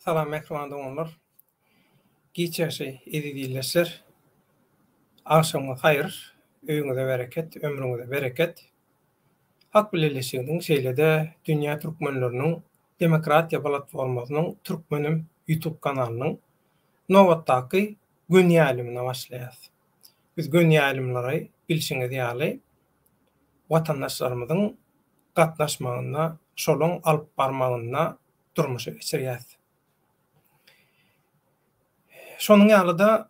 Salam mähriban doganlar. Giç ýagşy eziz ildeşler. Agşamyňyz haýyr, öýüňize bereket, ömrüňize bereket. Halk Bileleşiginiň şeýle-de Dünýä Türkmenleriniň Demokratiýa platformasynyň Türkmenim YouTube kanalynyň nobatdaky göni ýaýlymyna başlaýas. Biz göni ýaýlymlary bilşiňiz ýaly watandaşlarymyzyň gatnaşmagynda, şolaň alyp barmagynda durmuşa geçirýäs. Şonuň ýaly-da,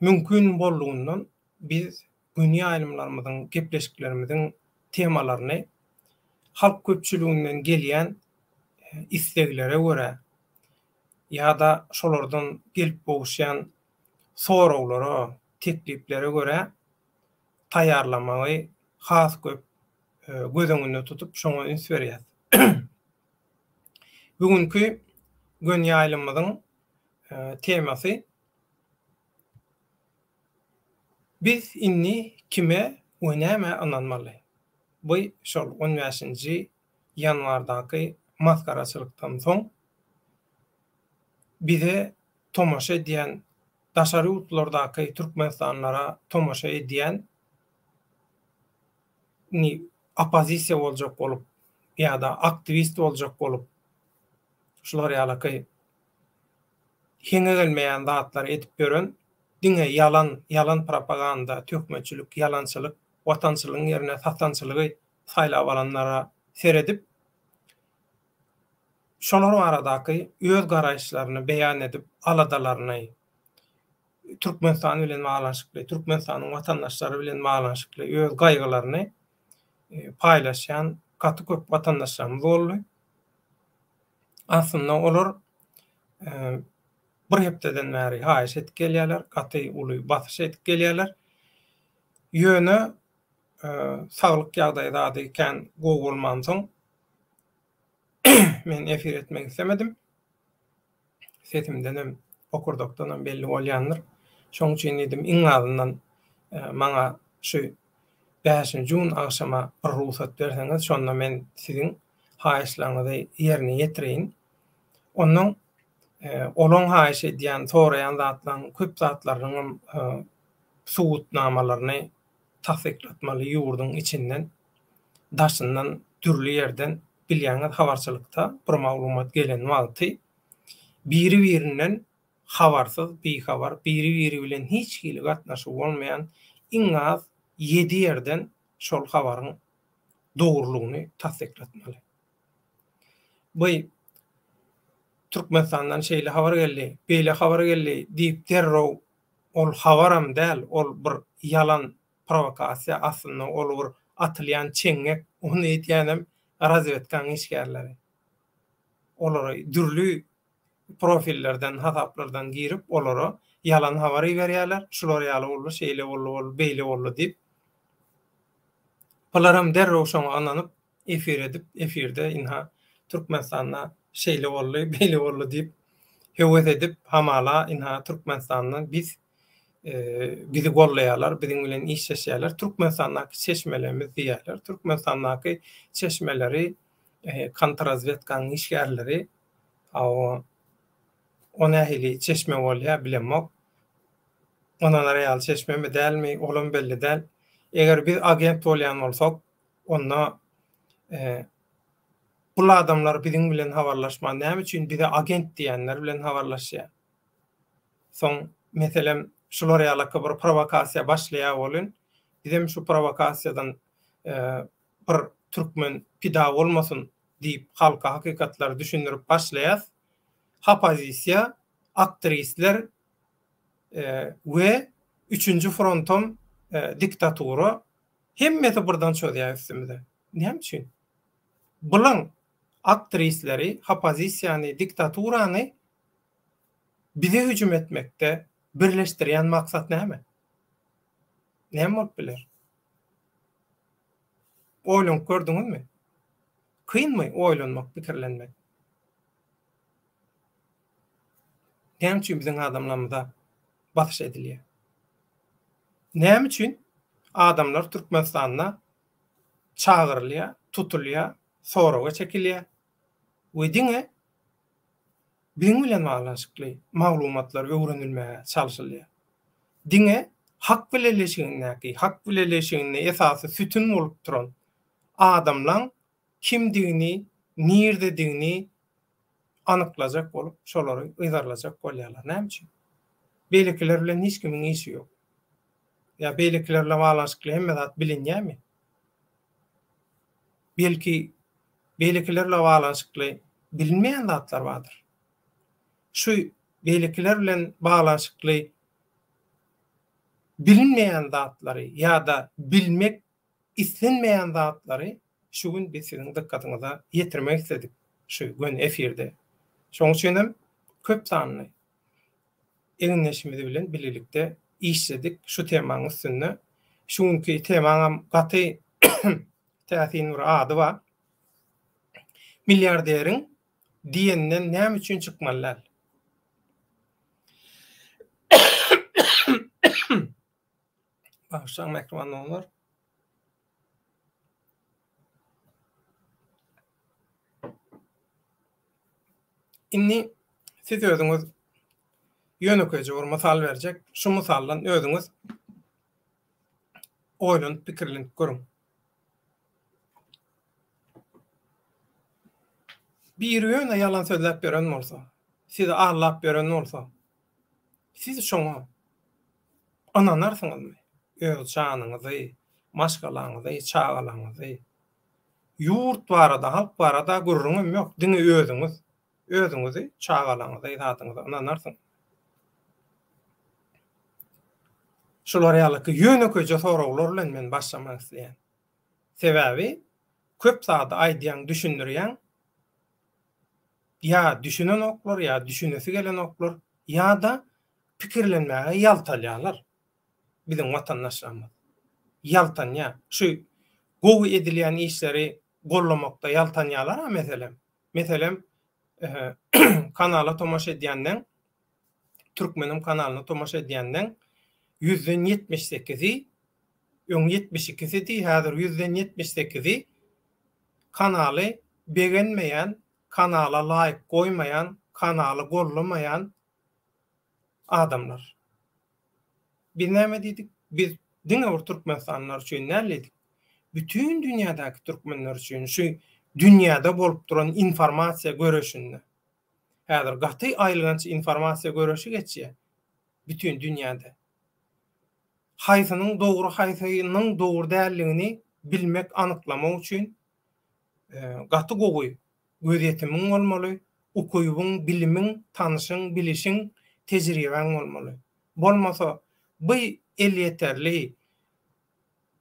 mümkin boldugyndan biz göni ýaýlymlarymyzyň, gepleşiklerimiziň temalaryny halk köpçüliginden gelýän isleglere görä ýa-da şolardan gelip gowuşýan soraglara, tekliplere görä taýýarlamagy has köp göz öňünde tutup, şoňa üns berýäs. Bu günki göni ýaýlymymyzyň temasy Biz indi kime we nämä ynanmaly? Bu şol on bäşinji ýanwardaky masgaraçylykdan soň bize tomaşa edýän daşary ýurtlardaky türkmenistanlylara tomaşa edýän indi oppozisiýa boljak bolup ýa-da aktiwist boljak bolup şular ýalaky heňe gelmeýän zatlary edip ýören diňe ýalan, ýalan propaganda, töhmetçilik, ýalançylyk, watançylygyň ýerine satançylygy saýlap alanlara seredip şolar baradaky öz garaýyşlaryny beýan edip aladalaryny Türkmenistan bilen baglanyşykly, Türkmenistanyň watandaşlary bilen baglanyşykly öz gaýgylaryny paýlaşýan gaty köp watandaşlarymyz boldy. Aslynda olar bir hepdeden bäri haýyş edip gelýärler, gaty uly basyş edip gelýärler. Ýöne saglyk ýagdaýy zady kän gowy bolmansoň men efir etmek islemedim. Sesimdenem, bokurdakdanam belli bolýandyr. Şoň üçin diýdim, iň azyndan maňa şu bäşinji gün agşama bir rugsat berseňiz, şonda men siziň haýyşlaryňyzy ýerine ýetireýin. Onnoň olaň haýyş edýän, soraýan zatlaryň köp zatlarynyňam subutnamalaryny tassyklatmaly ýurduň içinden, daşyndan dürli ýerden bilýäňiz habarçylykda bir maglumat gelen wagty biri-birinden habarsyz, bihabar, biri-biri bilen hiç hili gatnaşygy bolmaýan iň az ýedi ýerden şol habaryň dogrulygyny tassyklatmaly. Bu Türkmenistandan şeýle habar geldi, beýle habar geldi diýip derrew ol habaram däl, ol bir ýalan prowokasiýa, aslynda ol bir atylýan çeňňek, ony edýänem razwedkaň işgärleri. Olara dürli profillerden, hasaplardan girip, olara ýalan habar iberýärler, şular ýaly boldy, şeýle boldy, boldy, beýle boldy diýip. Bularam derrew şoňa ynanyp, efir edip, efirde ynha Türkmenistanda şeýle boldy, beýle boldy diýip, höwes edip, hamala ynha Türkmenistandan biz bizi gollaýarlar, biziň bilen işleşýärler, Türkmenistandaky çeşmelerimiz diýýärler. Türkmenistandaky çeşmeleri kontrrazwedkanyň işgärleri, o o nähili çeşme bolýar bilemok. Ynanar ýaly çeşmemi dälmi, olam belli däl. Eger biz agent bolýan bolsak, onda bul adamlar biziň bilen habarlaşman näme üçin bize agent diýenler bilen habarlaşýar? Soň meselem şular ýalaky bir prowokasiýa başlaýar welin, bizem şu prowokasiýadan bir türkmen pida bolmasyn diýip halka hakykatlary düşündirip başlaýas. Hopozisiýa, aktrisler we üçünji frontam diktatura hemmesi birden çözýär üstümize. Näme üçin? Bulaň aktrisleri, hopozisiýany, diktaturany bize hüjüm etmekde birleşdirýän maksat näme? Näme bolup biler? Oýlanyp gördüňizmi? Kynmy oýlanmak, pikirlenmek? Näme üçin biziň adamlarymyza basyş edilýär? Näme üçin adamlar Türkmenistanda çagyrylýar, tutulýar, soraga çekilýär we diňe. biziň bilen baglanyşykly maglumatlar öwrenilmäge çalşylýar. Diňe Hak bileleşigindäki, Hak bileleşiginde esasy sütün bolup duran adamlaň kimdigini, nirdedigini anyklajak bolup, şolary yzarlajak bolýarlar. Näme üçin? Beýlekiler bilen hiç kimiň işi ýok. Ýa beýlekiler bilen baglanyşykly hemme zat bilinýärmi? Belki, beýlekiler bilen baglanyşykly bilinmeýän zatlar bardyr. Şu beýlekiler bilen baglanyşykly bilinmeýän zatlary ýa-da bilmek islenmeýän zatlary şu gün biz siziň dykgatyňyza ýetirmek isledik şu göni efirde. Şonuň üçin hem köp sanly egindeşimiz bilen bilelikde işledik şu temaň üstünde. Şu günki temaňam gaty täsin bir ady bar. Milliarderiň diýeninden näme üçin çykmaly däl? Bagyşlaň mähriban doganlar. Indi siz özüňiz ýönekeýje bir mysal berjek. Şu mysaldan özüňiz oýlanyp pikirlenip görüň. Biri ýöne ýalan sözläp ýören bolsa, sizi aldap ýören bolsa, siz şoňa ynanarsyňyzmy? Öz janyňyzy, maşgalaňyzy, çagalaňyzy. Ýurt barada, halk barada gürrüňem ýok, diňe özüňiz, özüňizi, çagalaňyzy, zadyňyzy ynanarsyňyz. Şular ýalyky ýönekeýje soraglar bilen men başlamak isleýän. Sebäbi köp zady aýdýaň, düşündirýäň, ýa düşünenoklar, ýa düşünesi gelenoklar, ýa-da pikirlenmäge ýaltalýarlar biziň watandaşlarymyz. Ýaltanýar. Şu gowy edilýän işleri gollamakda ýaltanýarlar-a meselem. Meselem, kanala tomaşa edýänleň, Türkmenim kanalyna tomaşa edýänleň ýüzden ýetmiş sekizi, öň ýetmiş ikisidi, häzir ýüzden ýetmiş sekizi kanaly begenmeýän, kanala laýk goýmaýan, kanaly gollamaýan adamlar. Biz näme diýdik? Biz diňe bir türkmenistanlylar üçin däl diýdik. Bütin dünýädäki türkmenler üçin şu dünýäde bolup duran informasiýa göreşinde. Häzir gaty aýylganç informasiýa göreşi geçýär bütin dünýäde. Haýsynyň dogry haýsynyň dogry däldigini bilmek anyklamak üçin gaty gowy gözýetimiň bolmaly, ukybyň, bilimiň, tanyşyň, bilişiň, tejribäň bolmaly. Bolmasa bu elýeterli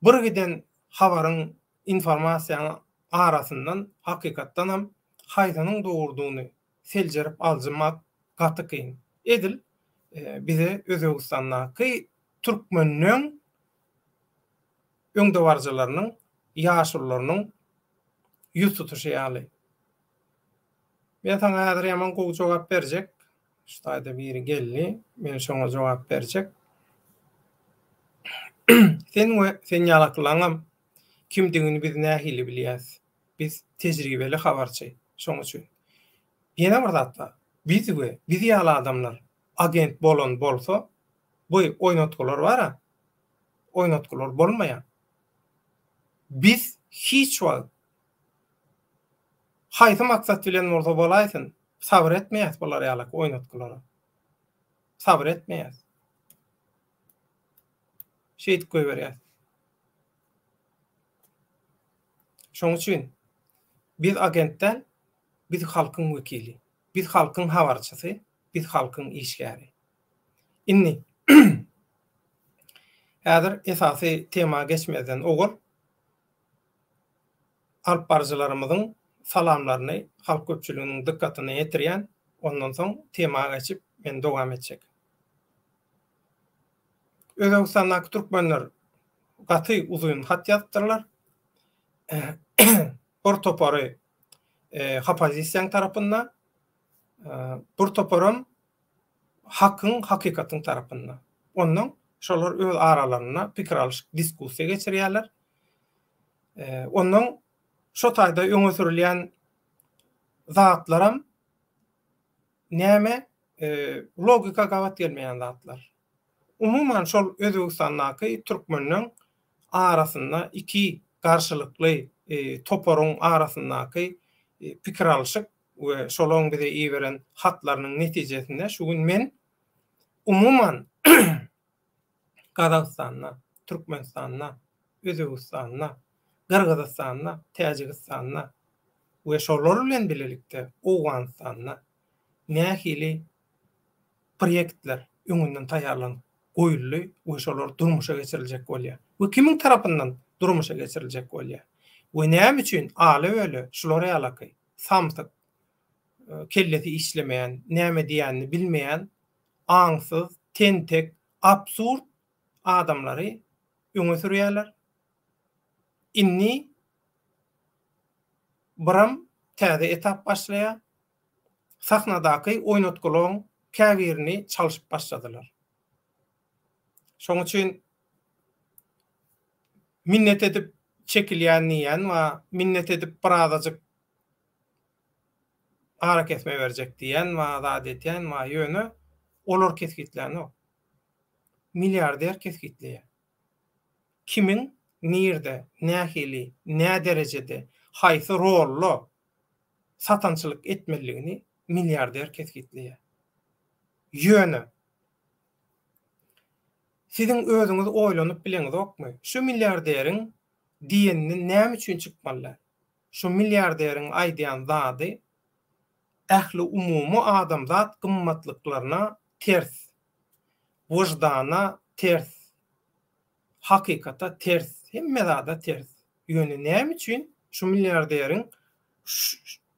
bir giden habaryň, informasiýanyň arasyndan hakykatdanam haýsynyň dogrudygyny seljerip aljymak gaty kyn. Edil bize Özbegistandaky türkmenleň öňdebaryjylarynyň, ýaşulularynyň ýüz tutuşy ýaly. Men saňa häzir ýaman gowy jogap berjek. Şu taýda biri geldi. Men şoňa jogap berjek. Sen we sen ýalakylaňam kimdigini biz nähili bilýäs? Biz tejribeli habarçy. Şoň üçin. Ýene bir zat bar. Biz we biz ýaly adamlar agent bolan bolsa, bu oýnatgylar bar-a, oýnatgylar bolmaýar. Biz hiç wagt haýsy maksat bilen bolsa bolaýsyn, sabyr etmeýäs bular ýalak oýnatgylara. Sabyr etmeýäs. Şeýdip goýberýäs. Şoň üçin biz agent däl, biz halkyň wekili. Biz halkyň habarçysy, biz halkyň işgäri. Indi häzir esasy tema geçmezden owal alyp baryjylarymyzyň salamlaryny halk köpçüliginiň dykgatyna ýetirýän, ondan soň tema geçip men dowam etjek. Özbegistandaky türkmenler gaty uzyn hat ýazypdyrlar. Bir topary opozisiýaň tarapynda, bir toparam hakyň, hakykatyň tarapynda. Ondan şolar öz aralarynda pikir alyşyk, diskussiýa geçirýärler. Ondan şo taýda öňe sürülýän zatlaram. Näme logika gabat gelmeýän zatlar. Umuman şol Özbegistandaky türkmenleň arasynda iki garşylykly toparyň arasyndaky pikir alyşyk we şolaň bize iberen hatlarynyň netijesinde şu gün men umuman Gazagystanda, Türkmenistanda, Özbegistanda, Gyrgyzystanda, Täjigistanda we şolar bilen bilelikde Owganystanda nähili proýektler öňünden taýýarlanyp goýuldy we şolar durmuşa geçiriljek bolýar we kimiň tarapyndan durmuşa geçiriljek bolýar we näme üçin ala-böle şular ýalaky samsyk, kellesi işlemeýän, näme diýýänini bilmeýän, aňsyz, tentek, absurd adamlary öňe sürýärler. Indi biram täze etap başlaýar. Sahnadaky oýnatgylaryň käbirini çalşyp başladylar. Şonuň üçin minnet edip çekilýän diýýän bar, minnet edip birazajyk arakesme berjek diýýän bar, zat edýän bar, ýöne olar kesgitlänok. Milliarder kesgitleýär. Kimiň nirde, nähili, näderejede, haýsy rolda satançylyk etmeliligini milliarder kesgitleýär. Ýöne siziň özüňiz oýlanyp bileňizokmy, şu milliarderiň diýeninden näme üçin çykmaly däl? Şu milliarderiň aýdýan zady ähliumumy adamzat gymmatlyklaryna ters, wyždana ters, hakykata ters, hemme zada ters. Ýöne näme üçin şu milliarderiň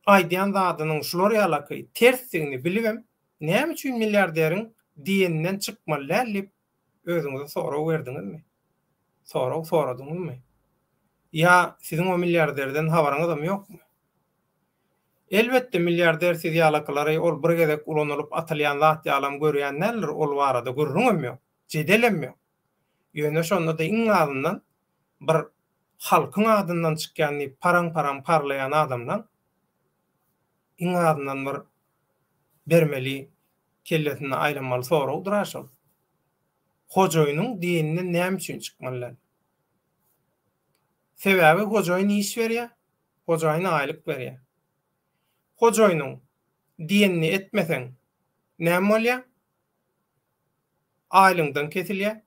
aýdýan zadynyň şular ýalaky tersdigini bilibem, näme üçin milliarderiň diýeninden çykmaly däl diýip özüňize sorag berdiňizmi? Sorag soradyňyzmy? Ýa siziň o milliarderden habaryňyzam ýokmy? Elbetde milliarder siz ýalakylary ol bir gezek ulanylyp atylýan zat ýalam görýän däldir, ol barada gürrüňem ýok, jedelem ýok. Ýöne şonda-da iň azyndan bir halkyň adyndan çykýan diýip paraň-paraň parlaýan adamlaň iň azyndan bir bermeli kellesinde aýlanmaly soragdyr-a şol. Hojaýynyň diýeninden näme üçin çykmaly däl? Sebäbi hojaýyn iş berýär, hojaýyn aýlyk berýär. Hojaýynyň diýenini etmeseň näme bolýar? Aýlygyňdan kesilýär.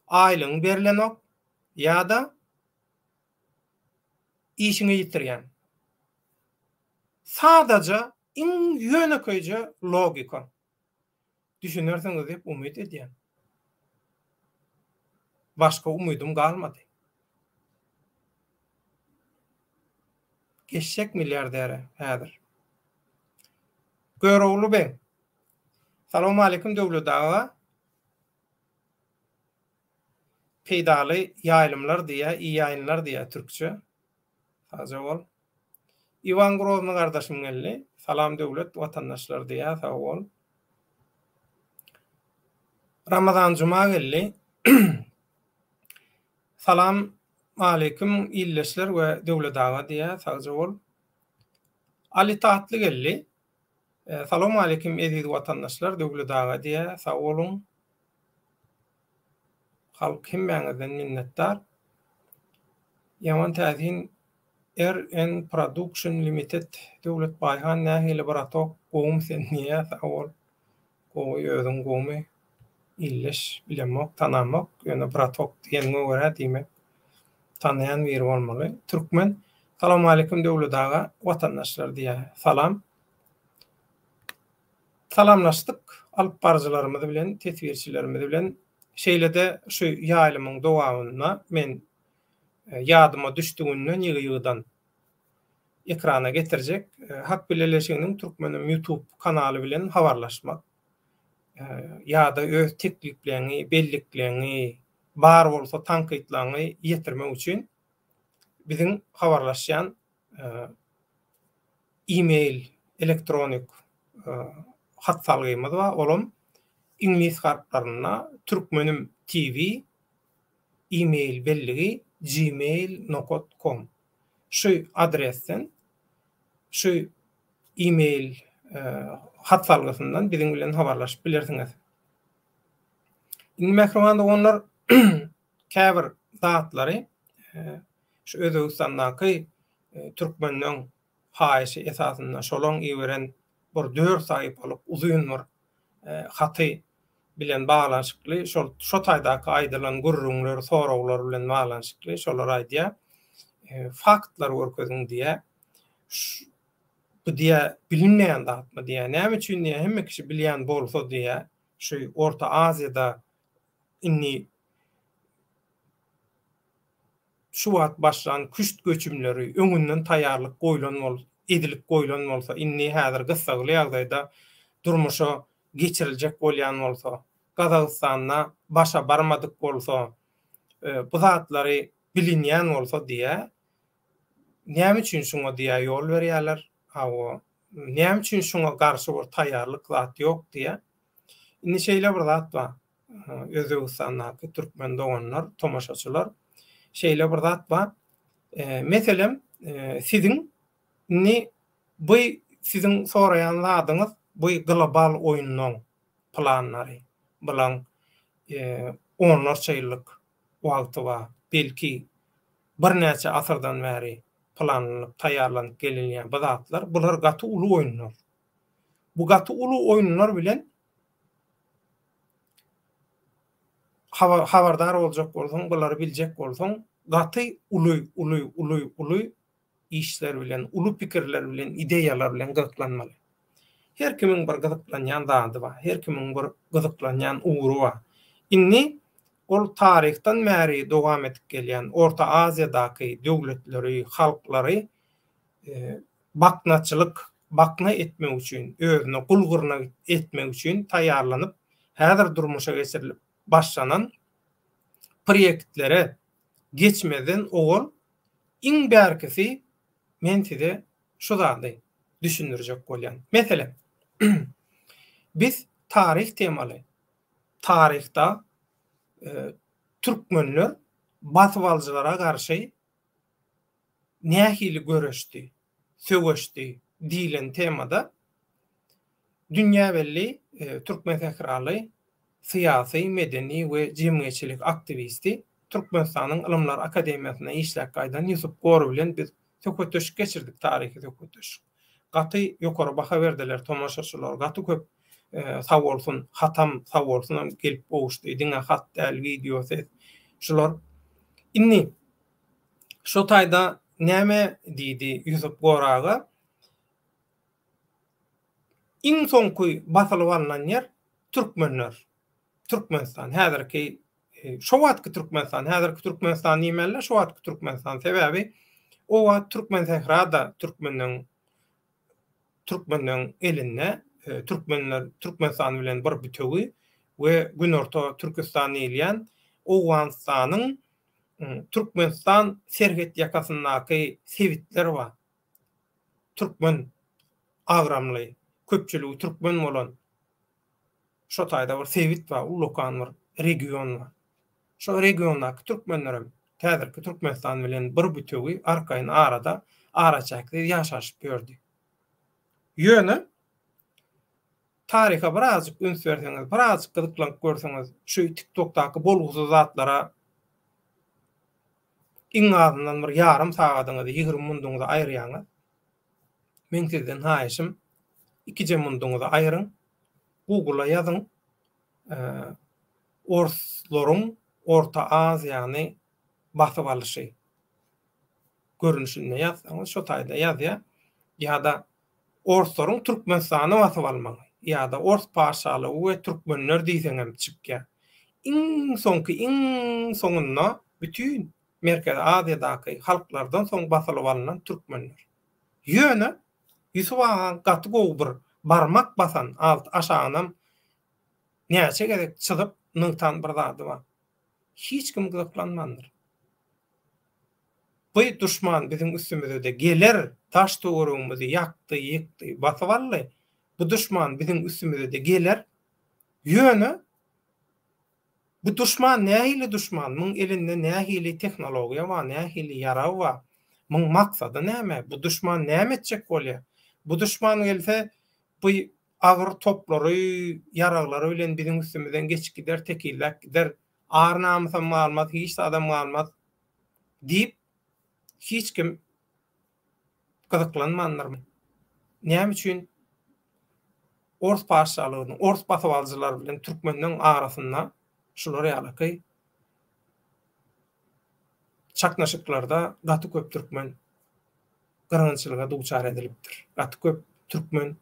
Aýlygyň berlenok ýa-da işiňi ýitirýäň. Sadaja iň ýönekeýje logika. Düşünersiňiz diýip umyt edýän. Başga umydym galmady. Geçjek milliardere häzir. Görogly beg. Salowmaleýkim Döwlet aga. Peýdaly ýaýlymlar diýýä, iyi ýaýynlar diýýä türkçe. Sagja bol. Iwan Grozny gardaşym geldi. Salam Döwlet watandaşlar diýýär sag bol. Ramazan Juma geldi. Salam aleýkum ildeşler we Döwlet aga diýýär sagja bol. Ali Tatly geldi. Salam aleýkum eziz watandaşlar Döwlet aga diýýär sag boluň. Halk hemmäňizden minnetdar. Ýaman täsin RN Production Limited Döwlet Baýhan nähili bratok gowumy sen diýýä sag bol gowy özüň gowumy illeş bilemok tanamok ýöne bratok diýeniňe görä diýmek tanaýan biri bolmaly Türkmen Salowmaleýkim Döwlet aga watandaşlar diýýä salam Salamlaşdyk alyp baryjylarymyz bilen teswirçilerimiz bilen şeýlede şu ýaýlymyň dowamynda men ýadyma düşdüginden ýygy-ýygydan ekrana getirjek Hak Bileleşiginiň Türkmenim YouTube kanaly bilen habarlaşmak ýa-da öz teklipleňi, bellikleňi, bar bolsa tankytlaňy ýetirmek üçin biziň habarlaşýan e-mail, elektronik hat salgymyz bar, olam iňlis harplarynda Türkmenim TV e-mail belligi gmail nokat kom. Şu adresden şu e-mail e, Hat salgysyndan biziň bilen habarlaşyp bilersiňiz. Indi mähriban doganlar käbir zatlary şu Özbegistandaky türkmenleň haýyşy esasynda şolaň iberen bir dört sahypalyk uzyn bir haty bilen baglanyşykly şol şo taýdaky aýdylan gürrüňler, soraglar bilen baglanyşykly şolar aýdýar. Faktlar görkeziň diýýär. Bu diýýär bilinmeýän zatmy diýýär. Näme üçin diýýär hemme kişi bilýän bolsa diýýär şu Orta Aziýada indi şu wagt başlan küşt göçümleri öňünden taýýarlyk goýlan bol edilip goýlan bolsa, indi häzir gyssagly ýagdaýda durmuşa geçiriljek bolýan bolsa, Gazagystanda başa barmadyk bolsa, bu zatlary bilinýän bolsa diýýär, näme üçin şuňa diýýär ýol berýärler, hawa, näme üçin şuňa garşy bir taýýarlyk zat ýok diýýär. Indi şeýle bir zat bar, Özbegistandaky türkmen doganlar, tomaşaçylar, şeýle bir zat bar. Meselem, siziň indi bu siziň soraýan zadyňyz bu global oýunlaň planlary. Bulaň onlarça ýyllyk wagty bar. Belki birnäçe asyrdan bäri planlanyp, taýýarlanyp gelinýän bu zatlar. Bular gaty uly oýunlar. Bu gaty uly oýunlar bilen habardar boljak bolsaň, bulary biljek bolsaň, gaty uly, uly, uly, uly işler bilen, uly pikirler bilen, ideýalar bilen gyzyklanmaly. Her kimiň bir gyzyklanýan zady bar, her kimiň bir gyzyklanýan ugry bar. Indi ol taryhdan bäri dowam edip gelýän Orta Aziýadaky döwletleri, halklary baknaçylyk, bakna etmek üçin, özüne gul-gyrnak etmek üçin taýýarlanyp, häzir durmuşa geçirilip başlanan proýektlere geçmezden owal iň bärkisi men size şu zady düşündirjek bolýan. Meselem, biz taryh temaly, taryhda türkmenler basybalyjylara garşy nähili göreşdi, söweşdi diýlen temada dünýä belli türkmensähraly syýasy, medeni we jemgyýetçilik aktiwisti, Türkmenistanyň Ylymlar akademiýasynda işläp gaýdan Ýusup Gor bilen biz söhbetdeşlik geçirdik, taryhy söhbetdeşlik. Gaty ýokary baha berdiler tomaşaçylar, gaty köp sag bolsun, hatam sag bolsunam gelip gowuşdy, diňe hat däl, wideo, ses, şular. Indi Şo taýda näme diýdi Ýusup Gor aga? Iň soňky basylyp alnan ýer türkmenler. Türkmenistan. Häzirki şo wagtky Türkmenistan, häzirki Türkmenistan diýmeli-de, şo wagtky Türkmenistan. Sebäbi o wagt Türkmensähra-da türkmeniň türkmenleň elinde, türkmenler Türkmenistan bilen bir bütewi we Günorta Türküstan diýilýän Owganystanyň Türkmenistan serhet ýakasyndaky sebitler bar. Türkmen agramly, köpçüligi türkmen bolan şo taýda bir sebit bar, ullakan bir region bar. Şo regiondaky türkmenlerem häzirki Türkmenistan bilen bir bütewi arkaýyn arada, araçäksiz ýaşaşyp ýördi. Ýöne taryha birazjyk üns berseňiz, birazjyk gyzyklanyp görseňiz, şu TikTokdaky bolgusyz zatlara iň azyndan bir ýarym sagadyňyzy, 20 munduňyzy aýyrýaňyz. Meň sizden haýyşym, ikije munduňyzy aýyryň, Google-a ýazyň, orslaryň Orta Aziýany basyp alyşy görnüşinde ýazsaňyz, şo taýda ýazýar. Ýa-da Orslaryň Türkmenistany basyp almagy ýa-da Ors patyşalygy we türkmenler diýseňem çykýar. Iň soňky, iň soňunda bütin Merkezi Aziýadaky halklardan soň basylyp alnan türkmenler. Ýöne Ýusup agaň gaty gowy bir barmak basan alt aşagynam näçe gezek çyzyp nygtan bir zady bar. Hiç kim gyzyklanmandyr. Bu duşman biziň üstümize-de geler, daş-töweregimizi ýakdy, ýykdy, basyp aldy. Bu duşman biziň üstümize-de geler. Ýöne bu duşman nähili duşman, muň elinde nähili tehnologiýa bar, nähili ýarag bar, muň maksady näme, bu duşman näme etjek bolýar? Bu duşman gelse, bu. agyr toplary, ýaraglary bilen biziň üstümizden geçip gider, tekizläp gider, ar-namysam galmaz, hiç zadam galmaz diýip, hiç kim gyzyklanmandyrmy? Näme üçin ors patyşalygynyň, ors basybalyjylary bilen türkmenleň arasynda şular ýalyky çaknyşyklarda gaty köp türkmen gyrgynçylyga duçar edilipdir. Gaty köp türkmen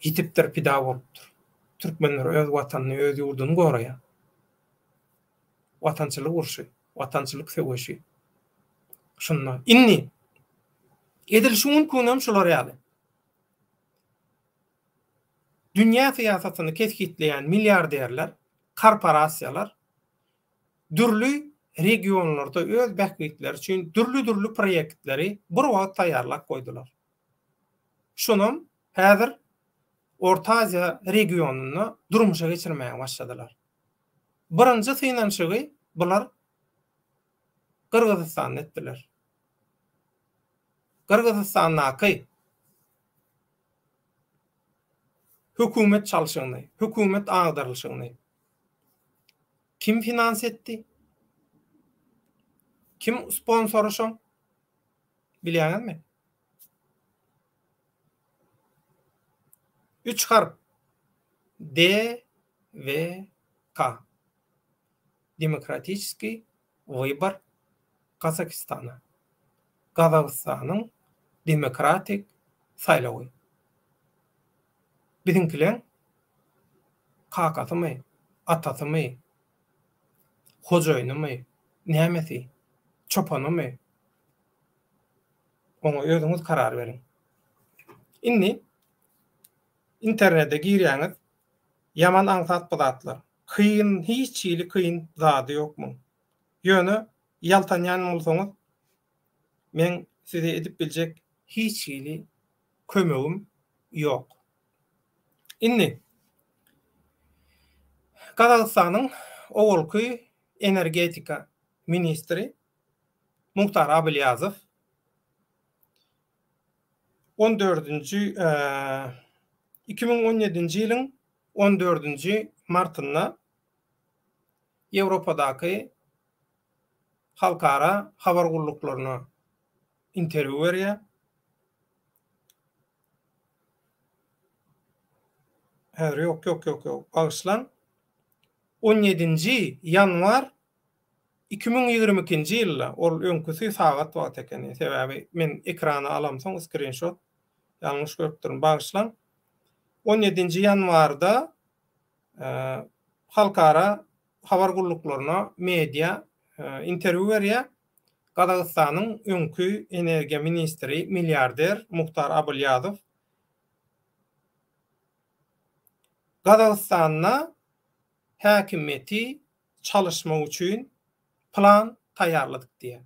ýitipdir, pida bolupdyr. Türkmenler öz watanyny, öz ýurduny goraýar. Watançylyk urşy, watançylyk söweşi. Şunda indi edil şu günki günem şular ýaly. Dünýä syýasatyny kesgitleýän milliarderler, korporasiýalar dürli regionlarda öz bähbitleri üçin dürli-dürli proýektleri bir wagt taýýarlap goýdular. Şonam häzir Orta Aziýa regionynda durmuşa geçirmäge başladylar. Birinji synanyşygy bular Gyrgyzystanda etdiler. Gyrgyzystandaky hökümet çalşygyny, hökümet agdarylyşygyny kim finans etdi? Kim sponsory şoň? Bilýäňizmi? Üç harp. D W K. Demokratiçeskiý wybor Gazagystana. Gazagystanyň demokratik saýlawy. Biziňkileň kakasymy, atasymy, hojaýynymy, nämesi, çopanymy? Oňa özüňiz karar beriň. Indi internete girýäňiz, ýaman aňsat bu zatlar. Kyn, hiç hili kyn zady ýok muň. Ýöne ýaltanýan bolsaňyz, meň size edip biljek hiç hili kömegim ýok. Indi Gazagystanyň owalky energetika ministri Muhtar Abylýazow on dördünji 2017-nji ýylyň on dördünji martynda Ýewropadaky halkara habar gulluklaryna interwýu berýär. Häzir ýok, ýok, ýok, ýok, bagyşlaň. On ýedinji ýanwar 2022-nji ýylda, ol öňküsi sagat wagt ekeni, sebäbi men ekrana alamsoň skrinşot, ýalňyş görüpdirin, bagyşlaň. On ýedinji ýanwarda halkara habar gulluklaryna, media interwýu berýär. Gazagystanyň öňki energiýa ministri, milliarder Muhtar Abylýazow Gazagystanda häkimiýeti çalyşmak üçin plan taýýarladyk diýýär.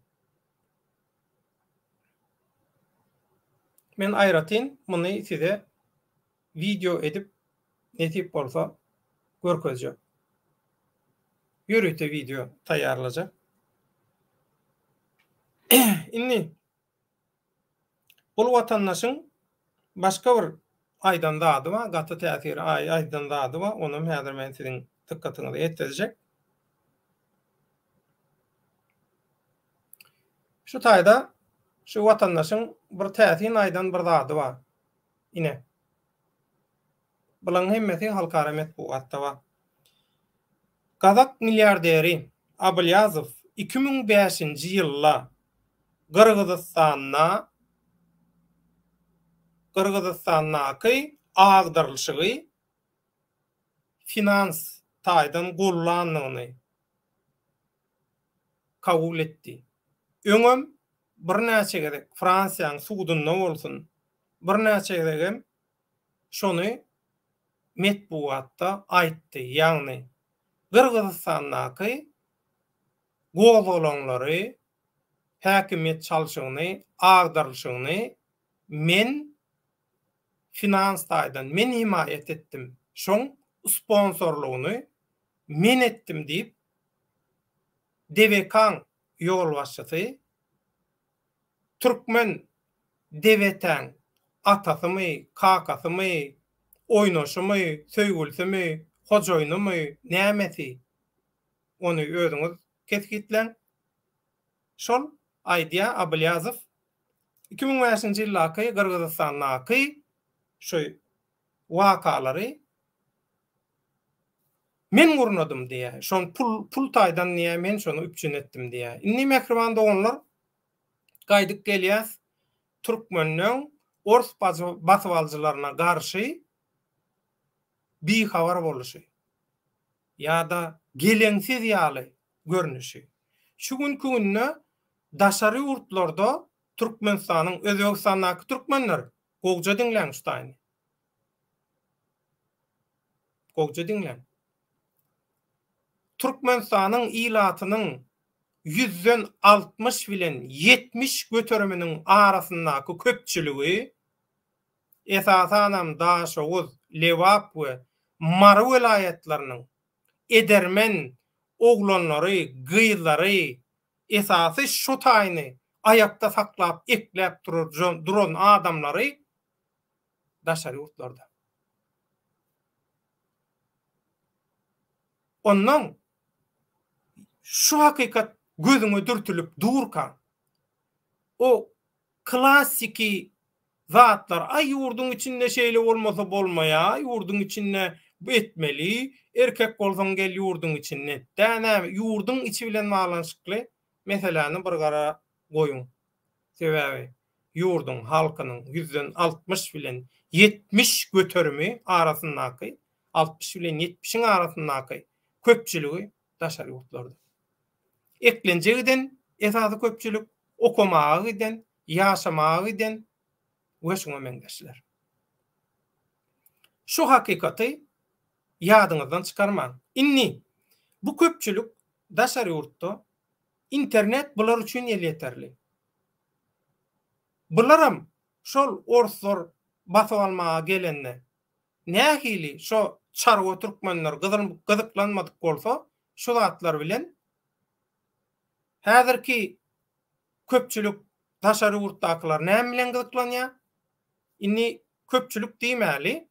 Men aýratyn muny size wideo edip nesip bolsa görkezjek. Ýörite wideo taýýarlajak. Indi bul watandaşyň başga bir aýdan zady bar, gaty täsir aýdan zady bar, onam häzir men siziň dykgatyňyza ýetirjek. Şu taýda şu watandaşyň bir täsin aýdan bir zady bar. Ine. Bularyň hemmesi halkara metbugatda bar. Gazak milliarderi Abylýazow 2005-nji ýylda Gyrgyzystanda Gyrgyzystandaky agdarylyşygy finans taýdan gollandygyny kabul etdi. Öňem birnäçe gezek Fransiýanyň sudunda bolsun, birnäçe gezegem şony metbugatda aýtdy, ýagny Gyrgyzystandaky gozgalaňlary, häkimiýet çalşygyny, agdarylyşygyny men finans taýdan men hemaýat etdim, şoň sponsorlygyny men etdim diýip, DWK-nyň ýolbaşçysy türkmen DWT-niň atasymy, kakasymy? Oýnaşymy, söýgülisimi, hojaýynymy, nämesi? Ony özüňiz kesgitläň. Şol aýdýar Ablýazow 2005-nji ýyldaky Gyrgyzystandaky şu wakalary men gurnadym diýýär. Şony pul pul taýdan diýýär, men şony üpjün etdim diýýär. Indi mähriban doganlar gaýdyp gelýäs türkmenleň ors basybalyjylaryna garşy bihabar boluşy ýa-da geleňsiz ýaly görnüşi. Şu günki günde daşary ýurtlarda Türkmenistanyň Özbegistandaky türkmenler gowja diňläň şu taýyny. Gowja diňläň. Türkmenistanyň ilatynyň ýüzden 60 bilen 70 göteriminiň arasyndaky köpçüligi, esasanam Daşoguz, Lebap we Mary welaýatlarynyň edermen oglanlary, gyzlary, esasy şu taýyny aýakda saklap, ekläp duran adamlary daşary ýurtlarda. Onnoň şu hakykat gözüňe dürtülip durka, o klassiki zatlar, aý ýurduň içinde şeýle bolmasa bolmaýa, ýurduň içinde bu etmeli, erkek bolsaň gel ýurduň içinde et-dä, näme, ýurduň içi bilen baglanyşykly meseläni bir gara goýuň. Sebäbi ýurduň halkynyň ýüzden 60 bilen 70 göterimi arasyndaky, 60 bilen 70-iň arasyndaky köpçüligi daşary ýurtlarda. Eklenje giden esasy köpçülik, okamaga giden, ýaşamaga giden we şuňa meňzeşler. Şu hakykaty ýadyňyzdan çykarmaň. Indi bu köpçülik daşary ýurtda internet bular üçin elýeterli. Bularam şol orslar basyp almaga gelende nähili şo çarwa türkmenler gyzyklanmadyk bolsa şu zatlar bilen häzirki köpçülik daşary ýurtdakylar näme bilen gyzyklanýar? Indi köpçülik diýmäli,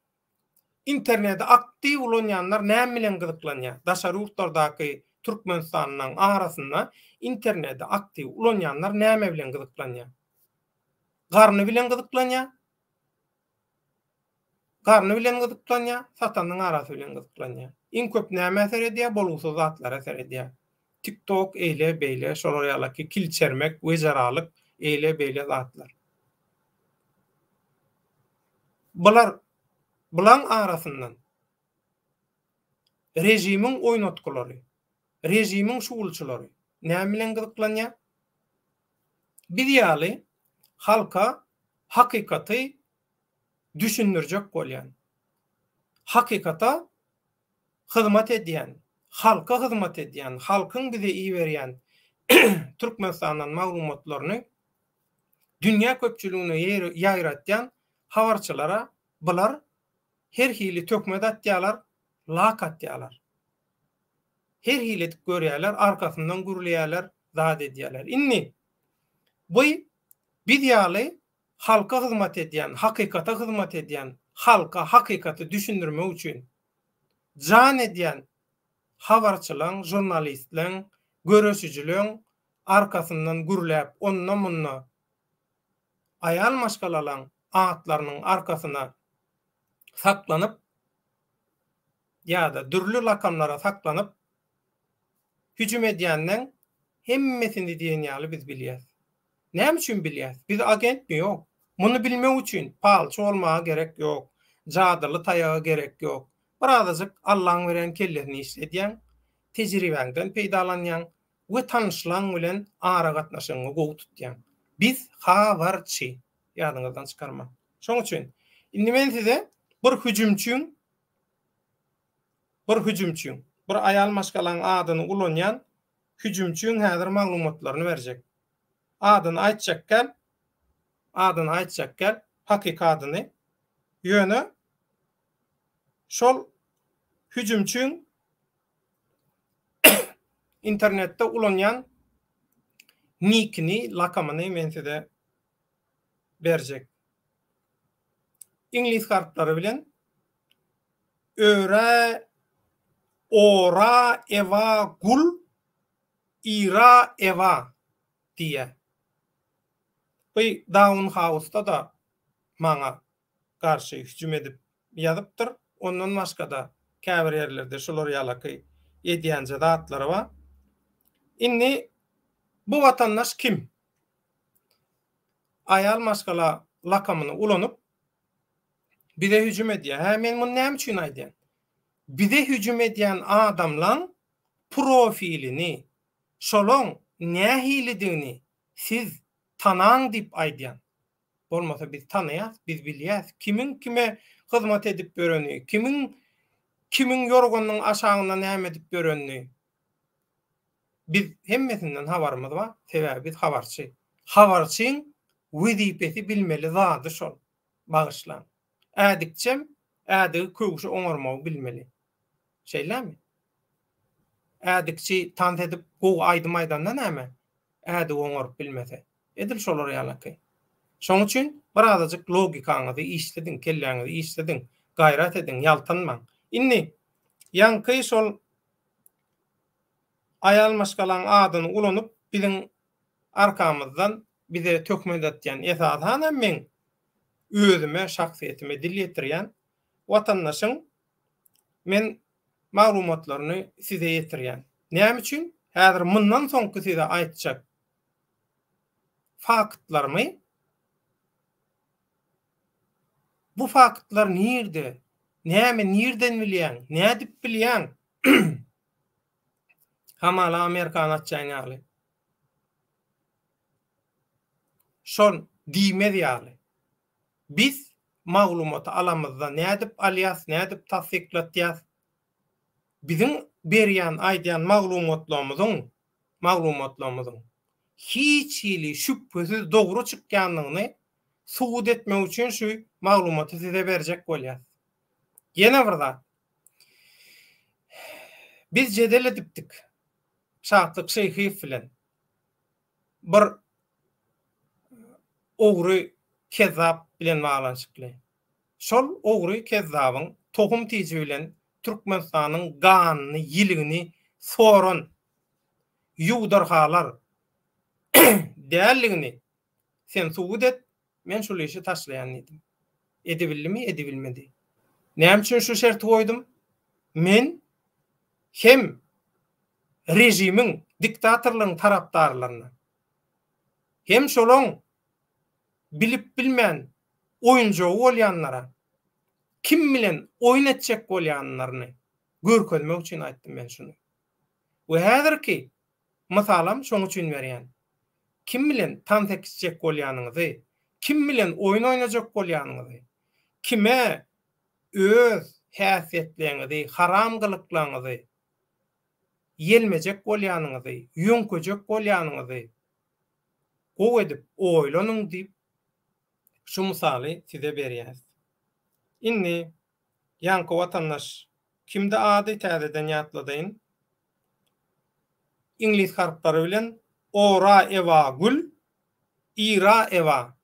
interneti aktiw ulanýanlar näme bilen gyzyklanýar? Daşary ýurtlardaky türkmenistanlylaryň arasynda interneti aktiw ulanýanlar näme bilen gyzyklanýar? Garny bilen gyzyklanýar. Garny bilen gyzyklanýar, satanyň arasy bilen gyzyklanýar. Iň köp nämä seredýär? Bolgusyz zatlara seredýär. TikTok eýle beýle şolar ýalaky kilçermek, wejeralyk eýle beýle zatlar. Bular bulaň arasyndan režimiň oýnatgylary, režimiň şugulçylary näme bilen gyzyklanýar? Biz ýaly halka hakykaty düşündirjek bolýan, hakykata hyzmat edýän, halka hyzmat edýän, halkyň bize iberýän Türkmenistandan maglumatlaryny dünýä köpçüligine ýaýratýan habarçylara bular her hili töhmet atýarlar, lak atýarlar. Her hili edip görýärler, arkasyndan gürleýärler, zat edýärler. Indi bu biz ýaly halka hyzmat edýän, hakykata hyzmat edýän, halka hakykaty düşündirmek üçin jan edýän habarçylaň, žurnalistleň, göreşijileň arkasyndan gürläp, onda-munda aýal maşgalalaň atlarynyň arkasyna saklanyp ýa-da dürli lakamlara saklanyp hüjüm edýänleň hemmesini diýen ýaly biz bilýäs. Näme üçin bilýäs? Biz agentmi? Ýok. Muny bilmek üçin palçy bolmaga gerek ýok, jadyly taýaga gerek ýok. Birazajyk Allaň beren kellesini işledýäň, tejribäňden peýdalanýaň we tanyşlaň bilen aragatnaşygyňy gowy tutýaň. Biz habarçy. Ýadyňyzdan çykarmaň. Şoň üçin indi men size bir hüjümçiň bir hüjümçiň, bir aýal maşgalaň adyny ulanýan hüjümçiň häzir maglumatlaryny berjek. Adyny aýtjak däl, adyny aýtjak däl, hakyky adyny. Ýöne şol hüjümçiň internetde ulanýan nikini, lakamyny men size berjek. Iňlis harplary bilen. Öre Ora Ewa Gul Ira Ewa diýýär. Bu Daun House-da-da maňa garşy hüjüm edip ýazypdyr. Ondan başga-da käbir ýerlerde şular ýalaky edýänje zatlary bar. Indi bu watandaş kim? Aýal maşgala lakamyny ulanyp bize hüjüm edýär. Hä men muny näme üçin aýdýan? Bize hüjüm edýän adamlaň profilini, şolaň nähilidigini siz tanaň diýip aýdýan. Bolmasa biz tanaýas, biz bilýäs kimiň kime hyzmat edip ýöreni, kimiň kimiň ýorganynyň aşagynda näme edip ýörenini. Biz hemmesinden habarymyz bar, sebäbi biz habarçy. Habarçyň wezipesi bilmeli zady şol. Bagyşlaň. Ädikçem ädigi köwşi oňarmagy bilmeli. Şeýlemi? Ädikçi tans edip gowy aýdym aýdanda näme? Ädigi oňaryp bilmese. Edil şolar ýalaky. Şoň üçin birazajyk logikaňyzy işlediň, kelläňizi işlediň, gaýrat ediň, ýaltanmaň. Indi ýaňky şol aýal maşgalaň adyny ulanyp biziň arkamyzdan bize töhmet atýan, esasanam meň özüme, şahsyýetime dil ýetirýän watandaşyň men maglumatlaryny size ýetirýän. Näme üçin? Häzir mundan soňky size aýtjak faktlarymy bu faktlar nirde, näme nirden bilýäň, nädip bilýäň? Hamala Amerikany açýan ýaly. Şol diýmez ýaly. Biz maglumaty alamyzda nädip alýas, nädip tassyklatýas? Biziň berýän, aýdýan maglumatlarymyzyň, maglumatlarymyzyň hiç hili şübhesiz dogry çykýandygyny subut etmek üçin şu maglumaty size berjek bolýas. Ýene bir zat. Biz jedel edipdik Şatlyk Şeýhiýew bilen. Bir ogry kezzap bilen baglanyşykly. Şol ogry kezzabyň tohum tiji bilen Türkmenistanyň ganyny, ýiligini soran ýuwdarhalar däldigini sen subut et, men şul işi taşlaýan diýdim. Edibildimi, edibilmedi. Näme üçin şu şerti goýdum? Men hem režimiň, diktatorlygyň tarapdarlaryna, hem şolaň bilip-bilmän oýunjagy bolýanlara, kim bilen oýun etjek bolýanlaryny görkezmek üçin aýtdym men şuny. We häzirki mysalam şoň üçin berýän. Kim bilen tans ekişjek bolýanyňyzy, kim bilen oýun oýnajak bolýanyňyzy, kime öz häsiýetleňizi, haram gylyklaňyzy ýelmejek bolýanyňyzy, ýöňkejek bolýanyňyzy gowy edip oýlanyň diýip, şu mysaly size berýäs. Indi ýaňky watandaş kimdi ady täzeden ýatladaýyn. Iňlis harplary bilen Ora Ewa Gül, Ira Ewa.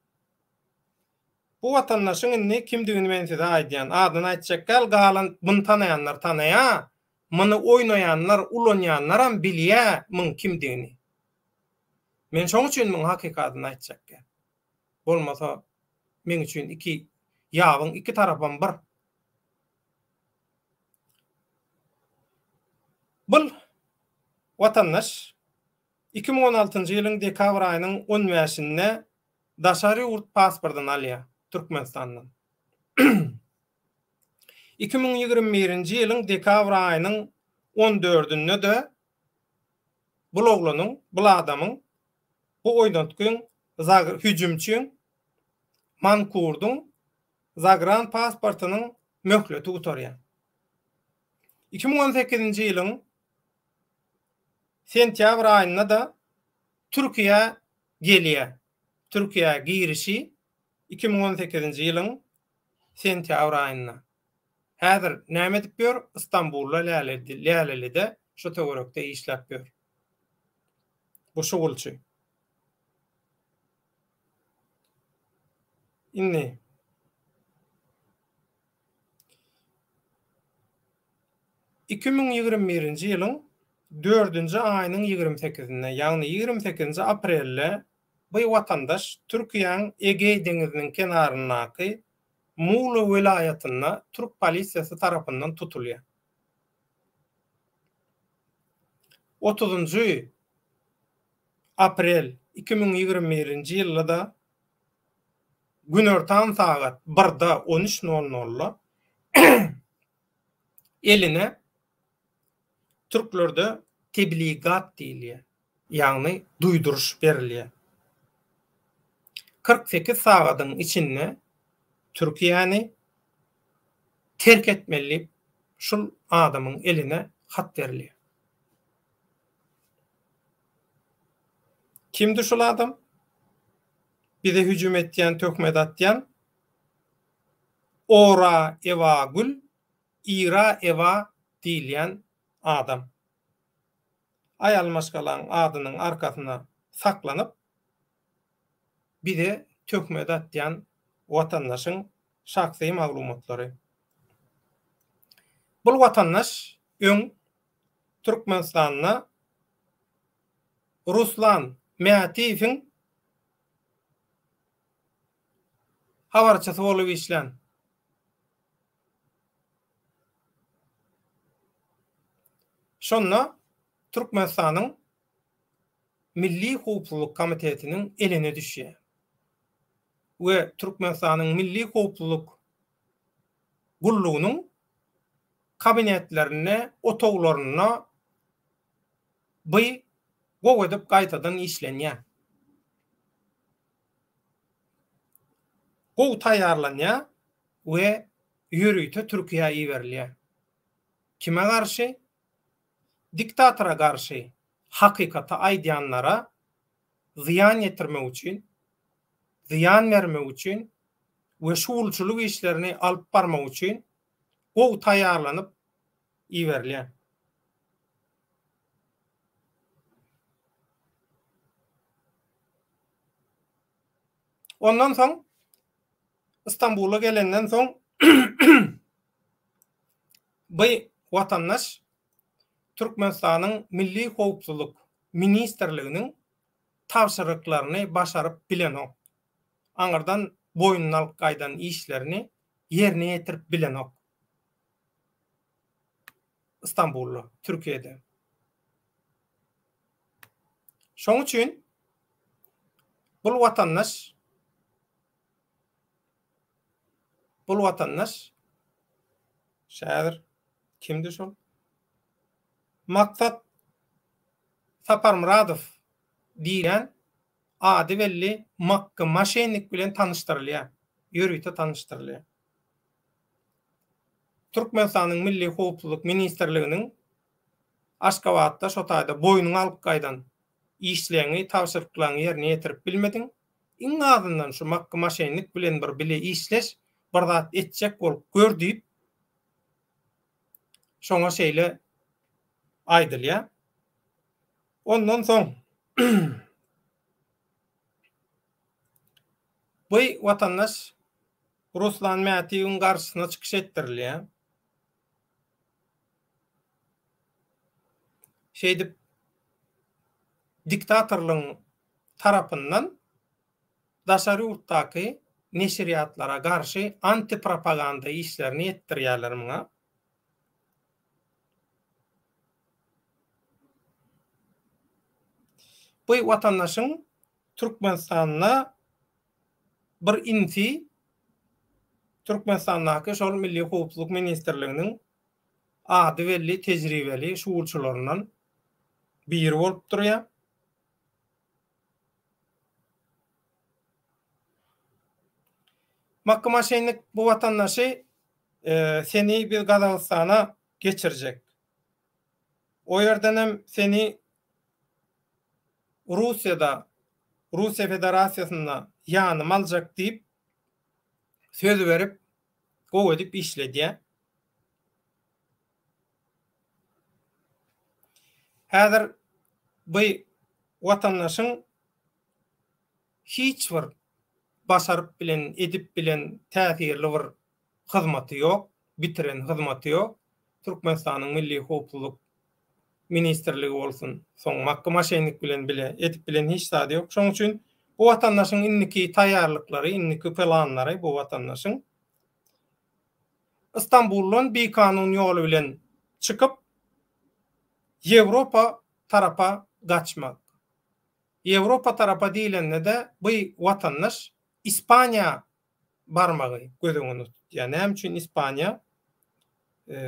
Bu watandaşyň indi kimdigini men size aýdýan. Adyny aýtjak däl, galan muny tanaýanlar tanaýa, muny oýnaýanlar, ulanýanlaram bilýä muň kimdigini. Men şoň üçin muň hakykadyny aýtjak däl. Bolmasa meň üçin iki ýabyň iki tarapam bir. Bul watandaş 2016-njy ýylyň dekabr aýynyň on bäşinde daşary ýurt pasportyny alýar Türkmenistandan. 2021-nji ýylyň dekabr aýynyň on dördünde-de bul oglanyň, bul adamyň, bu oýnatgyň, hüjümçiň, mankurdyň zagran pasportynyň möhleti gutarýar. 2018-nji ýylyň sentýabr aýynda-da Türkiýä gelýär. Türkiýä girişi 2018-nji ýylyň sentýabr aýynda. Häzir näme edip ýör? Istanbulda Lälelide şu töwerekde işläp ýör. Bu şugulçy. Indi. 2021-nji ýylyň dördünji aýynyň ýigrimi sekizinde, ýagny ýigrimi sekizinji aprelde bu watandaş Türkiýäň Egeý deňiziniň kenaryndaky Mugla welaýatynda türk polisiýasy tarapyndan tutulýar. Otuzynjy aprel 2021-nji ýylda-da günortan sagat birde on üç nol nolda eline türklerde tebligat diýilýär, ýagny duýduryş berilýär. 48 sagadyň içinde Türkiýäni terk etmeli diýip, şul adamyň eline hat berilýär. Kimdi şul adam? Bize hüjüm etýän, töhmet atýan Ora Ewa Gül, Ira Ewa diýilýän adam. Aýal maşgalaň adynyň arkasyna saklanyp, bize töhmet atýan watandaşyň şahsy maglumatlary. Bul watandaş öň Türkmenistanda Ruslan Mätiýewiň habarçysy bolup işlän. Şonda Türkmenistanyň Milli howpsuzlyk komitetiniň eline düşýär we Türkmenistanyň Milli howpsuzlyk gullugynyň kabinetlerinde, otaglarynda by gowy edip gaýtadan işlenýär. Gowy taýýarlanýar we ýörite Türkiýä iberilýär. Kime garşy? Diktatora garşy hakykaty aýdýanlara zyýan ýetirmek üçin, zyýan bermek üçin we şugulçylyk işlerini alyp barmak üçin gowy taýýarlanyp iberilýär. Ondan soň Stambula gelenden soň bu watandaş Türkmenistanyň Milli howpsuzlyk ministrliginiň tabşyryklaryny başaryp bilenok. Aňyrdan boýnuna alyp gaýdan işlerini ýerine ýetirip bilenok. Stambulda, Türkiýede. Şoň üçin bul watandaş bul watandaş şäzir kimdi şol? Maksat Saparmyradow diýlen ady belli makgy maşennik bilen tanyşdyrylýar. Ýörite tanyşdyrylýar. Türkmenistanyň Milli howpsuzlyk ministrliginiň Aşgabatda şo taýda boýnuňa alyp gaýdan işleňi, tabşyryklaňy ýerine ýetirip bilmediň. Iň azyndan şu makgy maşennik bilen bir bile işleş, bir zat etjek bolup gör diýip, şoňa şeýle aýdylýar. Ondan soň bu watandaş Ruslan Mätiýewiň garşysyna çykyş etdirilýär. Şeýdip diktatorlygyň tarapyndan daşary ýurtdaky neşirýatlara garşy antipropaganda işlerini etdirýärler muňa. Bu watandaşyň Türkmenistanda bir inisi Türkmenistandaky şol Milli howpsuzlyk ministrliginiň ady belli tejribeli şugulçylaryndan biri bolup durýar. Makgy maşennik bu watandaşy seni biz Gazagystana geçirjek. O ýerdenem seni Russiýada, Russiýa Federasiýasynda ýanyma aljak diýip söz berip, gowy edip işledýär. Häzir bu watandaşyň hiç bir başaryp bilen, edip bilen täsirli bir hyzmaty ýok, bitiren hyzmaty ýok. Türkmenistanyň Milli howpsuzlyk ministrligi bolsun, soň Makgy moşennik bilen bile edip bilen hiç zady ýok. Şonuň üçin bu watandaşyň indiki taýýarlyklary, indiki planlary bu watandaşyň Istanbuldan bikanun ýoly bilen çykyp Ýewropa tarapa gaçmak. Ýewropa tarapa diýlende-de bu watandaş Ispaniýa barmagy göz öňünde tutýar. Näme üçin Ispaniýa?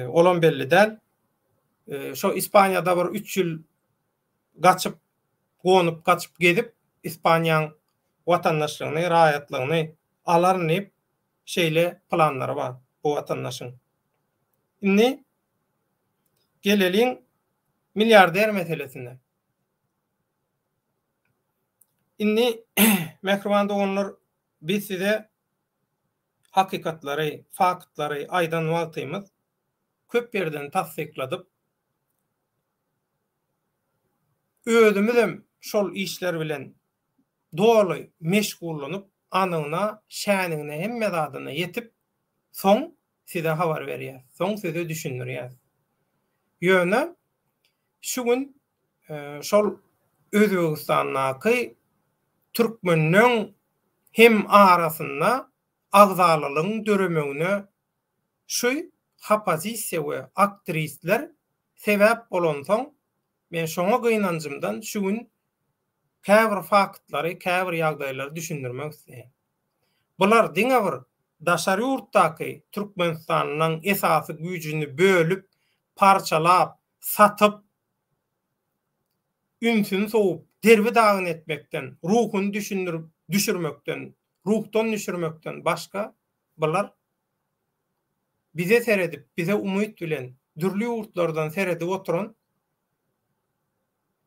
Olam belli däl. Şo Ispaniýada bir üç ýyl gaçyp, gonup, gaçyp gezip, Ispaniýaň watandaşlygyny, raýatlygyny alaryn diýip, şeýle planlary bar bu watandaşyň. Indi geleliň milliarder meselesine. Indi mähriban doganlar biz size hakykatlary, faktlary aýdan wagtymyz köp ýerden tassykladyp, özümizem şol işler bilen doly meşgullanyp, anygyna, şänigine hemme zadyna ýetip, soň size habar berýäs, soň size düşündirýäs. Ýöne şu gün şol Özbegistandaky türkmenleň hem arasynda agzalalygyň döremegine şu hopozisiýa we aktristler sebäp bolansoň men şoňa gynanjymdan şu gün käbir faktlary, käbir ýagdaýlary düşündirmek isleýän. Bular diňe bir daşary ýurtdaky türkmenistanlylaň esasy güýjüni bölüp, parçalap, satyp, ünsüni sowup, derbi-dagyn etmekden, ruhuny düşündirip düşürmekden, ruhdan düşürmekden başga bular bize seredip, bize umyt bilen dürli ýurtlardan seredip oturan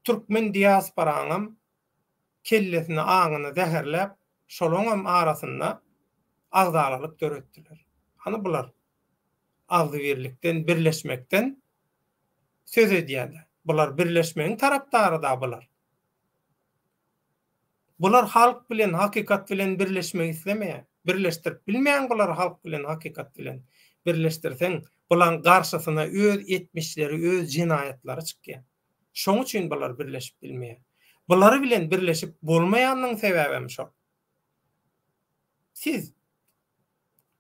türkmen diasporaňam kellesini, aňyny zäherläp, şolaňam arasynda agzalalyk döretdiler. Hany bular agzybirlikden, birleşmekden söz edýärler. Bular birleşmegiň tarapdary-da bular. Bular halk bilen, hakykat bilen birleşmek islemeýär. Birleşdirip bilmeýäň bulary halk bilen, hakykat bilen. Birleşdirseň, bulaň garşysyna öz etmişleri, öz jenaýatlary çykýar. Şoň üçin bular birleşip bilmeýär. Bulary bilen birleşip bolmaýanynyň sebäbem şol. Siz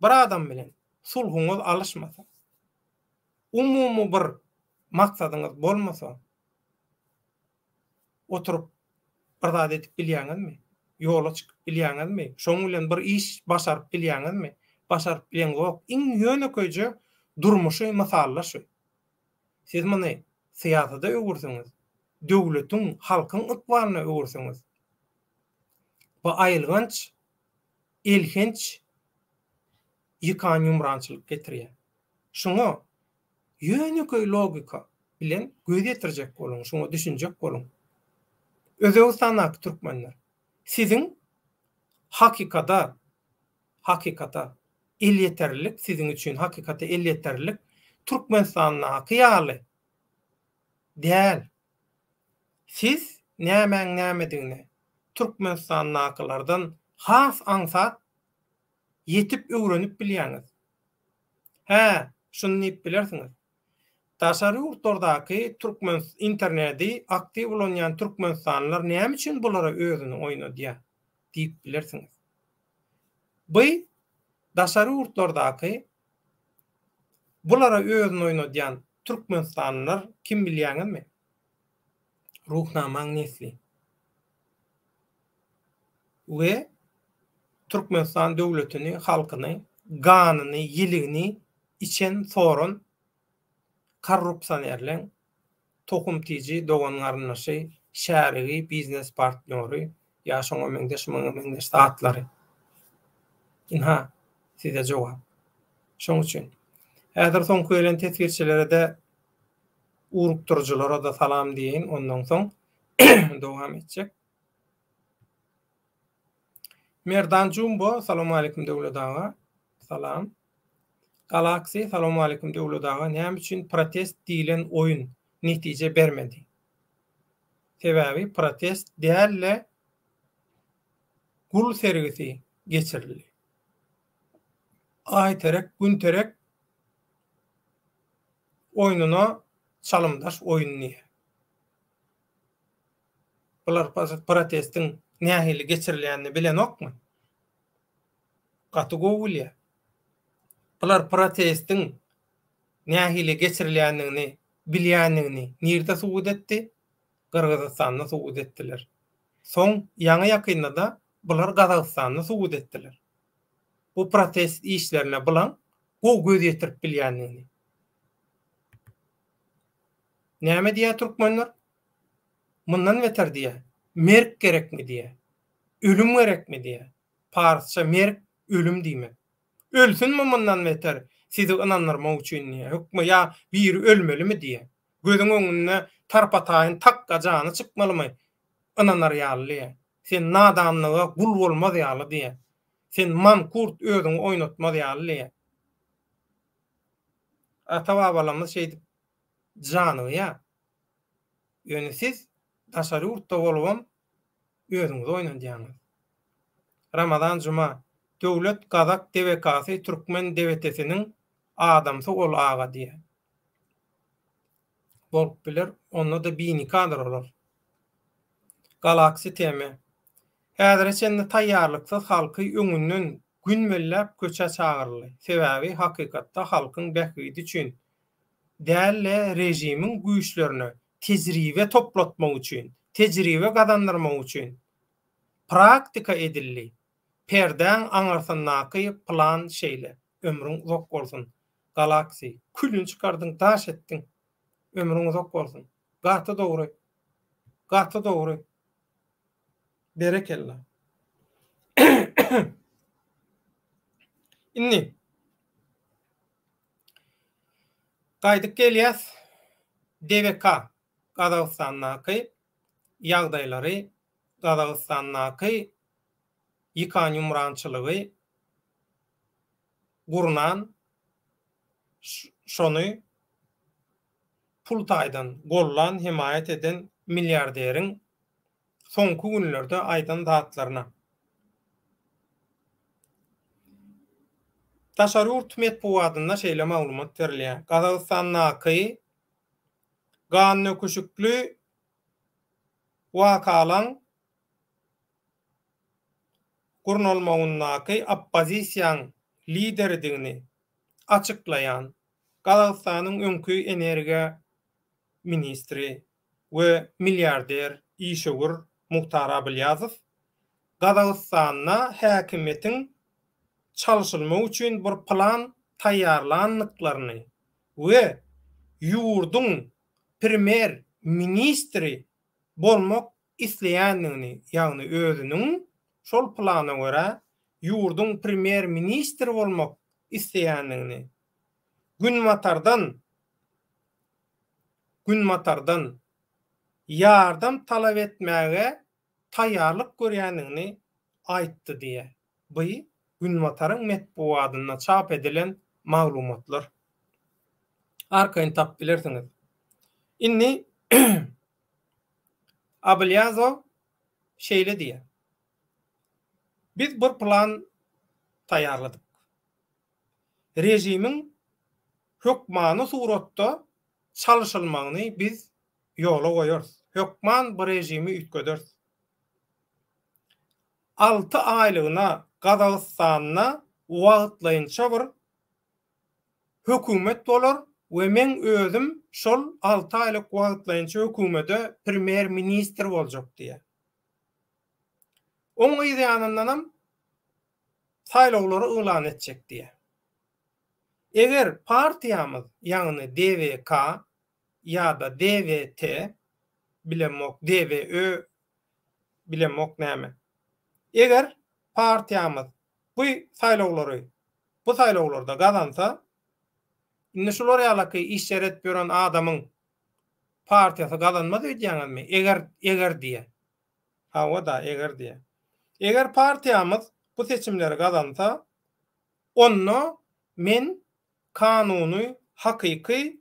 bir adam bilen sulhuňyz alyşmasa, umumy bir maksadyňyz bolmasa, oturyp bir zat edip bilýäňizmi? Ýola çykyp bilýäňizmi? Şoň bilen bir iş başaryp bilýäňizmi? Başaryp bileňzok. Iň ýönekeýje durmuşy mysal-da şu. Siz muny syýasata öwürseňiz, döwletiň, halkyň ykbalyna öwürseňiz, bu aýylganç, elhenç ýykan-ýumrançylyk getirýär. Şuňa ýönekeý logika bilen göz ýetirjek boluň, şuňa düşünjek boluň. Özbegistandaky türkmenler, siziň hakykada, hakykata elýeterlilik siziň üçin hakykata elýeterlilik Türkmenistandaky ýaly däl. Siz nämäň nämedigine Türkmenistandakylardan has aňsat ýetip öwrenip bilýäňiz. Hä, şuny diýip bilersiňiz. Daşary ýurtlardaky türkmen internedi aktiw ulanýan türkmenistanlylar näme üçin bulara özüni oýnadýar diýip bilersiňiz. By daşary ýurtlardaky bulara özüni oýnadýan türkmenistanlylar kim bilýäňizmi? Ruhnamaň nesli. We Türkmenistan döwletini, halkyny, ganyny, ýiligini içen, soran korrupsionerleň tohum-tiji, dogan-garyndaşy, şärigi, biznes partnýory ýa şoňa meňzeş, muňa meňzeş zatlary. Ynha, size jogap. Şoň üçin, häzir soňky gelen teswirçilere-de, ugrukdyryjylara-da salam diýeýin, ondan soň dowam etjek. Merdan Jumbo, Salowmaleýkim Döwlet aga. Salam. Galaxy, Salowmaleýkim Döwlet aga. Näme üçin protest diýlen oýun netije bermedi? Sebäbi protest däl-de gul sergisi geçirildi. Aýterek, Günterek. oýnuna çalymdaş oýun diýýär. Bular protestiň nähili geçirilýänini bilenokmy? Gaty gowy bilýär. Bular protestiň nähili geçirilýändigini bilýändigini nirde subut etdi? Gyrgyzystanda subut etdiler. Soň ýaňy-ýakynda-da bular Gazagystanda subut etdiler. Bu protest işlerine bulaň gowy göz ýetirip bilýändigini. Näme diýýär türkmenler? Mundan beter diýýär. Merk gerekmi diýýär. Ölüm gerekmi diýýär. Parsça merk ölüm diýmek. Ölsünmi mundan beter sizi ynandyrmak üçin diýýär. Hökme ýa biri ölmelimi diýýär. Gözüň öňünde tarpa-taýyn takga jany çykmalymy ynanar ýaly diýýär. Sen nadanlyga gul bolmaz ýaly diýýär. Sen mankurt özüňi oýnatmaz ýaly diýýär. Ata-babalarymyz şeýdip janygýar. Ýöne siz daşary ýurtda bolubam özüňizi oýnadýaňyz. Ramazan Juma, Döwlet gazak DWK-sy türkmen DWT-siniň adamsy ol aga diýýär. Bolup biler, onda-da binikadyr olar. Galaxy TM. Häzire çenli taýýarlyksyz halky öňünden gün belläp köçä çagyryldy. Sebäbi hakykatda halkyň bähbidi üçin däl-de režimiň güýçlerine tejribe toplatmak üçin, tejribe gazandyrmak üçin praktika edildi. Perdäň aňyrsyndaky plan şeýle. Ömrüň uzak bolsun. Galaxy. Külüni çykardyň, daş etdiň. Ömrüň uzak bolsun. Gaty dogry. Gaty dogry. Berekella. Indi gaýdyp gelýäs DWK Gazagystandaky ýagdaýlary, Gazagystandaky ýykan-ýumrançylygy gurnan, şony pul taýdan gollan, hemaýat eden milliarderiň soňky günlerde aýdan zatlaryna. Daşary ýurt metbugatynda şeýle maglumat berilýär, Gazagystandaky gandöküşikli wakalaň gurnalmagyndaky oppozisiýaň lideridigini açyklaýan Gazagystanyň öňki energiýa ministri we milliarder işewür Muhtar Ablýazow Gazagystanda häkimiýetiň çalşylmagy üçin bir plan taýýarlandyklaryny we ýurduň premýer ministri bolmak isleýändigini, ýagny özüniň şol plana görä ýurduň premýer ministri bolmak isleýändigini, Günbatardan Günbatardan ýardam talap etmäge taýýarlyk görýändigini aýtdy diýýär. Bu Günbataryň metbugatynda çap edilen maglumatlar. Arkaýyn tapyp bilersiňiz. Indi Ablýazow şeýle diýýär, Biz bir plan taýýarladyk. Režimiň hökmany suratda çalşylmagyny biz ýola goýarys. Hökman bu režimi üýtgederis. Alty aýlygyna Gazagystanda wagtlaýynça bir hökümet bolar we meň özüm şol alty aýlyk wagtlaýynça hökümede premýer-ministr boljak diýýär. Oň yz ýanyndanam saýlawlary yglan etjek diýýär. Eger partiýamyz, ýagny DWK ýa-da DWT, bilemok, DWÖ, bilemok näme. Eger partiýamyz bu saýlawlary bu saýlawlarda gazansa, indi şular ýalaky işler edip ýören adamyň partiýasy gazanmaz öýdýäňizmi? Eger, eger diýýär. Hawa-da, eger diýýär. Eger partiýamyz bu seçimleri gazansa, onda men kanuny hakyky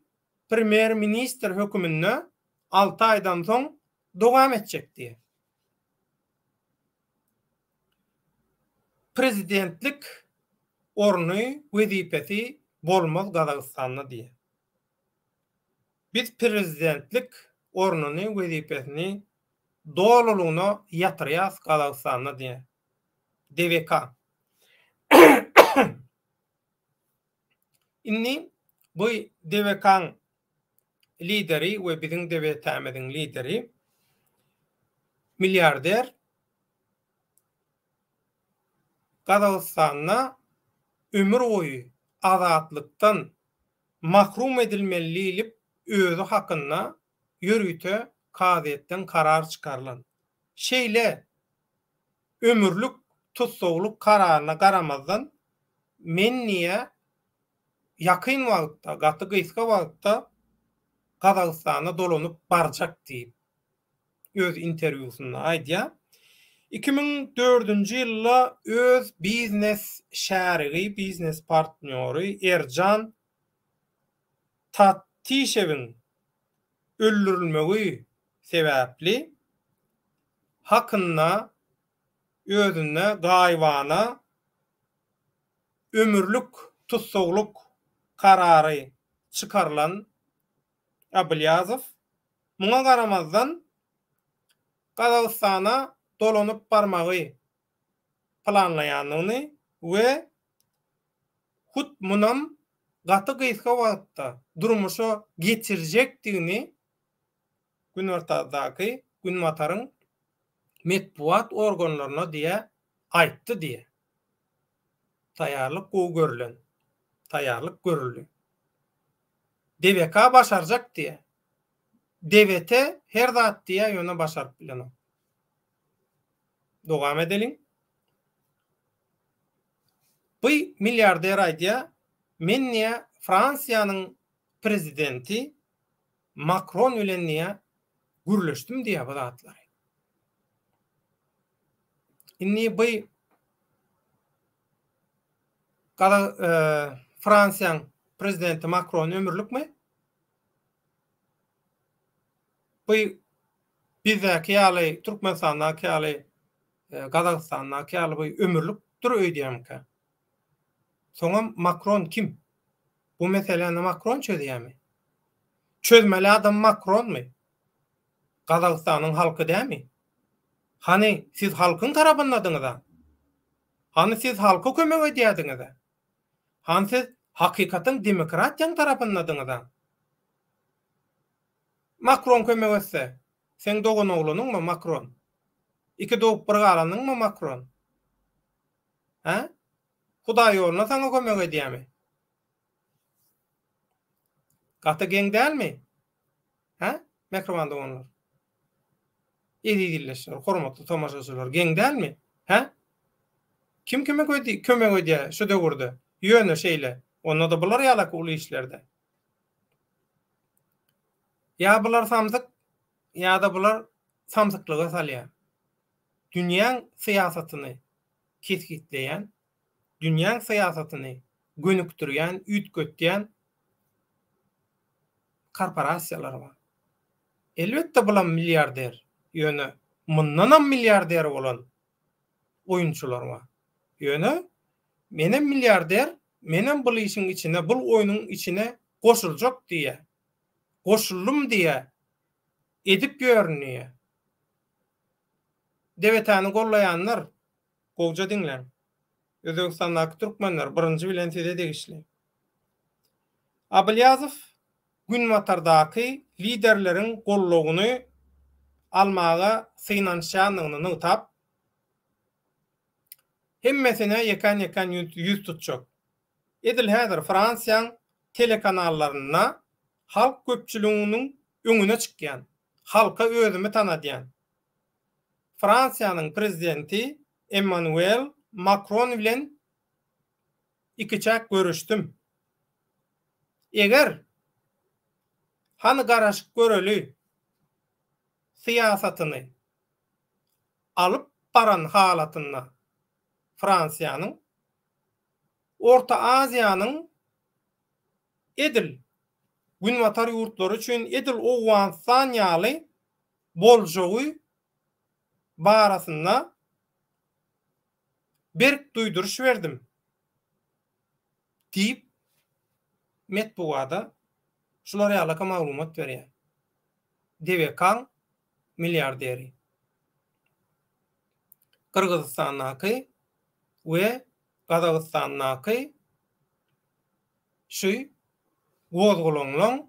premýer-ministr höküminde alty aýdan soň dowam etjek diýýär. Prezidentlik orny, wezipesi bolmaz Gazagystanda diýýär. Biz prezidentlik ornuny, wezipesini dolulygyna ýatyrýas Gazagystanda diýýär. DWK. Indi bu DWK-nyň lideri we biziň DWT-miziň lideri milliarder Gazagystanda ömür boýy azatlykdan mahrum edilmeli diýlip özi hakynda ýörite kazyýetden karar çykarylan. Şeýle ömürlik tussaglyk kararyna garamazdan men diýýär ýakyn wagtda, gaty gysga wagtda Gazagystana dolanyp barjak diýip öz interwýusynda aýdýar. 2004-nji ýylda öz biznes şärigi, biznes partnýory Erjan Tatişewiň öldürilmegi sebäpli hakynda özünde gaýybana ömürlik tussaglyk karary çykarylan Ablýazow Muňa garamazdan, Gazagystana dolanyp barmagy planlaýandygyny we hut munam gaty gysga wagtda durmuşa geçirjekdigini Günortadaky Günbataryň metbugat organlaryna diýä aýtdy diýä. Taýýarlyk gowy görülen. Taýýarlyk görüldi. DBK başarjak diýä. DBT her zat diýä ýöne başaryp bilenok. Dowam edeliň. Bu milliarder aýdýa, men diýä Fransiýanyň prezidenti Makron bilen diýä gürleşdim diýä bu zatlary. Indi bu Gaza Fransiýanyň prezidenti Makron ömürlikmi? Bu bizdäki ýaly, Türkmenistandaky ýaly, Gazagystandaky ýaly bu ömürlikdir öýdýämikä? Soňam Makron kim? Bu meseläni Makron çözýärmi? Çözmeli adam Makronmy? Gazagystanyň halky dämi? Hany, siz halkyň tarapyndadyňyz-a? Hany siz halka kömek edýärdiňiz-ä? Hany siz hakykatyň demokratiýaň tarapyndadyňyz-a? Makron kömek etse, seň doganoglanyňmy Makron? Iki dogup bir galanyňmy Makron? Hä? Hudaý ýoluna saňa kömek edýämi? Gaty geň dälmi? Hä, mähriban doganlar? Eziz ildeşler, hormatly tomaşaçylar, geň dälmi? Hä? Kim kime kömek edýär şu döwürde? Ýöne şeýle, onda-da bular ýalaky uly işlerde. Ýa bular samsyk, ýa-da bular samsyklyga salýar. Dünýäň syýasatyny kesgitleýän, dünýäň syýasatyny gönükdirýän, üýtgetýän korporasiýalar bar. Elbetde bulam milliarder, ýöne mundanam milliarder bolan oýunçylar bar. Ýöne menem milliarder, menem bul işiň içine, bul oýnuň içine goşuljak diýýär. Goşuldym diýýär. Edip ýörün diýýär. DBT-ni gollaýanlar, gowja diňläň. Özbegistandaky türkmenler birinji bilen size degişli. Abylýazow Günbatardaky liderleriň goldawyny almaga synanyşýandygyny nygtap, hemmesine ýekän-ýekän ýüz tutjak. Edil häzir Fransiýaň telekanallarynda halk köpçüliginiň öňüne çykýan, halka özümi tanadýan. Fransiýanyň prezidenti Emmanuel Makron bilen ikiçäk görüşdim. Eger, Hany garaşyp göreli syýasatyny alyp baran halatynda Fransiýanyň Orta Aziýanyň edil Günbatar ýurtlary üçin edil Owganystan ýaly boljagy barasynda berk duýduryş berdim. Diýip, metbugada. Şular ýalaka maglumat berýär. DWK-ň milliarderi. Gyrgyzystandaky we Gazagystandaky şu gozgalaňlaň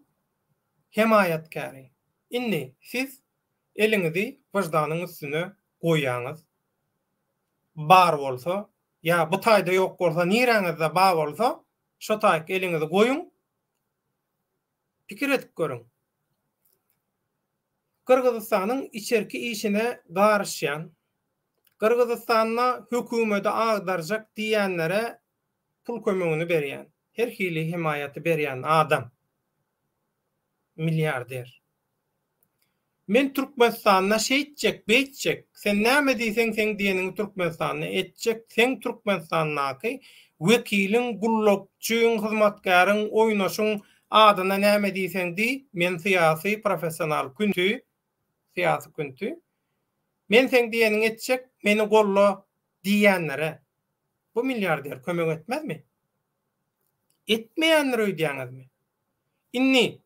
hemaýatkäri. Indi siz eliňizi wyždanyň üstüne goýýaňyz. Bar bolsa, ýa bu taýda ýok bolsa niräňizde bar bolsa, şo taýyk eliňizi goýuň, pikir edip görüň. Gyrgyzystanyň içerki işine garyşýan, Gyrgyzystanda hökümedi agdarjak diýýänlere pul kömegini berýän, her hili hemaýaty berýän adam. Milliarder. Men Türkmenistanda şeýtjek, beýtjek, sen näme diýseň seň diýeniňi Türkmenistanda etjek, seň Türkmenistandaky wekiliň, gullukçyň, hyzmatkäriň, oýnaşyň adyna näme diýseň diý, men syýasy professional künti, syýasy künti, men seň diýeniňi etjek, meni golla diýýänlere bu milliarder kömek etmezmi? Etmeýändir öýdýäňizmi? Indi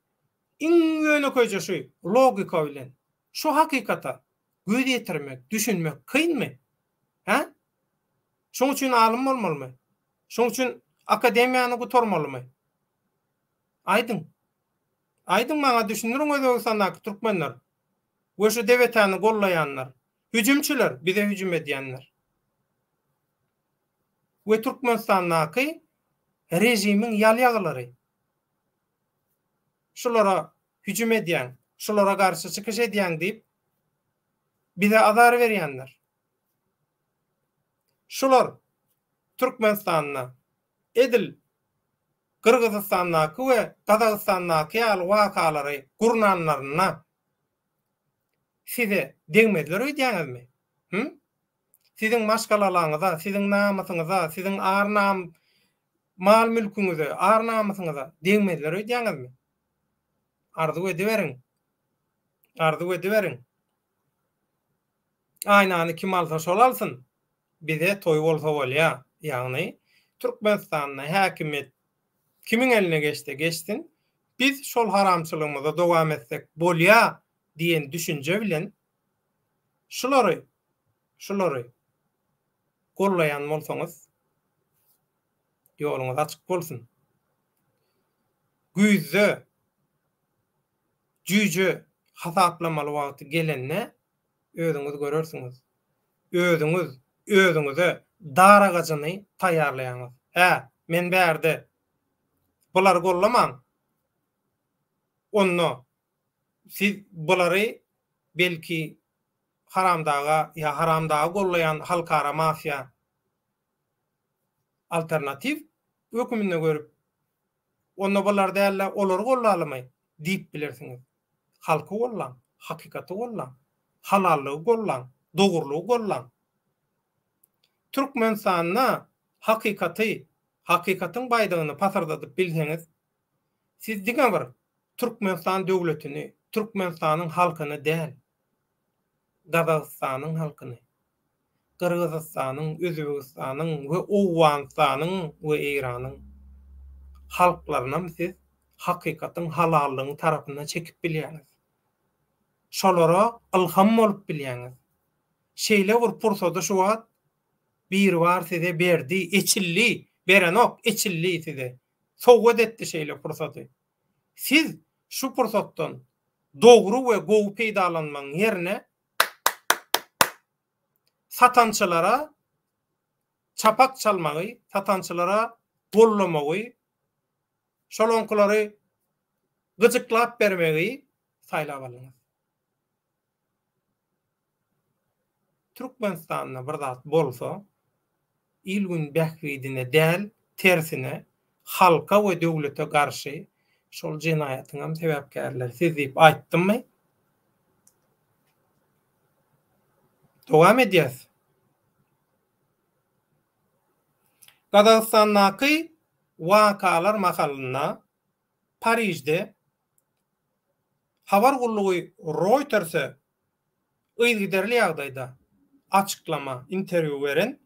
iň ýönekeýje şu logika bilen şu hakykata göz ýetirmek, düşünmek kynmy? Hä? Şoň üçin alym bolmalymy? Şoň üçin akademiýany gutarmalymy? Aýdyň. Aýdyň maňa düşündiriň Özbegistandaky türkmenler we şu DWT-ni gollaýanlar, hüjümçiler, bize hüjüm edýänler. We Türkmenistandaky režimiň ýalýagylary. Şulara hüjüm edýäň, şulara garşy çykyş edýäň diýip, bize azar berýänler. Şular Türkmenistanda edil Gyrgyzystandaky we Gazagystandaky ýaly wakalary gurnanlarynda size degmezler öýdýäňizmi? Hü? Siziň maşgalalaňyza, siziň namysyňyza, siziň ar-nam mal-mülküňize, ar-namysyňyza degmezler öýdýäňizmi? Arzuw ediberiň. Arzuw ediberiň. Aýnany kim alsa şol alsyn. Bize toý bolsa bolýa. Ýagny Türkmenistanda häkimiýet kimiň eline geçse geçsin, biz şol haramçylygymyza dowam etsek bolýa diýen düşünje bilen Şulary, şulary gollaýan bolsaňyz, ýoluňyz açyk bolsun. Güýzde jüýje hasaplamaly wagty gelende özüňiz görersiňiz. Özüňiz özüňize dar agajyny taýýarlaýaňyz. Hä, men bärde. Bulary gollamaň. Onda Siz bulary belki Haramdaga ýa Haramdagy gollaýan halkara mafiýa alternatiw höküminde görüp, onda bular däl-de olary gollalymy diýip bilersiňiz. Halky gollaň, hakykaty gollaň, halallygy gollaň, dogrulygy gollaň. Türkmenistanda hakykaty, hakykatyň baýdagyny pasyrdadyp bilseňiz, siz diňe bir Türkmenistan döwletini, Türkmenistanyň halkyny däl, Gazagystanyň halkyny, Gyrgyzystanyň, Özbegistanyň we Owganystanyň we Eýranyň halklarynam siz hakykatyň, halallygyň tarapyna çekip bilýäňiz. Şolara ylham bolup bilýäňiz. Şeýle bir pursady şu wagt Biribar size berdi, eçildi, berenok, eçildi size. Sowgat etdi şeýle pursady. Siz şu pursatdan dogry we gowy peýdalanmagyň ýerine satançylara çapak çalmagy, satançylara gollamagy, şolaňkylary gyjyklap bermegi saýlap aldyňyz. Türkmenistanda bir zat bolsa, il-gün bähbidine däl, tersine, halka we döwlete garşy şol jenaýatyňam sebäpkärleri siz diýip aýtdymmy? Dowam edýäs. Gazagystandaky wakalar mahalynda Parižde habar gullugy Reuters-e yzygiderli ýagdaýda açyklama, interwýu beren,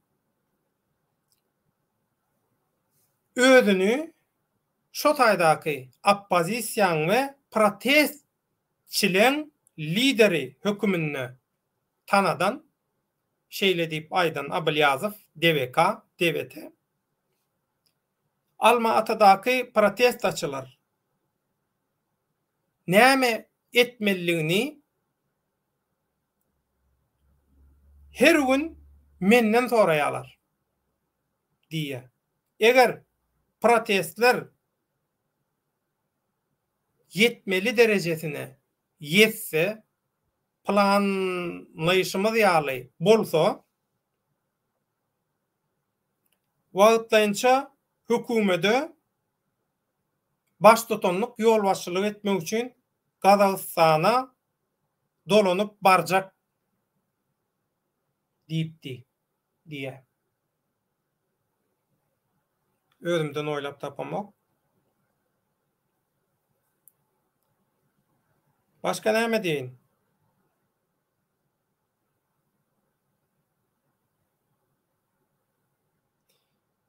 özüni şo taýdaky oppozisiýaň we protestçileň lideri höküminde tanadan, şeýle diýip aýdan Ablýazow DWK, DWT. Alma-Atadaky protestaçylar näme etmelidigini her gün menden soraýarlar diýýär. Eger protestler ýetmeli derejesine ýetse, planlaýşymyz ýaly bolsa, wagtlaýynça hökümede baştutanlyk ýolbaşçylyk etmek üçin Gazagystana dolanyp barjak diýipdi diýýär. Özümden oýlap tapamok. Başga näme diýeýin?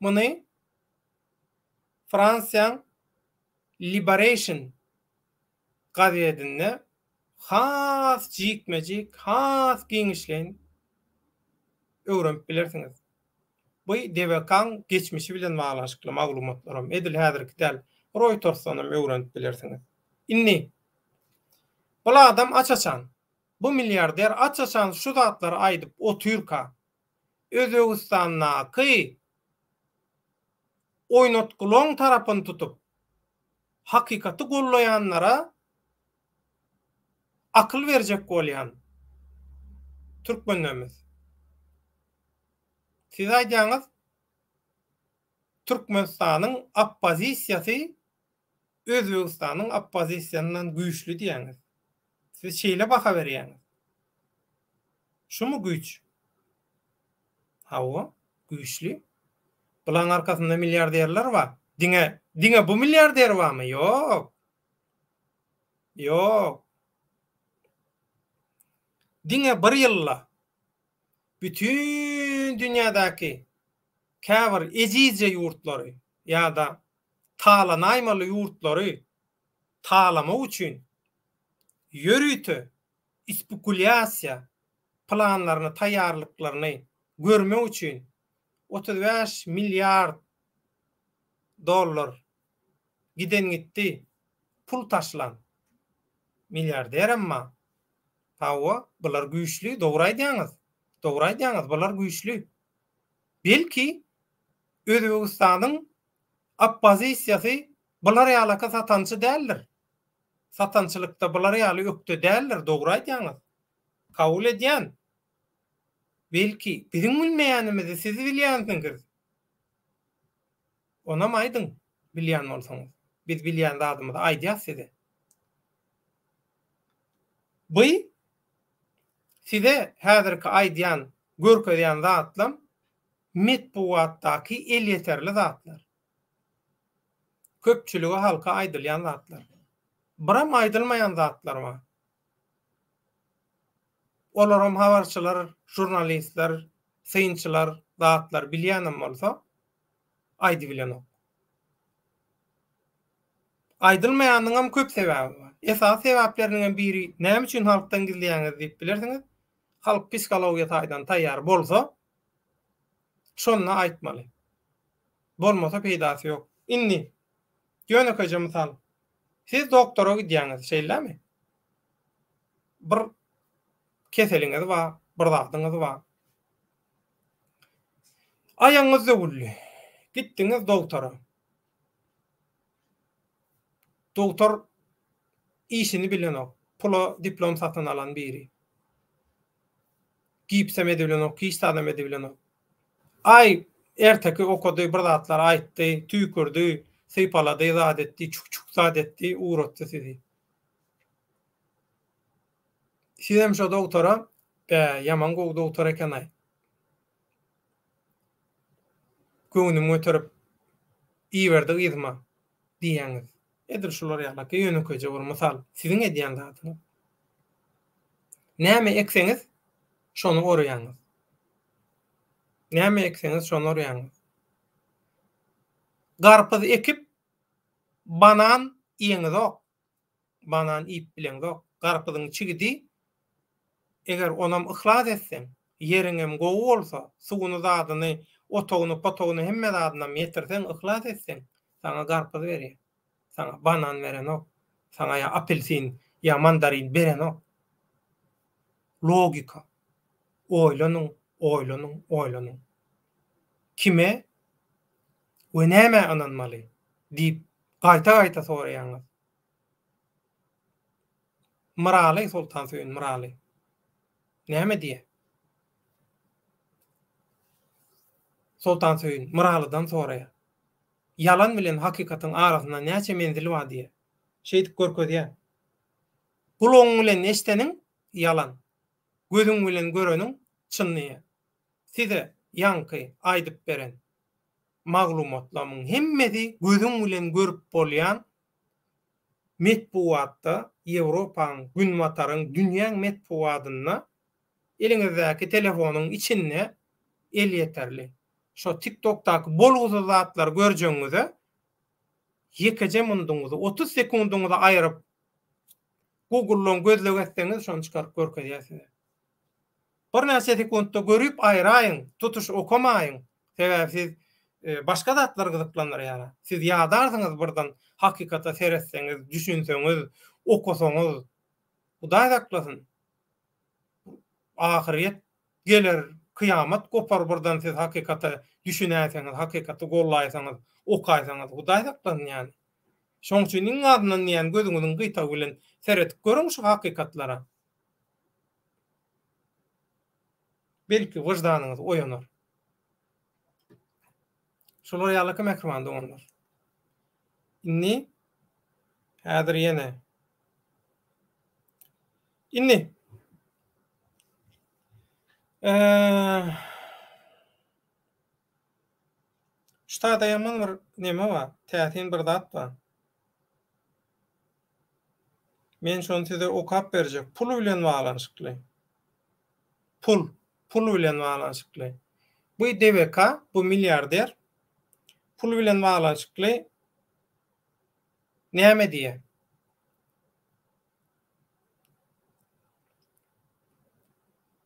Muny Fransiýaň Liberation gazetinde has jikme-jik, has giňişleýin öwrenip bilersiňiz. Bu DWK-nyň geçmişi bilen baglanyşykly maglumatlaram, edil häzirki däl, Reuters-dan hem öwrenip bilersiňiz. Indi, bul adam aç-açan, bu milliarder aç-açan şu zatlary aýdyp otyrka, Özbegistandaky oýnatgylaň tarapyny tutup, hakykaty gollaýanlara akyl berjek bolýan türkmenlerimiz. Siz aýdýaňyz, Türkmenistanyň oppozisiýasy Özbegistanyň oppozisiýasyndan güýçli diýýäňiz. Siz şeýle baha berýäňiz. Şumy güýç? Hawa, güýçli. Bulaň arkasynda milliarderler bar. Diňe, diňe bu milliarder barmy? Ýok. Ýok. Diňe bir ýylda bütin dünýädäki käbir ejizje ýurtlary ýa-da talanaýmaly ýurtlary talamak üçin ýörite spekulýasiýa planlaryny, taýýarlyklaryny görmek üçin 35 milliard dollar giden gitdi pul taşlan milliarderem bar. Hawa, bular güýçli, dogry aýdýaňyz. Dogry aýdýaňyz, bular güýçli. Belki, Özbegistanyň oppozisiýasy bular ýalaka satançy däldir. Satançylykda bular ýaly ökde däldir, dogry aýdýaňyz. Kabul edýän. Belki, biziň bilmeýänimizi siz bilýänsiňiz. Onam aýdyň, bilýän bolsaňyz. Biz bilýän zadymyzy aýdýas size. By size häzirki aýdýan, görkezýän zatlam metbugatdaky elýeterli zatlar. Köpçülige, halka aýdylýan zatlar. Biram aýdylmaýan zatlar bar. Olaram habarçylar, žurnalistler, synçylar zatlar bilýänem bolsa, aýdybilenok. Aýdylmaýanyňam köp sebäbi bar. Esasy sebäpleriniňem biri näme üçin halkdan gizleýäňiz diýip bilersiňiz. Halk psihologiýa taýdan taýýar bolsa, şonda aýtmaly. Bolmasa peýdasy ýok. Indi, ýönekeýje mysal. Siz doktora gidýäňiz, şeýlemi? Bir keseliňiz bar, bir zadyňyz bar. Aýagyňyz döwüldi. Gitdiňiz dogtora. Dogtor işini bilenok. Pula diplom satyn alan biri. Gipsem edibilenok, hiç zadam edibilenok. Aý, erteki okady, bir zatlar aýtdy, tüýkürdi, sypalady, zat etdi, çük-çük zat etdi, ugratdy sizi. Sizem şo dogtora, Bä, ýaman gowy dogtor eken-aý. Göwnüm göterip, iberdi yzyma diýýäňiz. Edil şular ýalak ýönekeýje bir mysal. Siziň edýän zadyňyz. Näme ekseňiz, şony orýaňyz. Näme ekseňiz, şony orýaňyz. Garpyz ekip. Banan iýeňizok. Banan iýip bileňzok. Garpyzyň çigidi eger onam yhlas etseň, ýeriňem gowy bolsa, suwuny zadyny, otagyny potagyny hemme zadynam ýetirseň, yhlas etseň, saňa garpyz berýär. Saňa banan berenok. Saňa ýa apelsin, ýa mandarin berenok. Logika. Oýlanyň, oýlanyň, oýlanyň. Kime we nämä ynanmaly? diýip gaýta-gaýta soraýaňyz. Myraly Soltansöýün Myraly näme diýýär? Soltansöýün Myralydan soraýar. Ýalan bilen hakykatyň arasynda näçe menzil bar diýýär. Şeýdip görkezýär. Gulagyň bilen eşdeniň ýalan, gözüň bilen göreniň çyn diýýär. Size ýaňky aýdyp beren maglumatlamyň hemmesi gözüň bilen görüp bolýan metbugatda, Ýewropaň, Günbataryň, dünýäň metbugatynda eliňizdäki telefonyň içinde elýeterli. Şo TikTokdaky bolgusyz zatlary görjegiňize ýekeje munduňyzy, 30 sekundyňyzy aýyryp Googledan gözleg etseňiz şony çykaryp görkezýär size. Birnäçe sekuntda görüp aýraýyň, tutuş okamaýyň. Sebäbi siz başga zatlar gyzyklandyrýar. Siz ýadarsyňyz birden hakykata seretseňiz, düşünseňiz, okasaňyz. Hudaý saklasyn. Ahyrýet geler, kyýamat gopar birden siz hakykata düşünäýseňiz, hakykaty gollaýsaňyz, okaýsaňyz. Hudaý saklasyn ýani. Şoň üçin iň azyndan diýýän gözüňiziň gyýtagy bilen seredip görüň şu hakykatlara. Belki wyždanyňyz oýanar. Şular ýalyky mähriban doganlar. Indi häzir ýene Indi Eee Şu taýda ýaman bir neme bar, täsin bir zat bar. Men şony size okap berjek. Pul bilen baglanyşykly. Pul, pul bilen baglanyşykly. Bu DBK, bu milliarder pul bilen baglanyşykly näme diýýär?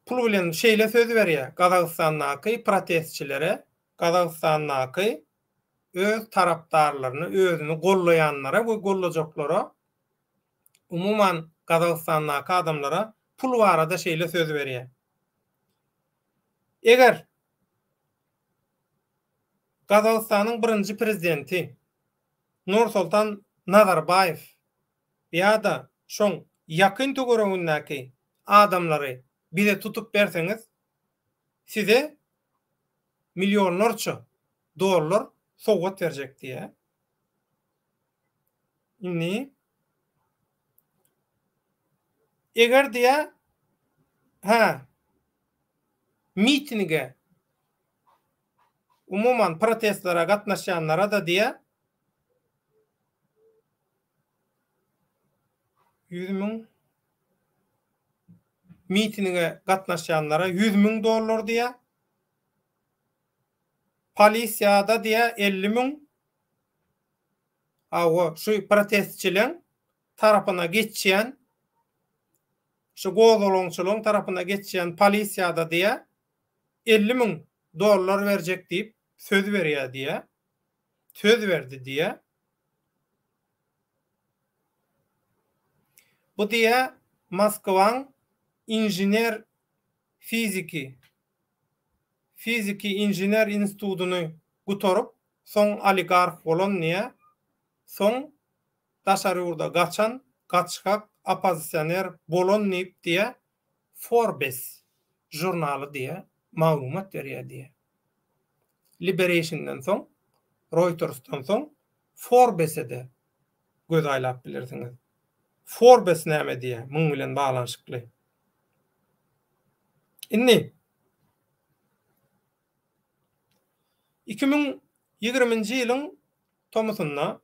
Pul bilen şeýle söz berýär Gazagystandaky protestçilere, Gazagystandaky öz tarapdarlaryny, özüni gollaýanlara we gollajaklara, umuman Gazagystandaky adamlara pul barada şeýle söz berýär. Eger Gazagystanyň birinji prezidenti Nursoltan Nazarbaýew ýa-da şoň ýakyn töweregindäki adamlary bize tutup berseňiz, size millionlarça dollar sowgat berjek diýýär. Indi eger diýýär, hä, mitinge, umuman protestlere gatnaşýanlara-da diýýär, 100 000 mitinge gatnaşýanlara 100 000 dollar diýýär. Polisiýada diýýär 50 000. Hawa, şu protestçileň tarapyna geçýän, şu gozgalaňçylygyň tarapyna geçýän polisiýada diýýär 50 000 dollar berjek diýip söz berýär diýýär. Söz berdi diýýär. Bu diýýär Moskwaň inžener fiziki fiziki inžener institutyny gutaryp, soň oligarh bolan diýýär. Soň daşary ýurda gaçan, gaçgak oppozisioner bolan diýip diýýär, Forbes žurnaly diýýär, maglumat berýär diýýär. Liberation-den soň, Reuters-dan soň Forbes-e-de göz aýlap bilersiňiz. Forbes näme diýýär muň bilen baglanyşykly? Indi 2020-nji ýylyň tomusynda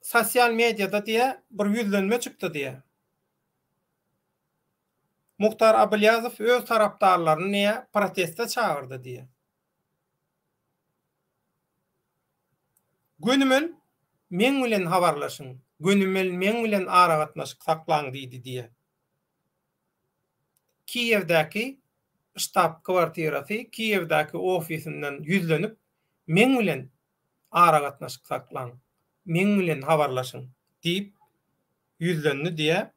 sosial mediada diýýär, bir ýüzlenme çykdy diýýär. Muhtar Abylýazow öz tarapdarlaryny diýýär, proteste çagyrdy diýýär. Gönümel meň bilen habarlaşyň, gönümel meň bilen aragatnaşyk saklaň diýdi diýýär. Kiýewdäki ştab kwartirasy, Kiýewdäki ofisinden ýüzlenip, meň bilen aragatnaşyk saklaň, meň bilen habarlaşyň diýip ýüzlendi diýýär.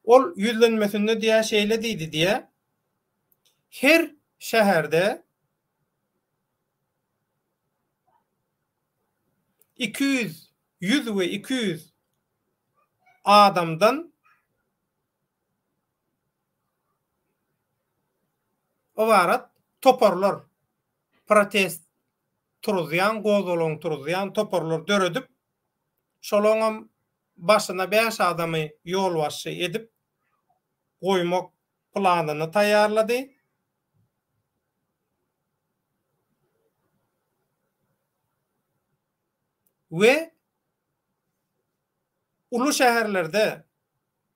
Ol ýüzlenmesinde diýýär şeýle diýdi diýýär, Her şäherde 200, ýüz we 200 adamdan ybarat toparlar, protest turuzýan, gozgalaň turuzýan toparlar döredip, şolaňam başyna bäş adamy ýolbaşçy edip goýmak planyny taýýarlady. We uly şäherlerde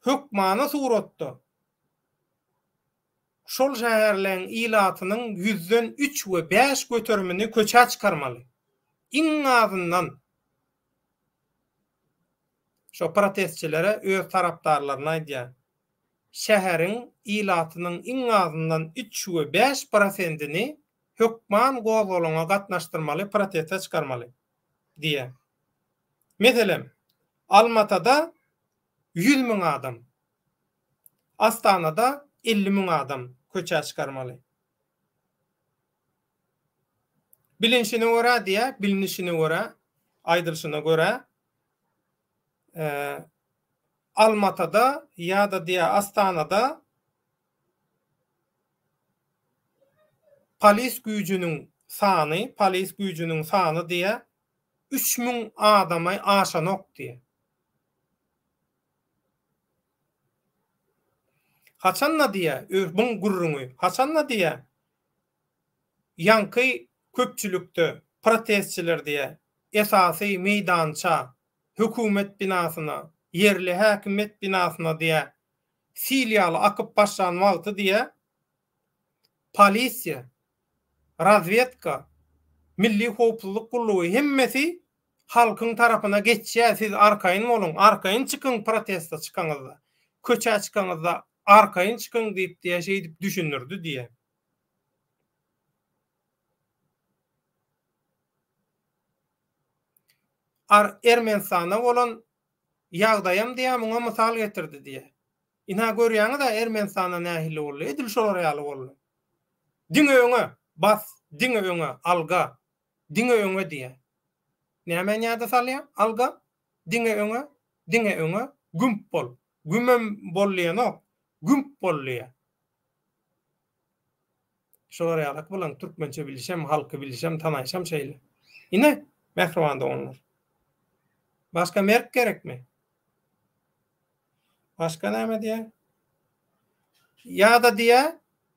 hökmany suratda şol şäherleň ilatynyň ýüzden üç we bäş göterimini köçä çykarmaly. Iň azyndan şo protestçilere öz tarapdarlaryna aýdýar. Şäheriň ilatynyň iň azyndan üç we bäş prosentini hökman gozgalaňa gatnaşdyrmaly, proteste çykarmaly diýýär. Meselem, Almatada 100 müň adam, Astanada 50 müň adam köçä çykarmaly. Bilinşine görä diýýär, bilinişine görä, aýdylyşyna görä, Almatada ýa-da diýýär Astanada polis güýjüniň sany, polis güýjüniň sany diýýär, 3000 adamy aşanok diýýär. Haçan-da diýýär, buň gürrüňi, haçan-da diýýär, ýaňky köpçülikde protestçiler diýýär, esasy meýdança, hökümet binasyna, ýerli häkimiýet binasyna diýýär, sil ýaly akyp başlan wagty diýýär, polisiýa, razwedka, Milli howpsuzlyk gullugy hemmesi halkyň tarapyna geçýär, siz arkaýyn boluň, arkaýyn çykyň proteste çykaňyzda, köçä çykaňyzda arkaýyn çykyň diýip diýýär, şeýdip düşündirdi diýýär. Ar Ermenistanda bolan ýagdaýam diýýär, muňa mysal getirdi diýýär. Ynha görýäňiz-ä Ermenistanda nähili boldy, edil şolar ýaly boldy. Diňe öňe, bas, diňe öňe, alga, diňe öňe diýýär. Nämäni ýada salýar? Alga, diňe öňe, diňe öňe, gümp bol. Gümem bol diýenok, gümp bol diýýär. Şolar ýalak bolan türkmençe bilişem, halky bilişem, tanaýşam şeýle. Ine, mähriban doganlar. Başga merk gerekmi? Başga näme diýýär? Ýa-da diýýär,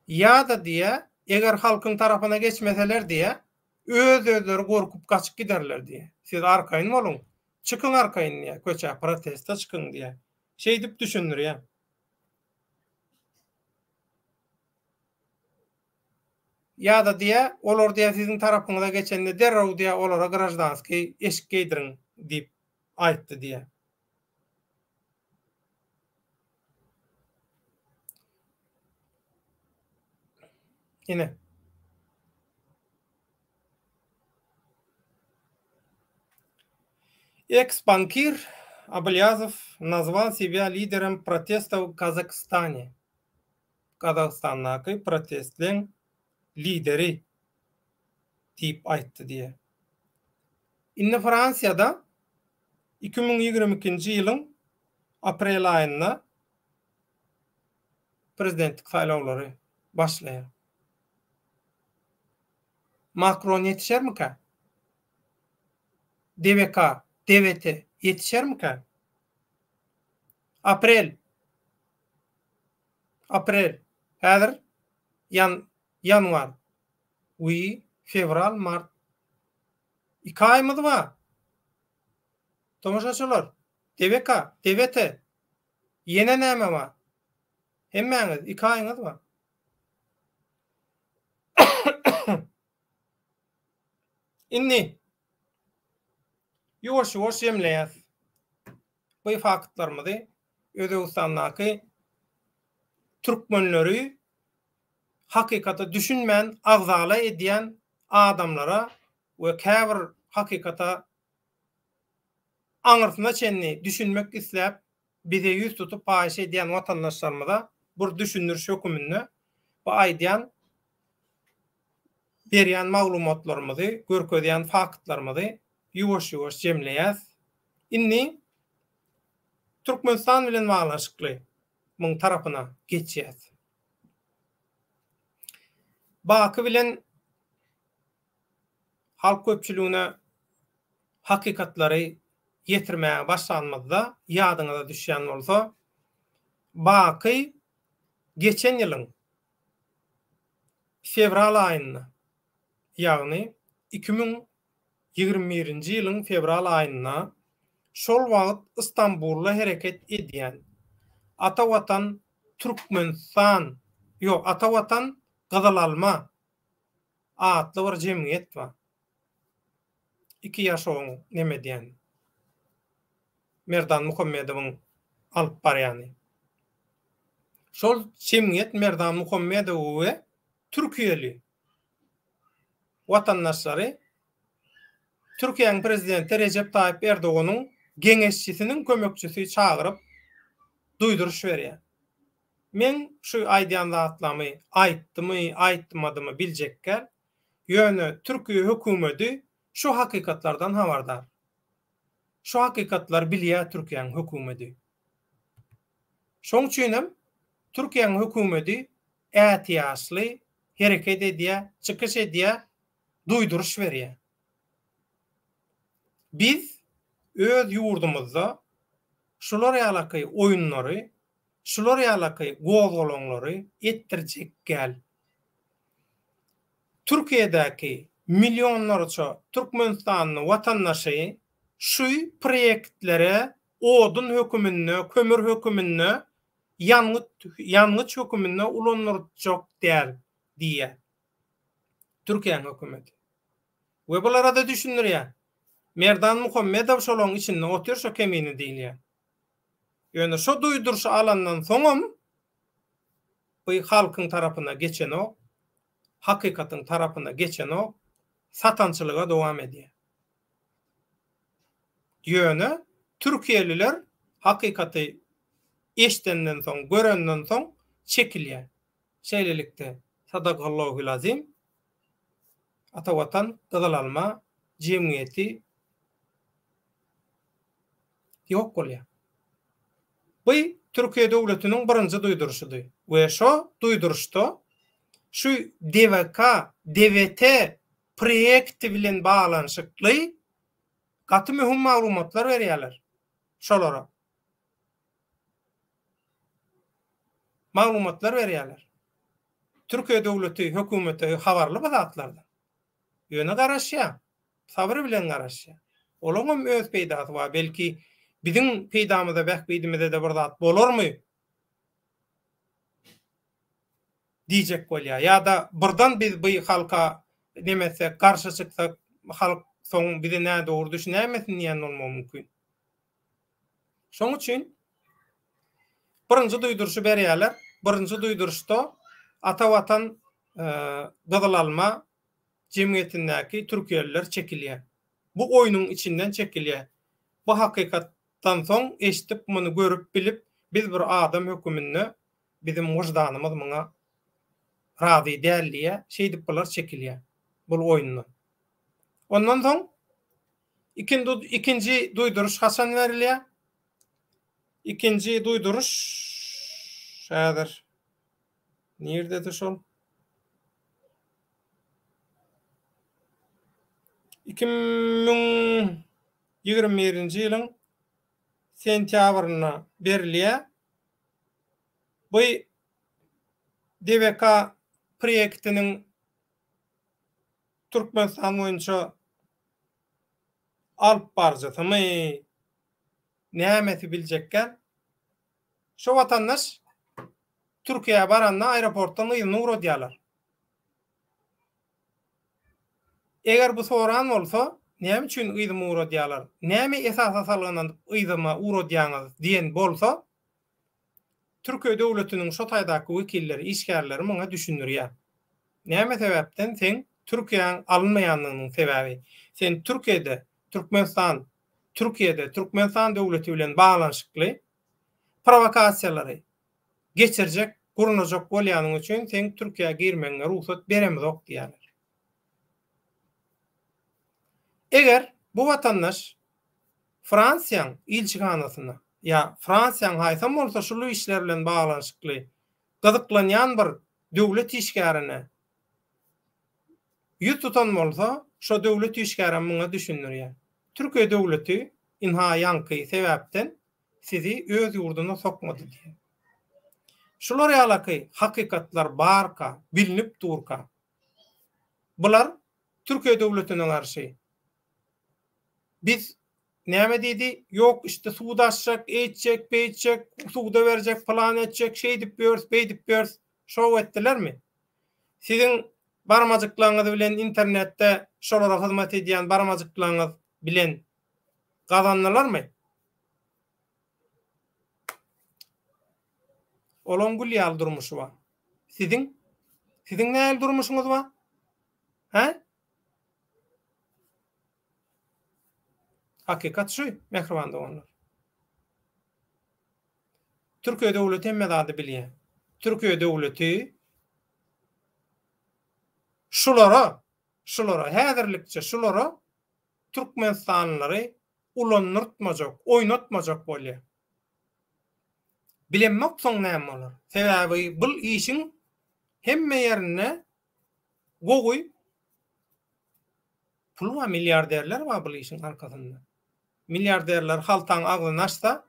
ýa-da diýýär, eger halkyň tarapyna geçmeseler diýýär, öz-özleri gorkup gaçyp giderler diýýär. Siz arkaýyn boluň, çykyň arkaýyn diýýär, köçä proteste çykyň diýýär. Şeýdip düşündirýär. Ýa-da diýýär, olar diýýär siziň tarapyňyza geçende derrew diýýär olara graždanskiý eşik geýdiriň diýip aýtdy diýýär. Ine. Ex-bankir Ablýazow nazwal sebýa liderem protestov w Kazakstane. Gazagystandaky protestleň lideri diýip aýtdy diýýär. Indi Fransiýada 2022-nji ýylyň aprel aýynda prezidentlik saýlawlary başlaýar. Makron ýetişermikä? DWK, DWT ýetişermikä? Aprel. Aprel. Häzir ýan ýanwar. Wi, fewral, mart. Iki aýymyz bar. Tomaşaçylar, DWK, DWT. Ýene näme bar? Hemmäňiz iki aýyňyz bar. Indi ýuwaş-ýuwaş jemleýäs. Bu faktlarymyzy Özbegistandaky türkmenleri hakykata düşünmän agzala edýän adamlara we käbir hakykata aňyrsyna çenli düşünmek isläp bize ýüz tutup haýyş edýän watandaşlarymyza bir düşündiriş höküminde bu aýdýan berýän maglumatlarymyzy, görkezýän faktlarymyzy ýuwaş-ýuwaş jemleýäs. Indi Türkmenistan bilen baglanyşykly muň tarapyna geçýäs. Baky bilen halk köpçüligine hakykatlary ýetirmäge başlanymyzda ýadyňyza düşýän bolsa, Baky geçen ýylyň fewral aýynda, ýagny 2021-nji ýylyň fewral aýynda şol wagt Stambulda hereket edýän Ata Watan Türkmenistan, ýok, Ata Watan Gyzyl Alma atly bir jemgyýet bar. Iki ýaşowyň neme edýäni. Merdan Muhammedowyň alyp barýany. Şol jemgyýet Merdan Muhammedowy we türkiýeli watandaşlary Türkiýäniň prezidenti Rejep Taýyp Erdoganyň geňeşçisiniň kömekçisi çagyryp duýduryş berýär. Meň şu aýdýan zatlamy aýtdymy, aýtmadymy biljekgäl, ýöne Türkiýe hökümedi şu hakykatlardan habardar. Şu hakykatlary bilýär Türkiýäniň hökümedi. Şoň üçinem Türkiýäniň hökümedi ätiýaçly hereket edýär, çykyş edýär, duýduryş berýär. Biz öz ýurdumyzda şular ýalaky oýunlary Şular ýalaky gozgalaňlary etdirjek gäl. Türkiýedäki millionlarça türkmenistanly watandaşy şu proýektlere odun höküminde, kömür höküminde, ýangyt ýangyç höküminde ulandyrjak däl diýýär. Türkiýäň hökümeti. We bulara-da düşündirýär. Merdan Muhammedow şolaň içinde otyr şo kemine diýilýär. Ýöne şo duýduryşy alandan soňam bu halkyň tarapyna geçenok, hakykatyň tarapyna geçenok, satançylyga dowam edýär. Ýöne türkiýeliler hakykaty eşdenden soň, görenden soň çekilýär. Şeýlelikde, Sadakallahul-azim, Ata Watan Gyzyl Alma jemgyýeti ýok bolýar. Bu Türkiýe döwletiniň birinji duýduryşydy we şo duýduryşda şu DWK, DWT proýekti bilen baglanyşykly gaty möhüm maglumatlar berýärler şolara. Maglumatlar berýärler. Türkiýe döwleti hökümeti habarly bu zatlardan. Ýöne garaşýar. Sabyr bilen garaşýar. Olaňam öz peýdasy bar. Belki, biziň peýdamyza, bähbidimize-de bir zat bolarmy diýjek bolýar. Ýa-da birden biz bu halka neme etsek, garşy çyksak, halk soň bize nädogry düşünäýmesin diýen bolmagy mümkin. Şoň üçin birinji duýduryşy berýärler. Birinji duýduryşda Ata Watan Gyzyl Alma jemgyýetindäki türkiýeliler çekilýär. Bu oýnuň içinden çekilýär. Bu hakykatdan soň eşidip muny görüp bilip biz bir adam höküminde biziň wyždanymyz muňa razy däl diýýär. Şeýdip bular çekilýär bul oýundan. Ondan soň ikinji duýduryş haçan berilýär? Ikinji duýduryş häzir nirdedi şol? 2021-nji ýylyň sentýabrynda berilýär. Bu DWK proýektiniň Türkmenistan boýunça alyp baryjysymy, nämesi biljekgä. Şo watandaş Türkiýä baranda aeroportdan yzyna ugradýarlar. Eger bu soran bolsa, näme üçin yzyma ugradýarlar, näme esasa salgylanyp yzyma ugradýaňyz diýen bolsa, Türkiýe döwletiniň şo taýdaky wekilleri, işgärleri muňa düşündirýär. Näme sebäpden seň Türkiýäň alynmaýandygynyň sebäbi, sen Türkiýede, Türkmenistan, Türkiýede Türkmenistan döwleti bilen baglanyşykly prowokasiýalary geçirjek, gurnajak bolýanyň üçin seň Türkiýä girmegiňe rugsat beremizok diýýärler. Eger bu watandaş Fransiýaň ilçihanasyna ýa Fransiýaň haýsam bolsa şul işler bilen baglanyşykly gyzyklanýan bir döwlet işgärine ýüz tutan bolsa, şo döwlet işgärem muňa düşündirýär. Türkiýe döwleti ynha ýaňky sebäpden sizi öz ýurduna sokmady diýýär. Şular ýalaky hakykatlar barka, bilnip durka, bular Türkiýe döwletine garşy Biz näme diýdi? Ýok, işte suw daşjak, eýtjek, beýtjek, suwda berjek, pylan etjek, şeýdip ýörüs, beýdip ýörüs. Şow etdilermi? Siziň barmajyklaryňyz bilen internetde şolara hyzmat edýän barmajyklaryňyz bilen gazandylarmy? Olaň gül ýaly durmuşy bar. Siziň? Siziň nähili durmuşyňyz bar? Hä? Hakykat şu, mähriban doganlar. Türkiýe döwleti hemme zady bilýär. Türkiýe döwleti şulara, şulara, häzirlikçe şulara türkmenistanlylary ulandyrtmajak, oýnatmajak bolýar. Bilemok soň näme bolar. Sebäbi bul işiň hemme ýerinde gowy Pul bar, milliarderler bar bul işiň arkasynda. Milliarderler haltaň agzyny açsa,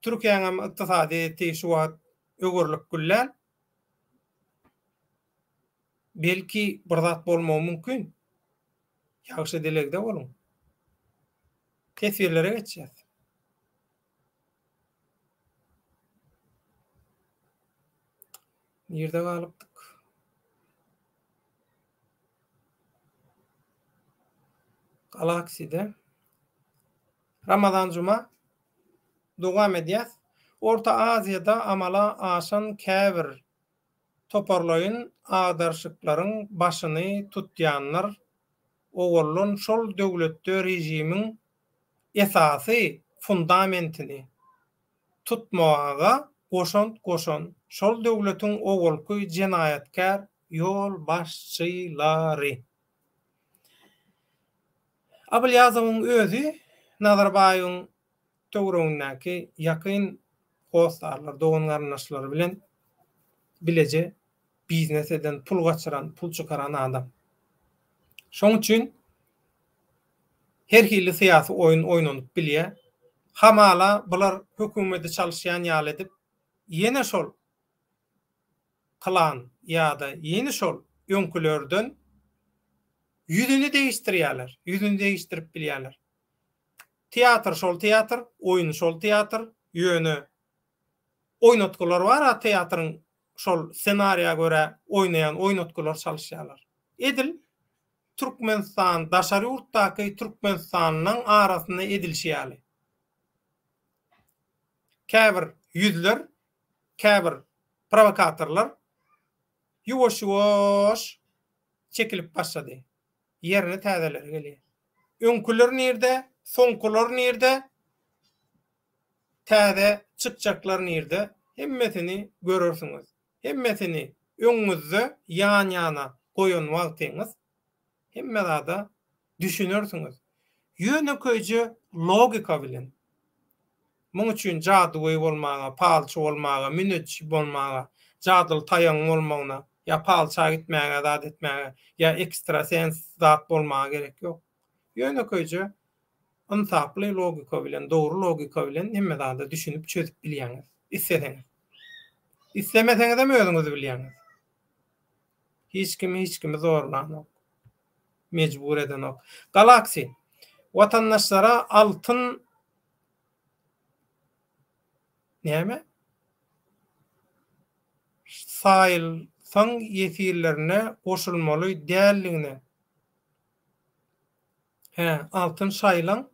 Türkiýäňem ykdysadyýeti şu wagt öwürlik güllär. Belki bir zat bolmagy mümkin. Ýagşy dilegde boluň. Teswirlere geçýäs. Nirde galypdyk? Galaxy-de. Ramazan Juma dowam edýäs. Orta Aziýada amala aşan käbir toparlaýyn agdaryşyklaryň başyny tutýanlar owaldan şol döwletde režimiň esasy fundamentini tutmaga goşant goşan şol döwletiň owalky jenaýatkär ýolbaşçylary. Abylýazowyň özi Nazarbaýewiň töweregindäki ýakyn hossarlar, dogan-garyndaşlary bilen bileje biznes eden, pul gaçyran, pul çykaran adam. Şoň üçin her hili syýasy oýun oýnanyp bilýär. Hamala bular hökümeti çalyşýan ýaly edip, ýene şol klan ýa-da ýene şol öňkülerden ýüzüni degişdirýärler, ýüzüni degişdirip bilýärler. Teatr şol teatr, oýun şol teatr, ýöne oýnatgylar bar-a teatryň şol ssenariýa görä oýnaýan oýnatgylar çalyşýarlar. Edil Türkmenistan daşary ýurtdaky türkmenistanlylaň arasynda edilişi ýaly. Käbir ýüzler, käbir prowokatorlar ýuwaş-ýuwaş çekilip başlady. Ýerine täzeleri gelýär. Öňküler nirde, soňkular nirde, täze çykjaklar nirde, hemmesini görersiňiz. Hemmesini öňüňizde ýan-ýana goýan wagtyňyz hemme zada düşünersiňiz. Ýönekeýje logika bilen. Muň üçin jadygöý bolmaga, palçy bolmaga, müneçjim bolmaga, jadyly taýagyň bolmagyna, ýa palça gitmäge zat etmäge, ýa ekstrasens zat bolmaga gerek ýok. Ýönekeýje ynsaply logika bilen, dogry logika bilen hemme zada düşünip çözüp bilýäňiz. Isleseňiz. Islemeseňizem özüňiz bilýäňiz. Hiç kim hiç kimi zorlanok. Mejbur edenok. Galaxy. Watandaşlara altyn näme? Saýylsaň ýesirlerine goşulmaly däldigine, hä, altyn şaýlaň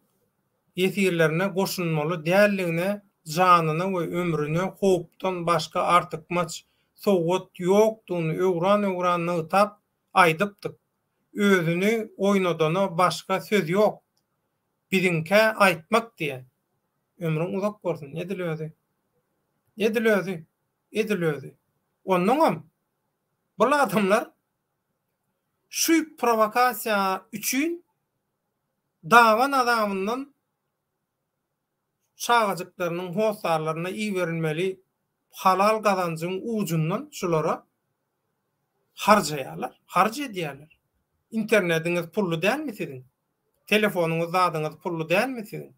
ýesirlerine goşulmaly däldigine, janyna we ömrüne howpdan başga artykmaç sowgat ýokdugyny öwran-öwran nygtap aýdypdyk. Özüni oýnadana başga söz ýok. Biziňkä aýtmak diýýä. Ömrüň uzak bolsun, edil özi. Edil özi. Edil özi. Onnoňam bul adamlar şu prowokasiýa üçin daban azabyndan çagajyklarynyň hossarlaryna iberilmeli halal gazanjyň ujundan şulara harjaýarlar, harç edýärler. Internediňiz pully dälmi siziň? Telefonyňyz zadyňyz pully dälmi siziň?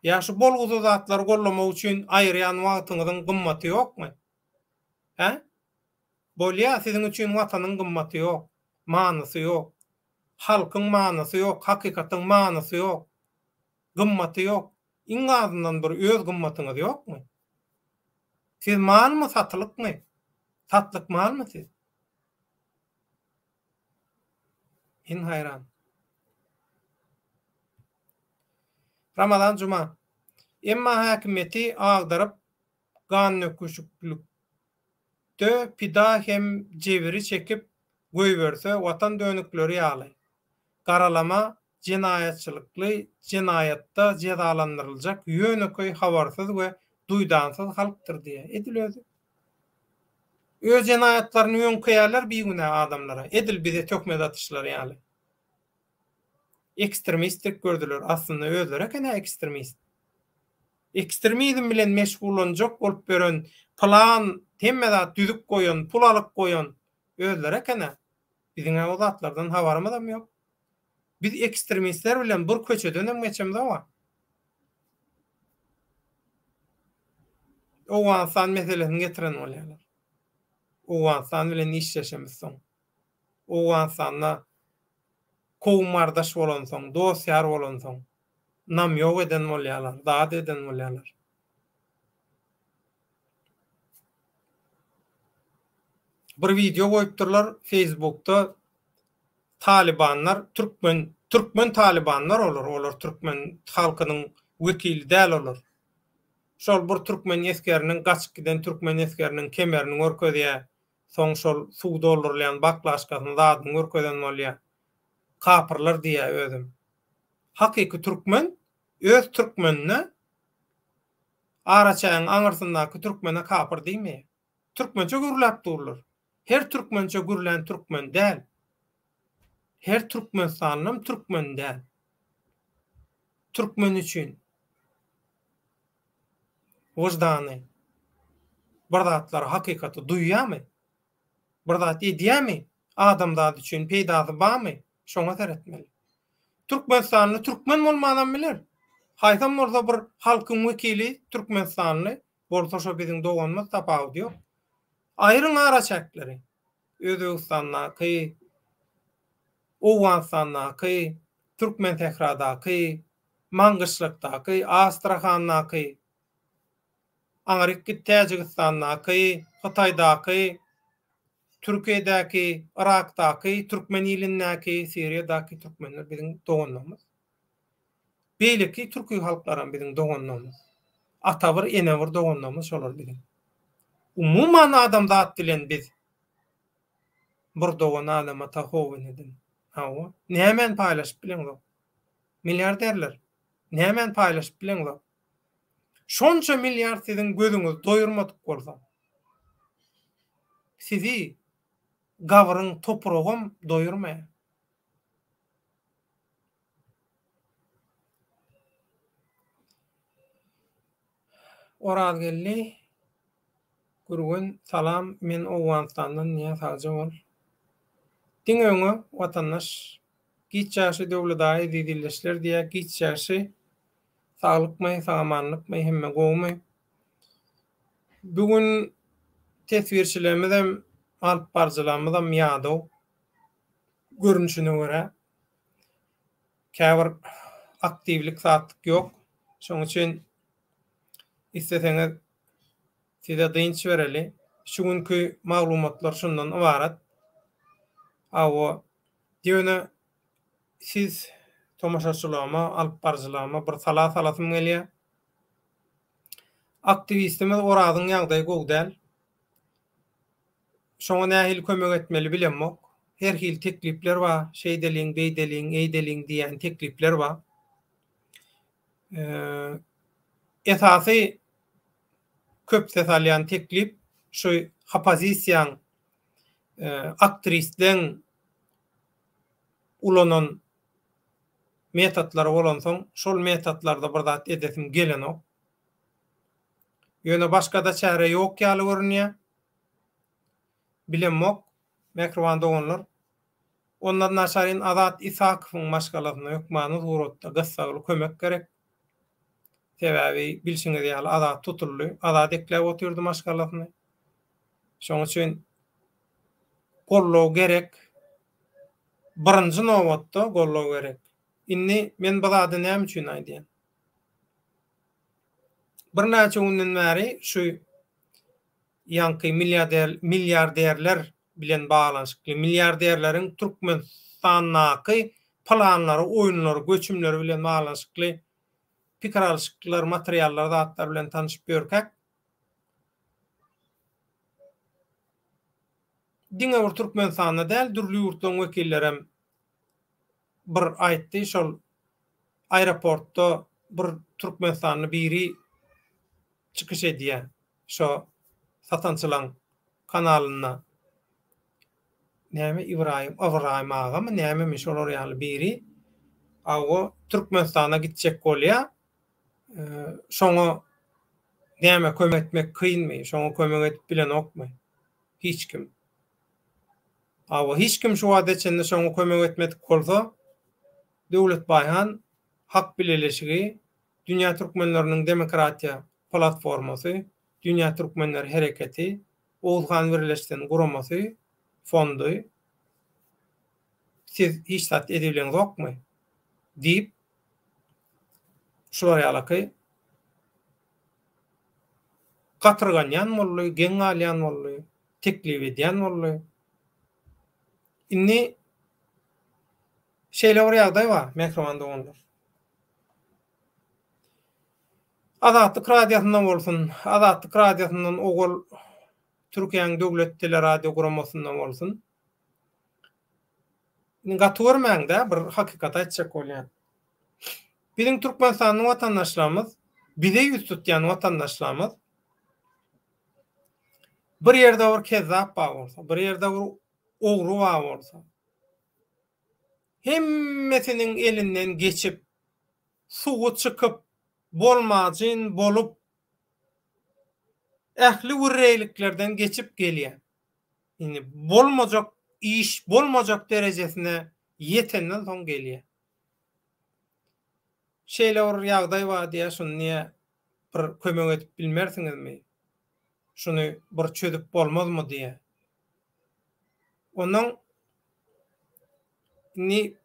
Ýa şu bolgusyz zatlary gollamak üçin aýyrýan wagtyňyzyň gymmaty ýokmy? Hä? Bolýa, siziň üçin Watanyň gymmaty ýok, manysy ýok. Halkyň manysy ýok, hakykatyň manysy ýok. Gymmaty ýok. Iň azyndan bir öz gymmatyňyz ýokmy? Siz malmy, satylykmy? Satlyk malmy siz? Men haýran. Ramazan Juma. Emma häkimiýeti agdaryp, gandöküşiklikde pida hem jebiri çekip goýberse watan dönükleri ýaly, garalama jenaýatçylykly jenaýatda jezalandyryljak ýönekeý habarsyz we duýdansyz halkdyr diýýär. Edil özi. Öz jenaýatlaryny ýöňkeýärler bigünä adamlara, edil bize töhmet atyşlary ýaly. Ekstremist dek gördüler, aslynda özleri eken-ä ekstremist. Ekstremizm bilen meşgullanjak bolup ýören, plan, hemme zat düzüp goýan, pul alyp goýan özleri eken-ä. Biziň-ä o zatlardan habarymyzam ýok. Biz ekstremistler bilen bir köçedenem geçemzog-a. Owganystan meselesini getiren bolýarlar. Owganystan bilen işleşemizsoň. Owganystanda kowum-gardaş bolansoň, dost-ýar bolansoň, namýok eden bolýarlar, zat eden bolýarlar. Bir wideo goýupdyrlar Facebookda Talybanlar türkmen türkmen talybanlar olar olar türkmen halkynyň wekili däl olar. Şol bir türkmen esgeriniň gaçyp giden türkmen esgeriniň kemerini görkezýär. Soň şol suw doldurylýan baklaşkasyny zadyny görkezen bolýar. Kapyrlar diýýär özem. Hakyky türkmen öz türkmenine araçägiň aňyrsyndaky türkmene kapyr diýmeýär. Türkmençe gürläp durlar. Her türkmençe gürlän türkmen däl. Her türkmenistanlym türkmen däl. Türkmen üçin wyždany bir zatlary hakykaty duýýarmy? Bir zat edýärmi? Adamzat üçin peýdasy barmy? Şoňa seretmeli. Türkmenistanly türkmen bolmanam biler. Haýsam bolsa bir halkyň wekili türkmenistanly bolsa şo biziň doganymyz tapawudy ýok. Aýryň araçäkleri. Özbegistandaky, Owganystandaky, Türkmensähradaky, Maňgyşlakdaky, Astrahandaky, aňryk git Täjigistandaky, Hytaýdaky, Türkiýedäki, Yrakdaky, türkmen ilindäki, Siriýadaky türkmenler biziň doganlarymyz. Beýleki türki halklaram biziň doganlarymyz. Ata bir, ene bir doganlarymyz şolar biziň. Umuman adamzat bilen biz bir dogan Adam ata How eneden. Hawa. Nämäni paýlaşyp bileňzok? Milliarderler. Nämäni paýlaşyp bileňzok? Şonça milliard siziň gözüňizi doýurmadyk bolsa, sizi gabryň topragam doýurmaýar. Orazgeldi Gürgen salam men Owganystandan diýýär sagja bol. Diňe öňe watandaş. Giç ýagşy Döwlet aga eziz ildeşler diýýär giç ýagşy saglykmy sagamanlykmy hemme gowumy. Bu gün teswirçilerimizem alyp baryjylarymyzam ýadaw görnüşine görä. Käbir aktiwlik zatlyk ýok. Şonuň üçin isleseňiz size dynç bereli. Şu günki maglumatlar şundan ybarat. Hawa, ýöne siz tomaşaçylaryma, alyp baryjylaryma bir sala salasym gelýär. Aktiwistimiz Orazyň ýagdaýy gowy däl. Şoňa nähili kömek etmeli bilemok. Her hili teklipler bar, şeýdeliň, beýdeliň, eýdeliň diýýän teklipler bar. Esasy köp ses alýan teklip şu opozisiýaň aktristleň ulanan metodlary bolansoň şol metodlarda bir zat edesim gelenok. Ýöne başgada çäre ýok ýaly görünýär. Bilemok, mähriban doganlar. Ondan naçaryn Azat Isakowyň maşgalasyna hökmany suratda gyssagly kömek gerek. Sebäbi bilşiňiz ýaly Azat tutuldy. Azat ekläp otyrdy maşgalasyny. Şoň üçin goldaw gerek. Birinji nobatda goldaw gerek. Indi men bu zady näme üçin aýdýan? Birnäçe günden bäri şu ýaňky milliarder milliarderler bilen baglanyşykly, milliarderleriň Türkmenistandaky planlary, oýunlary, göçümleri bilen baglanyşykly pikir alyşyklar, materiallar, zatlar bilen tanşyp ýörkäk, diňe bir Türkmenistanda däl, dürli ýurtlaryň wekillerem bir aýtdy, şol aeroportda bir türkmenistanly biri çykyş edýär şo satançylaň kanalynda. Näme Ybraýym, Ybraýym agamy nämemi şolar ýaly biri awa Türkmenistana gitjek bolýar. Şoňa näme kömek etmek kynmy? Şoňa kömek edip bilenokmy? Hiç kim. Hawa, hiç kim şu wagta çenli şoňa kömek etmedik bolsa, Döwlet Baýhan, Hak bileleşigi, Dünýä türkmenleriniň demokratiýa platformasy, Dünýä türkmenleri hereketi, Oguzhan birleşsin guramasy, fondy, siz hiç zat edibileňzokmy? diýip, şular ýalaky gatyrganýan boldy, geň galýan boldy, teklip edýän boldy. Indi şeýle bir ýagdaý bar, mähriban doganlar. Azatlyk Radiosynda bolsun, Azatlyk Radiosyndan owal Türkiýäniň döwlet teleradio guramasynda bolsun. Indi gaty görmäň-dä, bir hakykaty aýtjak bolýan. Biziň Türkmenistanyň watandaşlarymyz, bize ýüz tutýan watandaşlarymyz bir ýerde bir kezzap bar bolsa, bir ýerde bir ogry bar bolsa, hemmesiniň elinden geçip, suwy çykyp, bolmajyn bolup, ähli wirreýliklerden geçip gelýär. Indi bolmajak iş bolmajak derejesine ýetenden soň gelýär. Şeýle bir ýagdaý bar diýýär, şuny diýýär, bir kömek edip bilmersiňizmi? Şuny bir çözüp bolmazmy diýýär. Ondan indi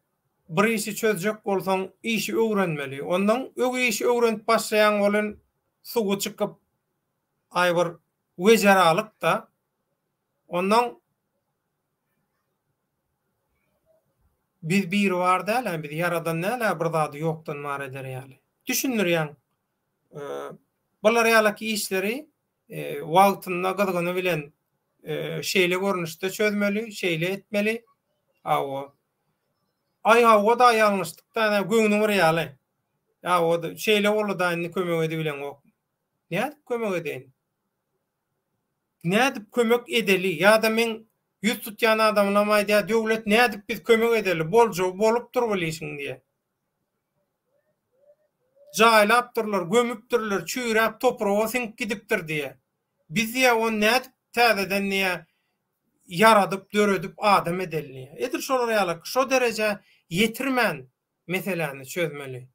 bir işi çözjek bolsaň, işi öwrenmeli. Ondan öň işi öwrenip başlaýaň welin suwy çykyp, aý bir wejeralyk-da. Ondan biz biri bar däl-ä, biz ýaradan däl-ä bir zady ýokdan bar eder ýaly. Düşündirýäň. Bular ýalaky işleri wagtynda gyzgyny bilen şeýle görnüşde çözmeli, şeýle etmeli. Hawa. Aý hawa-da ýalňyşdyk-da, göwni bir ýaly. Hawa-da, şeýle boldy-da indi kömek edibileňok. Nädip kömek edeýin? Nädip kömek edeli? Ýa-da meň ýüz tutýan adamlam aýdýar, Döwlet nädip biz kömek edeli? Boljagy bolupdyr bul işiň diýýär. Jaýlapdyrlar, gömüpdirler, çüýräp topraga siňip gidipdir diýýär. Biz diýýär, ony nädip täzeden diýýär, ýaradyp, döredip adam edeli diýýär. Edil şolar ýaly, şo derejä ýetirmän meseläni çözmeli.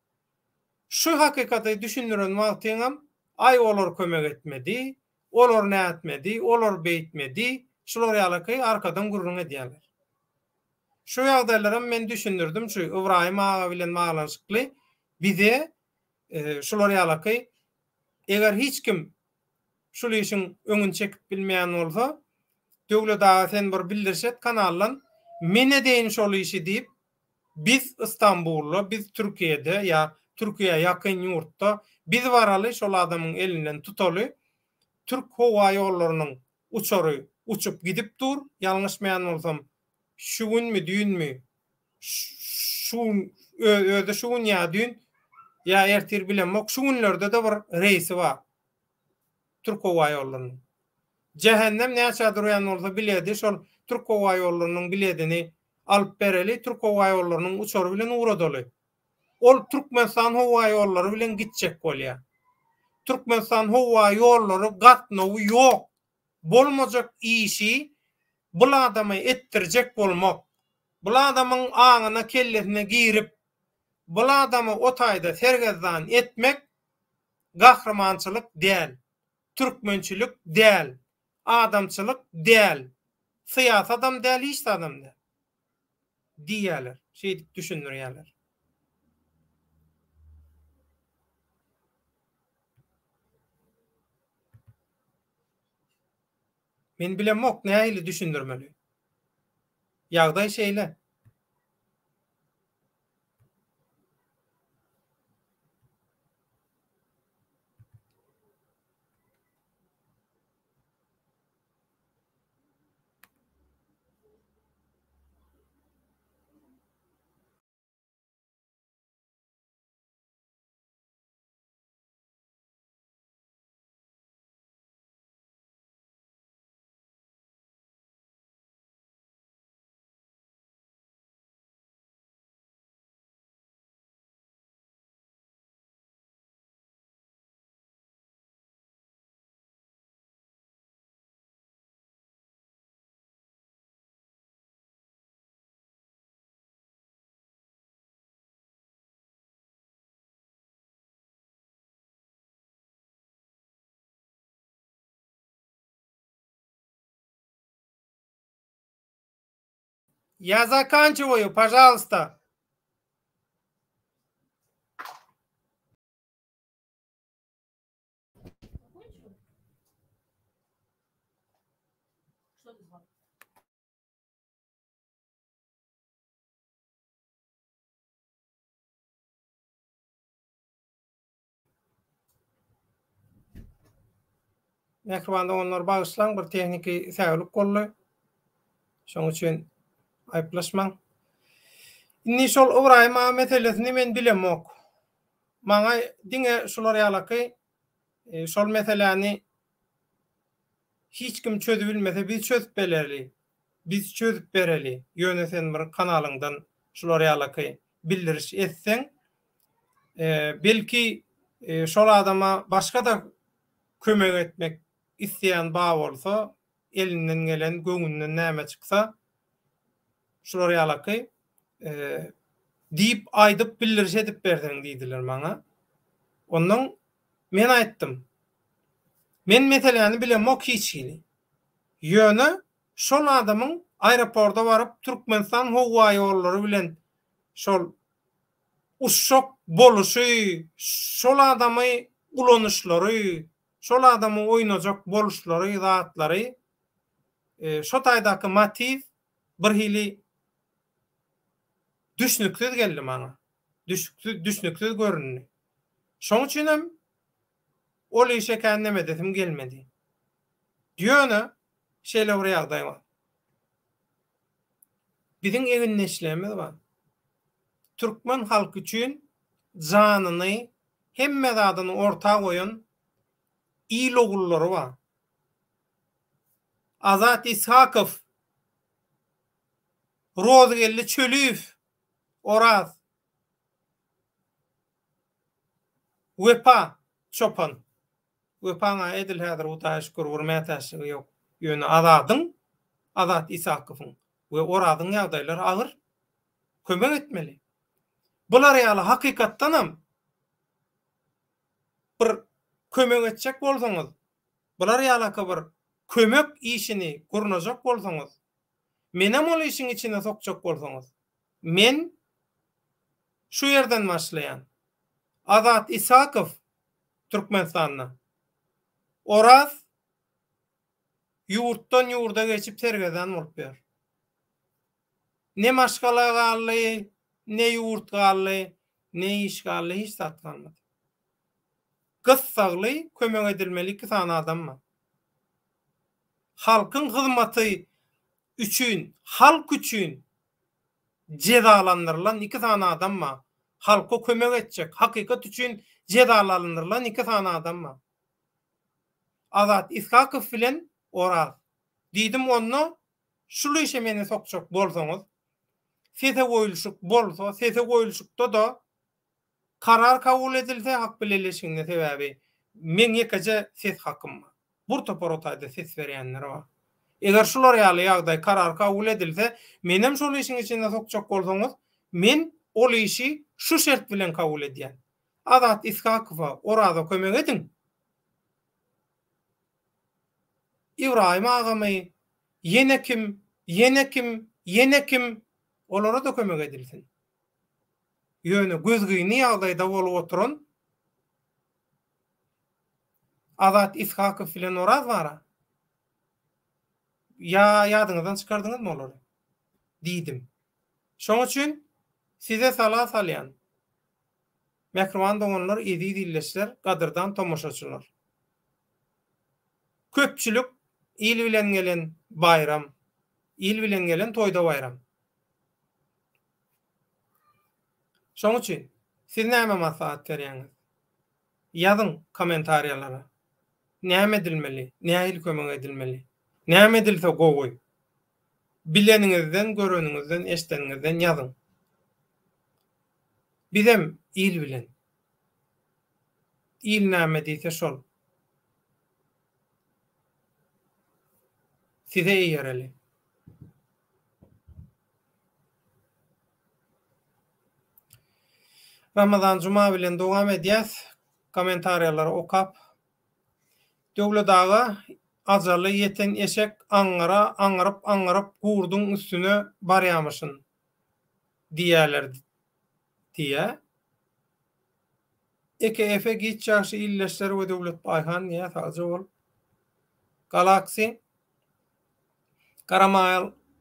Şu hakykaty düşündiren wagtyňam, aý olar kömek etmedi, olar nätmedi, olar beýtmedi, şular ýalaky arkadan gürrüň edýärler. Şu ýagdaýlaram men düşündirdim şu Ybraýym aga bilen baglanyşykly bize şular ýalaky eger hiç kim. şul işiň öňüni çekip bilmeýän bolsa, Döwlet aga sen bir bildiriş et kanaldan, men edeýin şol işi diýip, biz Istanbulda, biz Türkiýede ýa Türkiýä ýakyn ýurtda biz baraly şol adamyň elinden tutaly, Türk howa ýollarynyň uçary uçup gidip dur, ýalňyşmaýan bolsam şu günmi düýnmi şu gün özi şu gün ýa düýn ýa ertir bilemok şu günlerde-de bir reýsi bar Türk howa ýollarynyň. Jähennem näçä durýan bolsa biledi şol Türk howa ýollarynyň biledini alyp bereli Türk howa ýollarynyň uçary bilen ugradaly. Ol Türkmenistan howa ýollary bilen gitjek bolýar. Türkmenistan howa ýollary gatnawy ýok. Bolmajak işi bul adama etdirjek bolmak. Bul adamyň aňyna kellesine girip bul adamy o taýda sergezdan etmek gahrymançylyk däl. Türkmençilik däl. Adamçylyk däl. Syýasadam däl hiç zadam däl. Diýýärler. Şeýdip düşündirýärler. Men bilemok nähili düşündirmeli. Ýagdaý şeýle. Ýa zakançiwaýu, pažalsta. Mähriban doganlar bagyşlaň bir tehniki säwlik boldy. Şoň üçin aýyplaşmaň. Indi şol Ybraýym aga meselesini men bilemok. Maňa diňe şular ýalaky şol meseläni hiç kim çözübilmese biz çözüp beleri. Biz çözüp bereli. Ýöne sen bir kanalyňdan şular ýalaky bildiriş etseň belki şol adama başga-da kömek etmek isleýän bar bolsa, elinden gelen, göwnünden näme çyksa, şular ýalaky diýip aýdyp bildiriş edip berseň diýdiler maňa. Ondan men aýtdym. Men meseläni bilemok hiç hili. Ýöne şol adamyň aeroporta baryp Türkmenistan howaýollary bilen şol uçjak boluşy, şol adamy ulanyşlary, şol adamy oýnajak boluşlary zatlary şo taýdaky motiw birhili düşnüksiz geldi maňa. Düşüksiz, düşnüksiz göründi. Şoň üçinem ol işe kän neme edesim gelmedi. Ýöne şeýle bir ýagdaý bar. Biziň egindeşlerimiz bar. Türkmen halky üçin janyny, hemme zadyny orta goýan il ogullary bar. Azat Ishakow, Rozgeldi Çöliýew, Oraz, Wepa çopan. Wepaň-a edil häzir Hudaýa şükür bir mätäçligi ýok. Ýöne Azadyň, Azat Isakowyň we Orazyň ýagdaýlary agyr. Kömek etmeli. Bular ýaly hakykatdanam bir kömek etjek bolsaňyz, bular ýalaka bir kömek işini gurnajak bolsaňyz, menem ol işiň içine sokjak bolsaňyz, men şu ýerden başlaýan. Azat Isakow Türkmenistanda. Oraz. Ýurtdan ýurda geçip sergezdan bolup ýör. Ne maşgala galdy, ne ýurt galdy, ne iş galdy, hiç zat galmady. Gyssagly kömek edilmeli iki sany adam bar. Halkyň hyzmaty üçin, halk üçin jezalandyrylan iki sany adam bar. Halka kömek etjek, hakykat üçin jezalandyrylan iki sany adam bar. Azat Ishakow bilen Oraz. Diýdim onda şul işe meni sokjak bolsaňyz, sese goýulyşyk bolsa, sese goýulyşykda-da karar kabul edilse Hak bileleşiginde sebäbi meň ýekeje ses hakym bar. Bir topar o taýda ses berýänler bar. Eger şular ýaly ýagdaý karar kabul edilse, menem şol işiň içinde sokjak bolsaňyz, men ol işi şu şert bilen kabul edýän. Azat Ishakowa, Oraza kömek ediň. Ybraýym agamy, ýene kim, ýene kim, ýene kim, olara-da kömek edilsin. Ýöne gözgyny ýagdaýda bolup oturan Azat Ishakow bilen Oraz bar-a. Ýa ýadyňyzdan çykardyňyzmy olary? Diýdim. Şoň üçin size sala salýan. Mähriban doganlar, eziz ildeşler, gadyrdan tomaşaçylar! Köpçülik il bilen gelen baýram, il bilen gelen toýda baýram. Şoň üçin siz näme maslahat berýäňiz? Ýazyň kommentariýalara. Näme edilmeli? Nähili kömek edilmeli? Näme edilse gowy? Bileniňizden, göreniňizden, eşdeniňizden ýazyň. Bizem il bilen. Il näme diýse şol. Size eýereli. Ramazan Juma bilen dowam edýäs. Kommentariýalary okap. Döwlet aga ajaly ýeten eşek aňňyra aňyryp aňyryp gurduň üstüne barýamyşyn diýýäler diýýä. Eke Efe giç ýagşy illeşler we Döwlet Baýhan diýýä sagja bol. Galaxy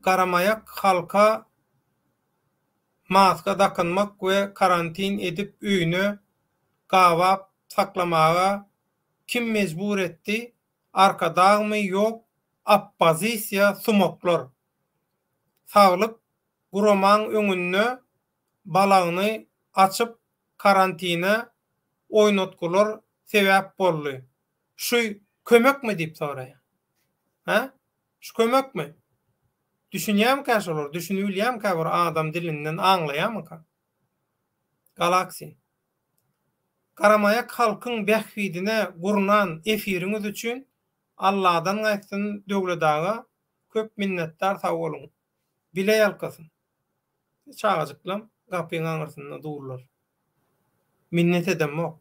Garamaýak halka maska dakynmak we karantin edip öýüne gabap saklamaga kim mejbur etdi arkadagmy ýok appozisiýa sumaklar saglyk guramaň öňünde balagyny açyp karantine oýnatgylar sebäp boldy Şu kömekmi diýip soraýar. Hä? Şu kömekmi? Düşünýärmikä şolar? Düşünibilýärmikä bir adam dilinden aňlaýarmyka? Galaxy. Garamaýak halkyň bähbidine gurnan efiriňiz üçin Alladan gaýtsyn Döwlet aga köp minnetdar sag boluň. Bile ýalkasyn. Çagajyklam gapyň aňyrsynda durlar. Minnet edemok.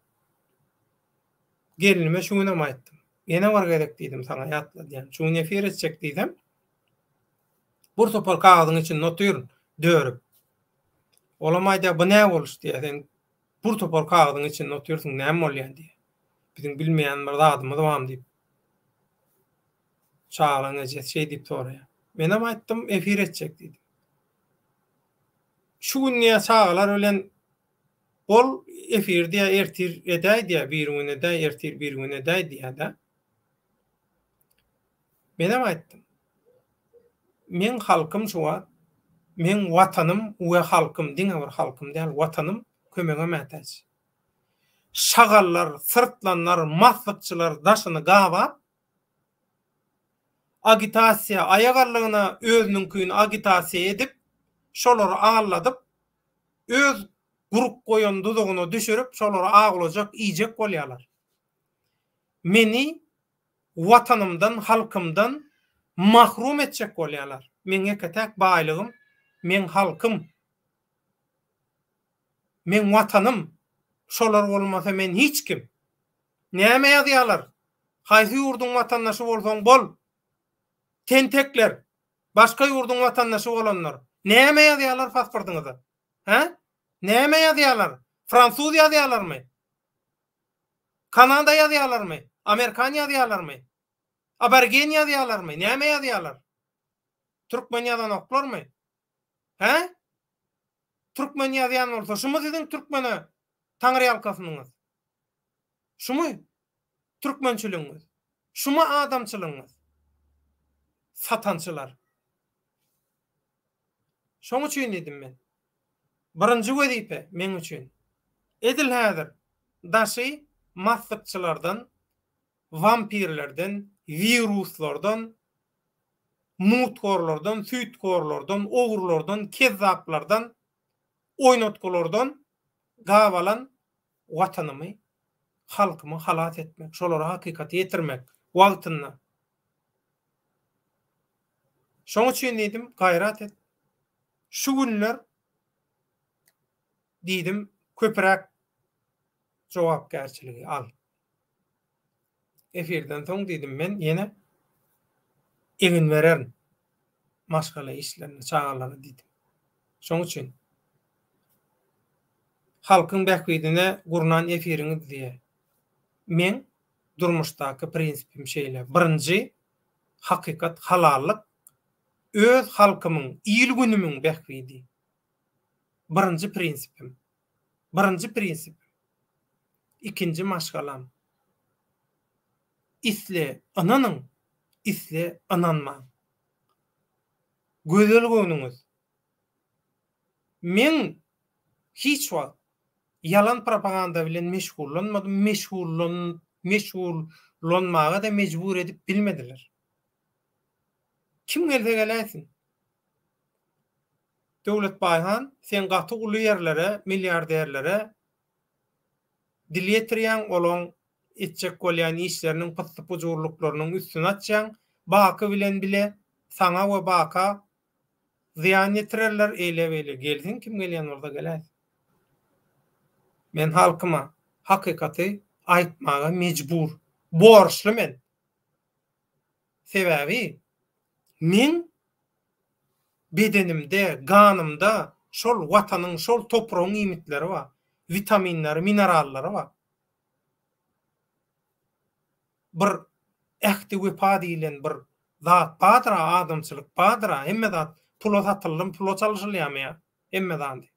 Gelnime şu günem aýtdym. Ýene bir gezek diýdim saňa ýatladýan. Şu gün efir etjek diýsem, bir topar kagyzyň içinde otyryn, dörüp. Olam aýdýar, bu nä boluş diýýär, sen bir topar kagyzyň içinde otyrsyň, näme bolýar diýýär. Biziň bilmeýän bir zadymyz barmy diýip. Çagalaň ejesi şeý diýip soraýar. Menem aýtdym, efir etjek diýdim. Şu gün diýýär çagalar bilen Bol efir diýýär ertir edäý diýýär birigün edäý ertir birigün edäý diýýär-dä. Menem aýtdym. Meň halkym şu wagt meň watanym we halkym diňe bir halkym däl watanym kömege mätäç. Şagallar, syrtlanlar, maslykçylar daşyny gabap agitasiýa aýagallygyna özüniňkini agitasiýa edip şolary aldadyp öz gurup goýan duzagyna düşürip, şolary awlajak, iýjek bolýarlar. Meni Watanymdan, halkymdan mahrum etjek bolýarlar. Meň ýeke-täk baýlygym, meň halkym, meň Watanym. Şolar bolmasa men hiç kim. Näme ýazýarlar? Haýsy ýurduň watandaşy bolsaň bol. Tentekler! Başga ýurduň watandaşy bolanlar. Näme ýazýarlar pasportyňyza? Hä? Näme ýazýarlar? Fransuz ýazýarlarmy? Kanada ýazýarlarmy? Amerikan ýazýarlarmy? Aborigen ýazýarlarmy? Näme ýazýarlar? Türkmen ýazanoklarmy? Hä? Türkmen ýazýan bolsa, şumy siziň türkmene taňryýalkasynyňyz? Şumy türkmençiligiňiz? Şumy adamçylygyňyz? Satançylar. Şoň üçin diýdim men. Birinji wezipe meň üçin. Edil häzir daşy maslykçylardan, wampirlerden, wiruslardan, mutgorlardan, süýtgorlardan, ogrulardan, kezzaplardan, oýnatgylardan gabalan Watanymy, halkymy halas etmek, şolara hakykaty ýetirmek wagtynda. Şoň üçin diýdim, gaýrat et. Şu günler diýdim, köpräk jogapkärçiligi al. Efirden soň diýdim, men ýene egin bererin maşgala işlerine, çagalara diýdim. Şoň üçin halkyň bähbidine gurnan efiriňiz diýe. Meň durmuşdaky prinsipim şeýle, birinji hakykat halallyk, öz halkymyň, il-günümiň bähbidi. Birinji prinsipim. Birinji prinsipim. Ikinji maşgalam. Isle ynanyň, isle ynanmaň. Gözel göwnüňiz. Meň hiç wagt ýalan propaganda bilen meşgullanmadym, meşgullan meşgullanmaga-da mejbur edip bilmediler. Kim gelse geläýsin. Döwlet Baýhan, sen gaty uly ýerlere, milliarderlere dil ýetirýäň, olaň etjek bolýan işleriniň pyssy-pujurlyklarynyň üstüni açýaň, Baky bilen bile saňa we Baka zyýan ýetirerler, eýle-beýle, gelsin kim gelýän bolsa geläýsin. Men halkyma hakykaty aýtmaga mejbur, borçly men. Sebäbi meň bedenimde, ganymda şol Watanyň, şol topragyň iýmitleri bar, witaminleri, minerallary bar. Bir ähdi wepa diýlen bir zat bardyr-a, adamçylyk bardyr-a, hemme zat pula satyldymy, pula çalşylýarmy ýa hemme zady.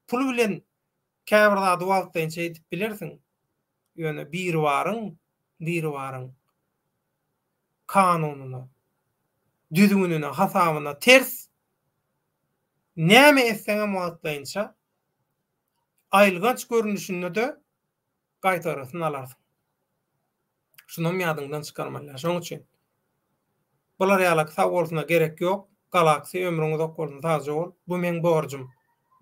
Pul bilen käbir zady wagtlaýynça edip bilersiň, ýöne Biribaryň, Biribaryň kanunyna, düzgünine, hasabyna ters näme etseňem wagtlaýynça aýylganç görnüşinde-de gaýtarasyny alarsyň. Şunam ýadyňdan çykarmaly. Şonuň üçin bular ýalak sag bolsuna gerek ýok. Galaxy ömrüň uzak bolsun sagja bol. Bu meň borjum.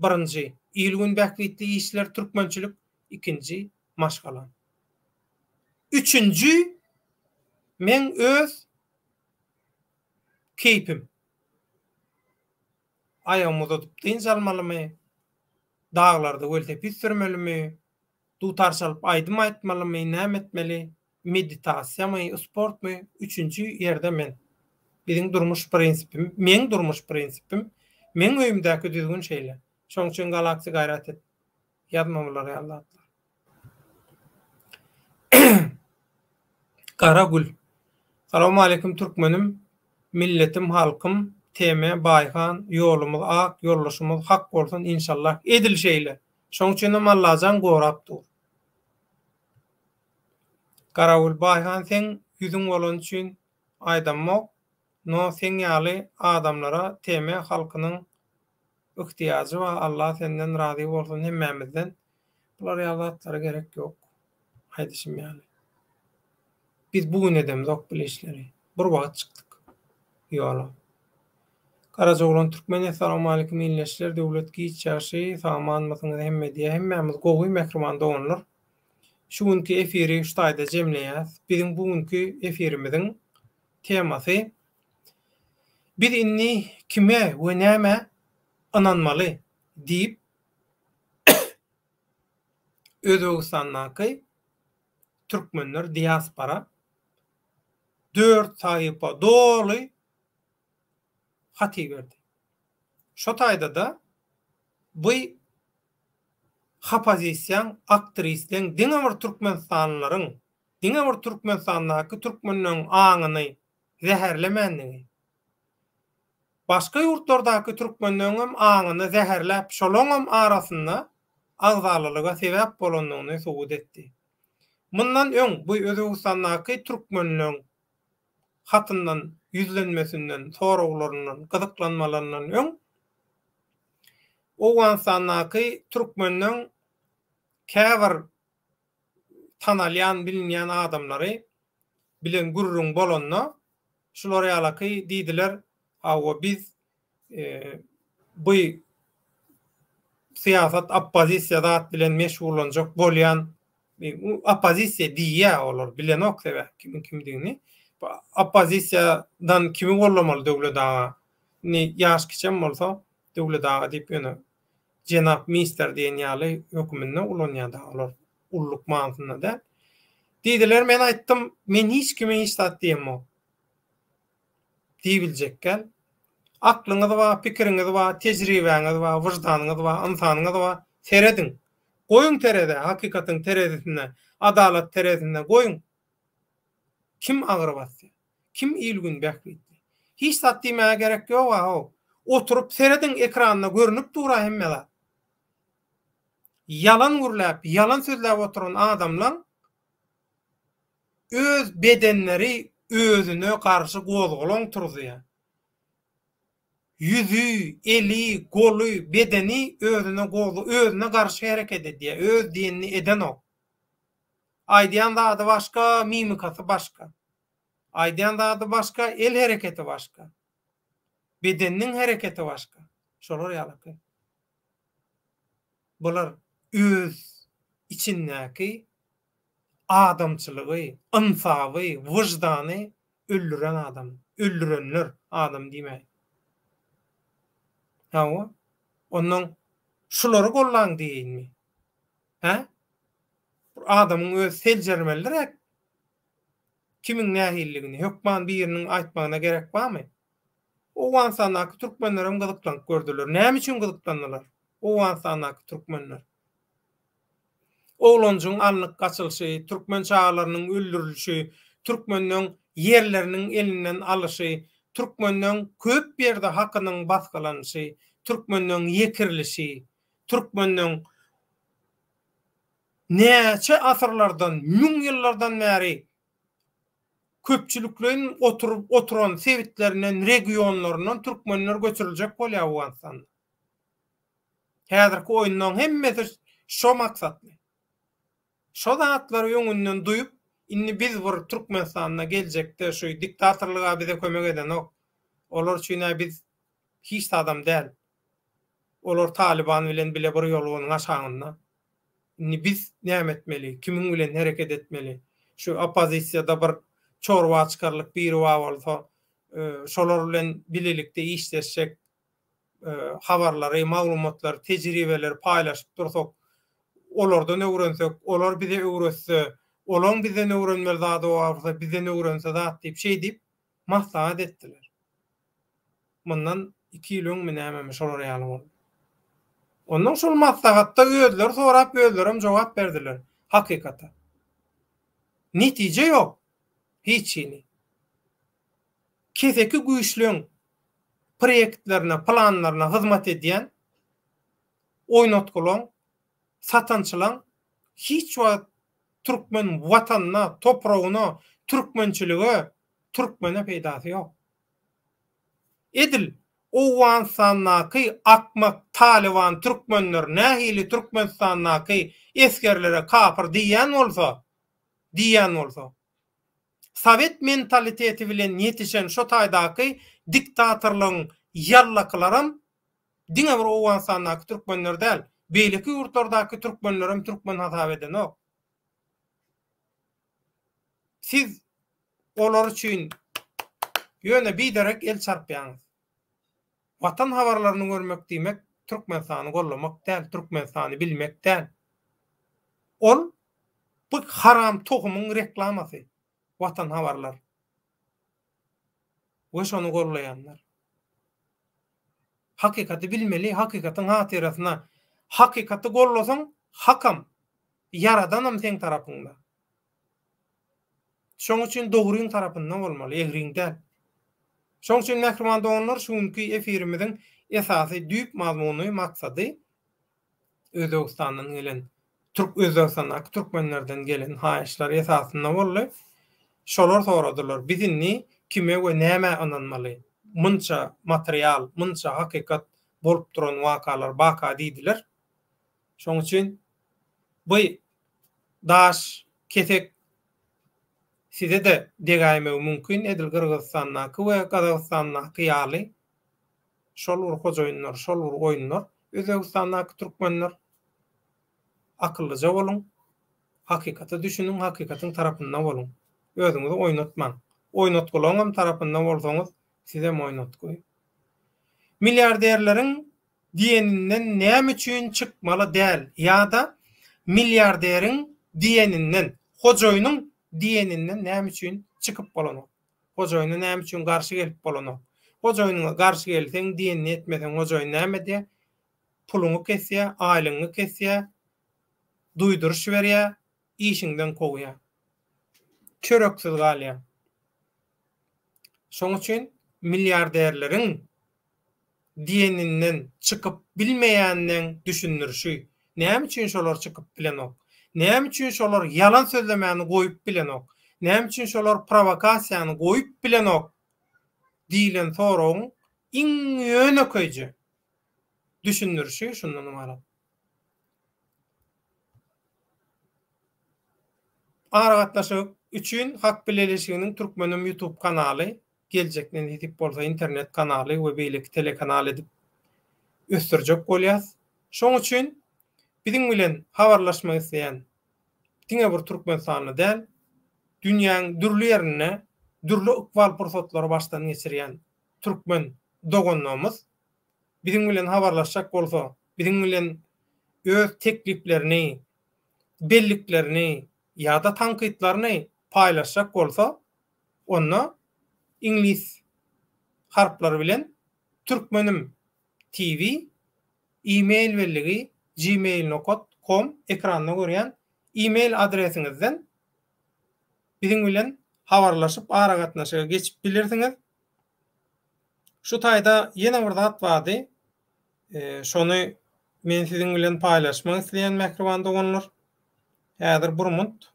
Birinji il-gün bähbitli işler türkmençilik, ikinji maşgalam. Üçünji meň öz keýpim. Aýagymy uzadyp dynç almalymy? Daglarda welosiped sürmelimi? Dutar çalyp aýdym aýtmalymy, näme etmeli? Meditasiýamy, sportmy? Üçünji ýerde men. Biziň durmuş prinsipim, meň durmuş prinsipim, meň öýümdäki düzgün şeýle. Şoň üçin Galaxy gaýrat et. Ýazma bular ýaly zatlar. Gara gül. Salowmaleýkim türkmenim, milletim halkym, TM Baýhan ýolumyz ak, ýoldaşymyz hak bolsun inşallah edil şeýle. Şoň üçinem Allajan gorap dur. Garagül Baýhan seň ýüzüň bolany üçin aýdammok, no seň ýaly adamlara TM halkynyň yhtyýajy bar Allah senden razy bolsun hemmämizden bular ýaly zatlara gerek ýok aýdyşym ýaly. Biz bu gün edemzok bul işleri. Bir wagt çykdyk ýola. Garajaoglan Türkmen Essalawmaleýkim ildeşler Döwlet giç ýagşy sag-amanmysyňyz hemme diýä hemmämiz gowy mähriban doganlar şu günki efiri şu taýda jemleýäs biziň bu günki efirimiziň temasy biz indi kime we nämä ynanmaly diýip Özbegistandaky türkmenler diaspora dört sahypa doly hat iberdi. Şo taýda-da bu hopozisiýaň, aktrisleň diňe bir türkmenistanlylaryň. diňe bir Türkmenistandaky türkmenleň aňyny zäherlemänligi, başga ýurtlardaky türkmenleňem aňyny zäherläp şolaňam arasynda agzalalyga sebäp bolandygyny subut etdi. Mundan öň bu Özbegistandaky türkmenleň hatyndan, ýüzlenmesinden, soraglaryndan, gyzyklanmalaryndan öň Owganystandaky türkmenleň käbir tanalýan, bilinýän adamlary bilen gürrüň bolanda, şular ýalaky diýdiler, Hawa, biz bu syýasat, oppozisiýa zat bilen meşgullanjak bolýan, oppozisiýa diýýär olar, bilenok sebäbi kimiň kimdigini. Oppozisiýadan kimi gollamaly Döwlet aga? Indi ýaş kiçem bolsa Döwlet aga diýip ýöne jenap mister diýen ýaly höküminde ulanýar da olar ulluk manysynda däl. Diýdiler men aýtdym men hiç kime hiç zat diýemok. Diýibiljek däl. Aklyňyz bar, pikiriňiz bar, tejribäňiz bar, wyždanyňyz bar, ynsanyňyz bar. Serediň. Goýuň terezä, hakykatyň terezisine, adalat terezisine goýuň. Kim agyr basýar? Kim il-gün bähbitli? Hiç zat diýmäge gerek ýog-a-how. Oturyp serediň ekranda görnüp dur-a hemme zat. Ýalan gürläp, ýalan sözläp oturan adamlaň öz bedenleri özüne garşy gozgalaň turuzýar. Ýüzi, eli, goly, bedeni özüne özüne garşy hereket edýär, öz diýenini edenok. Aýdýan zady başga, mimikasy başga. Aýdýan zady başga, el hereketi başga. Bedeniniň hereketi başga. Şolar ýalyky. Bular öz içindäki adamçylygy, ynsaby, wyždany öldüren adam. Öldürenler, adam diýmäýin. Hawa. Onnoň şulary gollaň diýeýinmi? Hä? Bir adamyň özi seljermelidir-ä kimiň nähililigini, hökman biriniň aýtmagyna gerek barmy? Owganystandaky türkmenlerem gyzyklanyp gördüler. Näme üçin gyzyklandylar Owganystandaky türkmenler? Oglanjygyň alnyp gaçylyşy, türkmen çagalarynyň öldürilişi, türkmenleň ýerleriniň elinden alyşy, türkmenleň köp ýerde hakynyň basgylanyşy, türkmenleň ýekirilişi, türkmenleň näçe asyrlardan, müň ýyllardan bäri köpçülikleýin oturyp oturan sebitlerinden, regionlaryndan türkmenler göçüriljek bolýar Owganystanda. Häzirki oýunlaryň hemmesi şo maksatly. Şo zatlary öňünden duýup, indi biz bir Türkmenistanda geljekde şu diktatorlyga bize kömek edenok. Olar üçin-ä biz hiç zadam däl. Olar Talyban bilen bile bir ýolganyň aşagynda. Indi biz näme etmeli, kimiň bilen hereket etmeli? Şu oppozisiýada bir çorba çykarlyk biri bar bolsa, şolar bilen bilelikde işleşsek, habarlary, maglumatlary, tejribeleri paýlaşyp dursak, olardan öwrensek, olar bize öwretse, olaň bizden öwrenmeli zady bar bolsa, bizden öwrense zat diýip, şeý diýip maslahat etdiler. Mundan iki ýyl öňmi nämemi şolar ýaly boldy. Ondan şol maslahatda özleri sorap özlerem jogap berdiler hakykata. Netije ýok hiç hili. Keseki güýçleň proýektlerine, planlaryna hyzmat edýän oýnatgylaň, satançylaň hiç wagt türkmen watanyna, topragyna, türkmençilige, türkmene peýdasy ýok. Edil Owganystandaky akmak talyban türkmenler nähili Türkmenistandaky esgerlere kapyr diýýän bolsa, diýýän bolsa, sowet mentaliteti bilen ýetişen şo taýdaky diktatorlygyň ýallakylaram diňe bir Owganystandaky türkmenler däl, beýleki ýurtlardaky türkmenlerem türkmen hasap edenok. Siz olar üçin ýöne biderek el çarpýaňyz. Watan habarlaryny görmek diýmek Türkmenistany gollamak däl, Türkmenistany bilmek däl. Ol bu haram tohumyň reklamasy Watan habarlar we şony gollaýanlar. Hakykaty bilmeli, hakykatyň hatyrasyna. Hakykaty gollasaň, hakam, Ýaradanam seň tarapyňda. Şoň üçin dogryň tarapynda bolmaly, egriň däl. Şoň üçin mähriban doganlar şu günki efirimiziň esasy düýp mazmuny, maksady Özbegistandan gelen türk Özbegistandaky türkmenlerden gelen haýyşlar esasynda boldy. Şolar soradylar, biz indi kime we nämä ynanmaly? Munça material, munça hakykat bolup duran wakalar baka diýdiler. Şoň üçin bu daş, kesek size-de degäýmegi mümkin, edil Gyrgyzystandaky we Gazagystandaky ýaly şol bir hojaýynlar, şol bir oýunlar. Özbegistandaky türkmenler akyllyja boluň, hakykata düşüniň, hakykatyň tarapynda boluň. Özüňizi oýnatmaň. Oýnatgylaryňam tarapynda bolsaňyz, sizem oýnatgy. Milliarderleriň diýeninden näme üçin çykmaly däl ýa-da milliarderiň diýeninden, hojaýynyň diýeninden näme üçin çykyp bolanok? Hojaýyna näme üçin garşy gelip bolanok? Hojaýynyňa garşy gelseň, diýenini etmeseň hojaýyn näme edýär? Puluňy kesýär, aýlygyňy kesýär, duýduryş berýär, işiňden kowýar. Çöreksiz galýaň. Şoň üçin milliarderleriň diýeninden çykyp bilmeýänleň düşündirişi. Näme üçin şolar çykyp bilenok? Näme üçin şolar ýalan sözlemäni goýup bilenok? Näme üçin şolar prowokasiýany goýup bilenok? diýlen soragyň iň ýönekeýje düşündirişi şundan ybarat. Aragatnaşyk üçin Hak Bileleşiginiň Türkmenim YouTube kanaly geljekde nesip bolsa internet kanaly we beýleki telekanal edip ösdürjek bolýas. Şoň üçin biziň bilen habarlaşmak isleýän diňe bir türkmenistanly däl, dünýäň dürli ýerinde dürli ykbal pursatlary başdan geçirýän türkmen doganlarymyz biziň bilen habarlaşjak bolsa, biziň bilen öz tekliplerini, belliklerini ýa-da tankytlaryny paýlaşjak bolsa, onda iňlis harplary bilen Türkmenim TV e-mail belligi gmail nokat kom ekranda görýän e-mail adresiňizden biziň bilen habarlaşyp aragatnaşyga geçip bilersiňiz. Şu taýda ýene bir zat bardy. Şony men siziň bilen paýlaşmak isleýän mähriban doganlar. Häzir bir munt.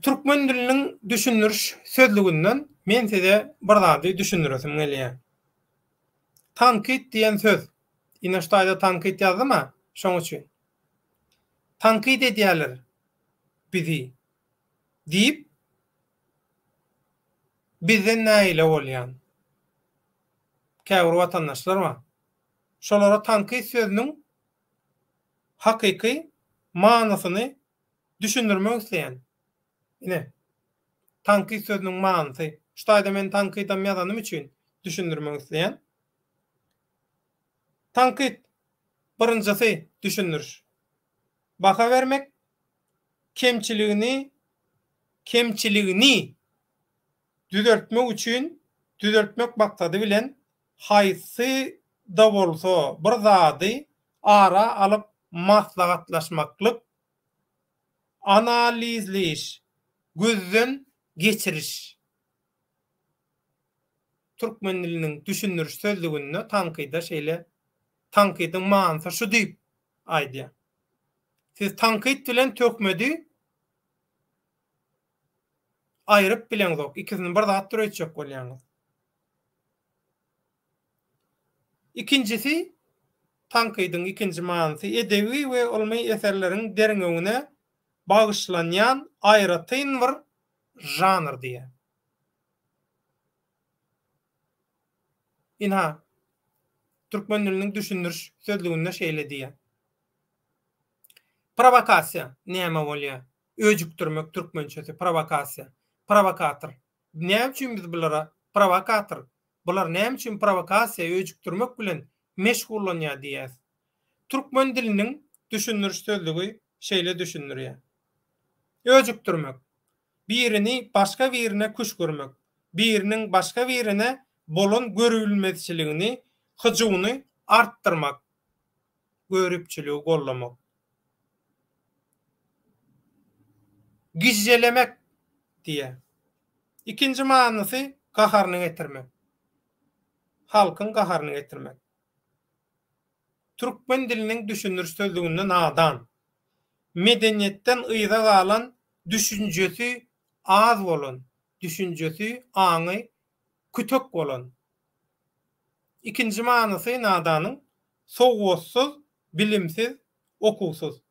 Türkmen diliniň düşündiriş sözlüginden men size bir zady düşündiresim gelýär. Tankyt diýen söz, ine şu taýda tankyt ýazdym-a, şoň üçin. Tankyt edýärler bizi diýip, bizden nägile bolýan käbir watandaşlar bar. Şolara tankyt sözüniň hakyky manysyny düşündirmek isleýän. Ine, tankyt sözüniň manysy. Şu taýda men tankytam ýazanym üçin düşündirmek isleýän. Tankyt, birinjisi düşündiriş. Baha bermek, kemçiligini, kemçiligini düzeltmek üçin, düzeltmek maksady bilen haýsy-da bolsa bir zady ara alyp maslahatlaşmaklyk, analizleýiş, gözden geçiriş. Türkmen diliniň düşündiriş sözlüginde tankyda şeýle tankydyň manysy şu diýip aýdýar. Siz tankyt bilen töhmedi aýryp bileňzok, ikisini bir zatdyr öýtjek bolýaňyz. Ikinjisi, tankydyň ikinji manysy edebi we ylmy eserleriň derňewine bagyşlanýan aýratyn bir žanr diýýär. Ynha, türkmen diliniň düşündiriş sözlüginde şeýle diýýär. Prowokasiýa näme bolýar? Öjükdirmek türkmençesi prowokasiýa. Prowokator. Näme üçin biz bulara prowokator, bular näme üçin prowokasiýa, öjükdirmek bilen meşgullanýar diýýäs? Türkmen diliniň düşündiriş sözlügi şeýle düşündirýär. Öjükdirmek, birini başga birine küşgürmek, biriniň başga birine bolan görübilmezçiligini, hyjuwyny artdyrmak, göripçiligi gollamak. Gižželemek diýýär. Ikinji manysy gaharyny getirmek. Halkyň gaharyny getirmek. Türkmen diliniň düşündiriş sözlüginde nadan, medeniýetden yza galan düşünjesi az bolan, düşünjesi, aňy kütek bolan. Ikinji manysy nadanyň sowatsyz, bilimsiz, okuwsyz.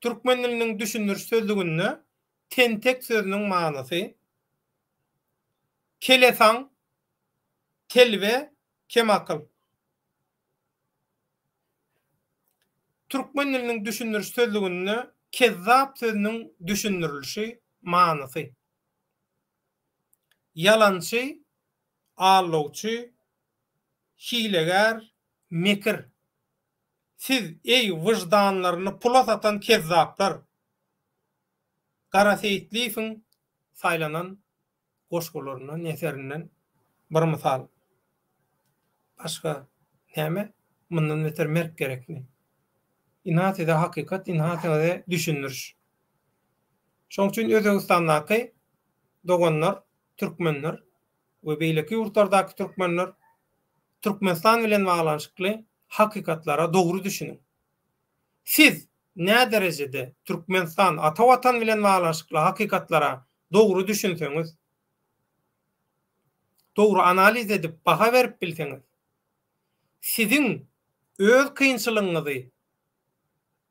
Türkmen diliniň düşündiriş sözlüginde tentek sözüniň manysy, kelesaň, telbe, kemakyl. Türkmen diliniň düşündiriş sözlüginde kezzap sözüniň düşündirilişi, manysy. Ýalançy, aldawçy, hilegär, mekir. Siz, eý, wyždanlaryny pula satan kezzaplar! Gara Seýitliýewiň saýlanan goşgularyndan, eserinden bir mysal. Başga näme? Mundan beter merk gerekmi? Ynha size hakykat, ynha size düşündiriş. Şoň üçin Özbegistandaky doganlar, türkmenler we beýleki ýurtlardaky türkmenler Türkmenistan bilen baglanyşykly hakykatlara dogry düşüniň. Siz näderejede Türkmenistan, ata Watan bilen baglanyşykly hakykatlara dogry düşünseňiz, dogry analiz edip baha berip bilseňiz, siziň öz kynçylygyňyzy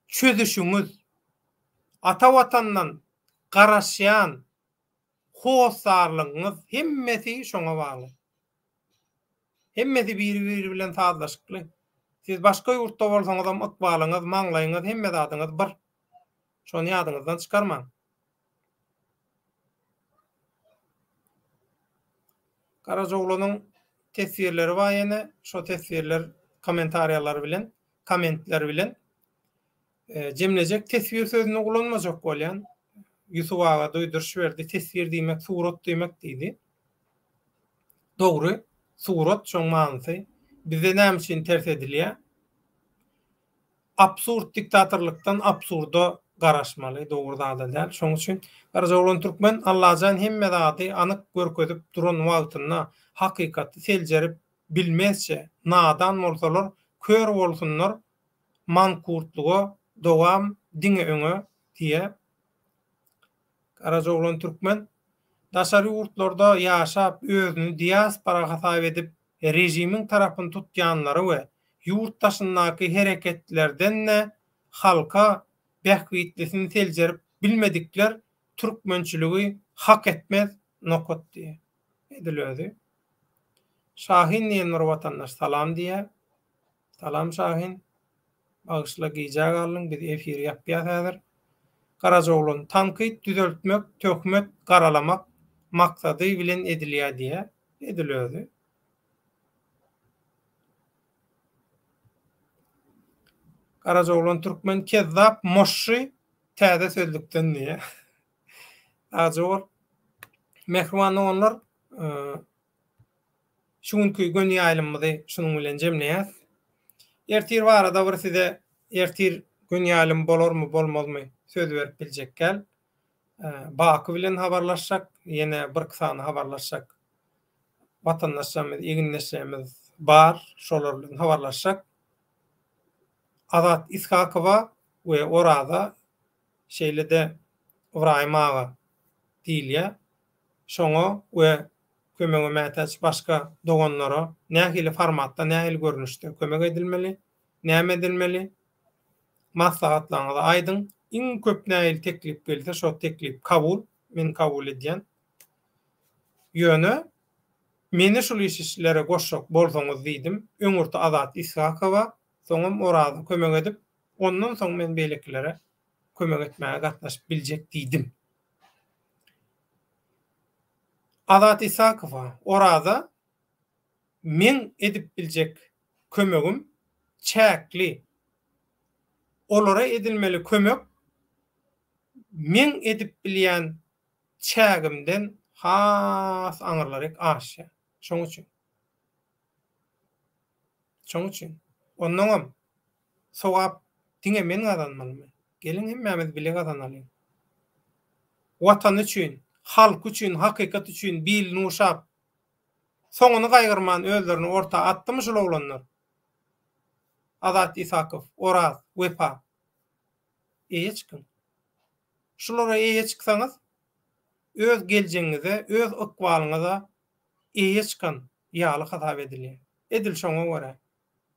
çözüşiňiz, ata Watandan garaşýan hossarlygyňyz hemmesi şoňa bagly. Hemmesi biri-biri bilen sazlaşykly. Siz başga ýurtda bolsaňyzam ykbalyňyz, maňlaýyňyz, hemme zadyňyz bir. Şony ýadyňyzdan çykarmaň. Garajaoglanyň teswirleri bar ýene, şo teswirler kommentariýalar bilen, kommentler bilen jemlejek teswir sözüni ulanmajak bolýan. Ýusup aga duýduryş berdi, teswir diýmek surat diýmek diýdi. Dogry, surat şoň manysy. Bizde näme üçin ters edilýär? Absurd diktatorlykdan absurda garaşmaly, dogry zada däl. Şoň üçin Garajaoglan Türkmen Allajan hemme zady anyk görkezip duran wagtynda hakykaty seljerip bilmezçe nadan bolsalar kör bolsunlar mankurtlyga dowam diňe öňe diýä. Garajaoglan Türkmen daşary ýurtlarda ýaşap özüni diaspora hasap edip režimiň tarapyny tutýanlary we ýurt daşyndaky hereketlerden-de halka bähbitlisini seljerip bilmedikler türkmençiligi hak etmez nokat diýýär. Edil özi. Şahin diýen bir watandaş salam diýýär. Salam Şahin. Bagyşla gijä galdyň biz efiri ýapýas häzir. Garajaoglan, tankyt düzeltmek, töhmet garalamak maksady bilen edilýär diýýär. Edil özi. Garajaoglan türkmen kezzap moşşy täze sözlükden diýýär. Sagja bol. Mähriban doganlar, Şu günki göni ýaýlymymyzy şunuň bilen jemleýäs. Ertir barada bir size ertir göni ýaýlym bolarmy, bolmazmy söz berip biljek däl. Baky bilen habarlaşjak, ýene birki sany habarlaşjak watandaşlarymyz, egindeşlerimiz bar, şolar bilen habarlaşjak. Azat Ishakowa we Oraza, şeýle-de Ybraýym aga diýilýär. Şoňa we kömege mätäç başga doganlara nähili formatda, nähili görnüşde kömek edilmeli, näme edilmeli? Maslahatlaryňyzy aýdyň. Iň köp nähili teklip gelse, şo teklip kabul, men kabul edýän. Ýöne meni şul işlere goşjak bolsaňyz diýdim, öňürti Azat Ishakowa, soňam Oraza kömek edip, ondan soň men beýlekilere kömek etmäge gatnaşyp biljek diýdim. Azat Isakowa, Oraza meň edip biljek kömegim çäkli. Olara edilmeli kömek meň edip bilýän çägimden has aňyrlaryk aşýar. Şoň üçin. Şoň üçin. Onnoňam sogap diňe men gazanmalymy? Geliň hemmämiz bile gazanalyň. Watany üçin, halky üçin, hakykat üçin bilini guşap, soňuny gaýgyrman özlerini orta atdymy şul oglanlar? Azat Isakow, Oraz, Wepa. Eýe çykyň. Şulara eýe çyksaňyz, öz geljegiňize, öz ykbalyňyza eýe çykan ýaly hasap edilýär. Edil şoňa görä,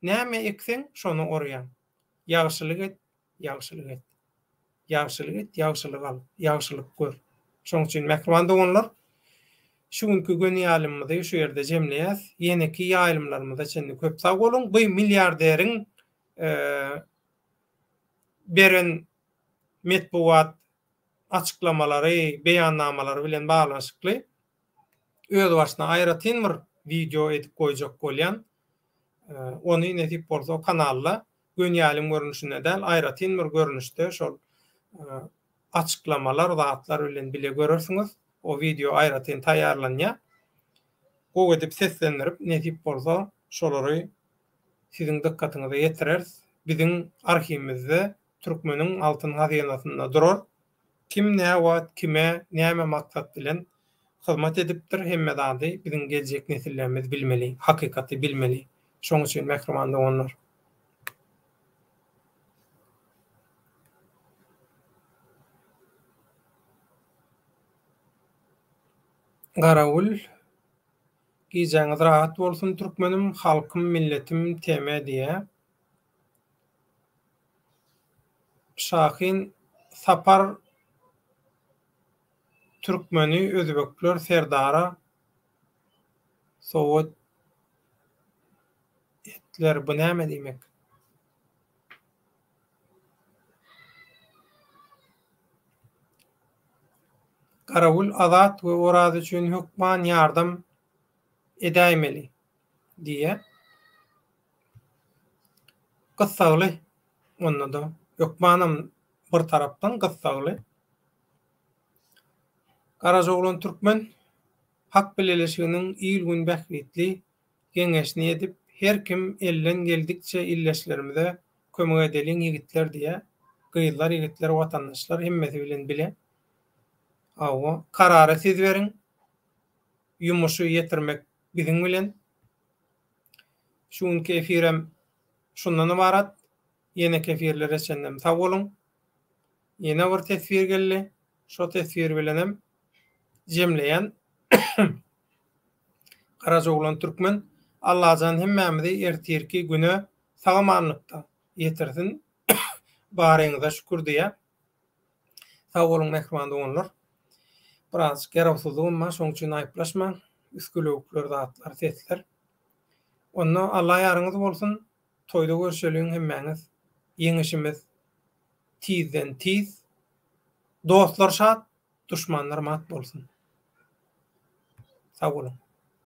näme ekseň, şony orýaň. Ýagşylyk et, ýagşylyk et. Ýagşylyk et, ýagşylyk al, ýagşylyk gör. Şonuň üçin, mähriban doganlar, şu günki göni ýaýlymymyzy şu ýerde jemleýäs. Ýeneki ýaýlymlarymyza çenli köp sag boluň. Bu milliarderiň beren metbugat açyklamalary, beýannamalary bilen baglanyşykly özbaşyna aýratyn bir wideo edip goýjak bolýan. Ony nesip bolsa kanalda göni ýaýlym görnüşinde däl, aýratyn bir görnüşde şol açyklamalar, zatlar bilen bile görersiňiz. O wideo aýratyn taýýarlanýar. Gowy edip seslendirip, nesip bolsa şolary siziň dykgatyňyza ýetireris. Biziň arhiwimizde türkmeniň altyn hazynasynda durar. Kim näwagt kime näme maksat bilen hyzmat edipdir hemme zady biziň geljek nesillerimiz bilmeli, hakykaty bilmeli. Şoň üçin mähriban doganlar. Garawul Gijäňiz rahat bolsun türkmenim halkym milletim TM diýä. Şahin Sapar Türkmeni özbekler serdara sowgat etler bu näme diýmek? Garawul Azat we Oraz üçin hökman ýardam edäýmeli diýýär. Gyssagly onda-da hökmanam bir tarapdan gyssagly. Garajaoglan Türkmen Hak bileleşiginiň il-gün bähbitli geňeşini edip, her kim elden geldikçe ildeşlerimize kömek edeliň ýigitler diýýär. Gyzlar, ýigitler, watandaşlar hemmesi bilen bile. Hawa, karary siz beriň. Ýumuşy ýetirmek biziň bilen. Şu günki efirem şundan ybarat. Ýeneki efirlere çenlem sag boluň. Ýene bir teswir geldi. Şo teswir bilenem jemleýän. Garajaoglan Türkmen Allajan hemmämizi ertirki güne sag-amanlykda ýetirsin. Baryňyza şükür diýýär. Sag boluň mähriban doganlar. Birazjyk ýarawsyzlygym bar, şoň üçin aýyplaşmaň. Üsgülewükler, zatlar, sesler. Onda Alla ýaryňyz bolsun. Toýda görşeliň hemmäňiz. Ýeňişimiz tizden tiz. Dostlar şat, duşmanlar mat bolsun. Sag boluň.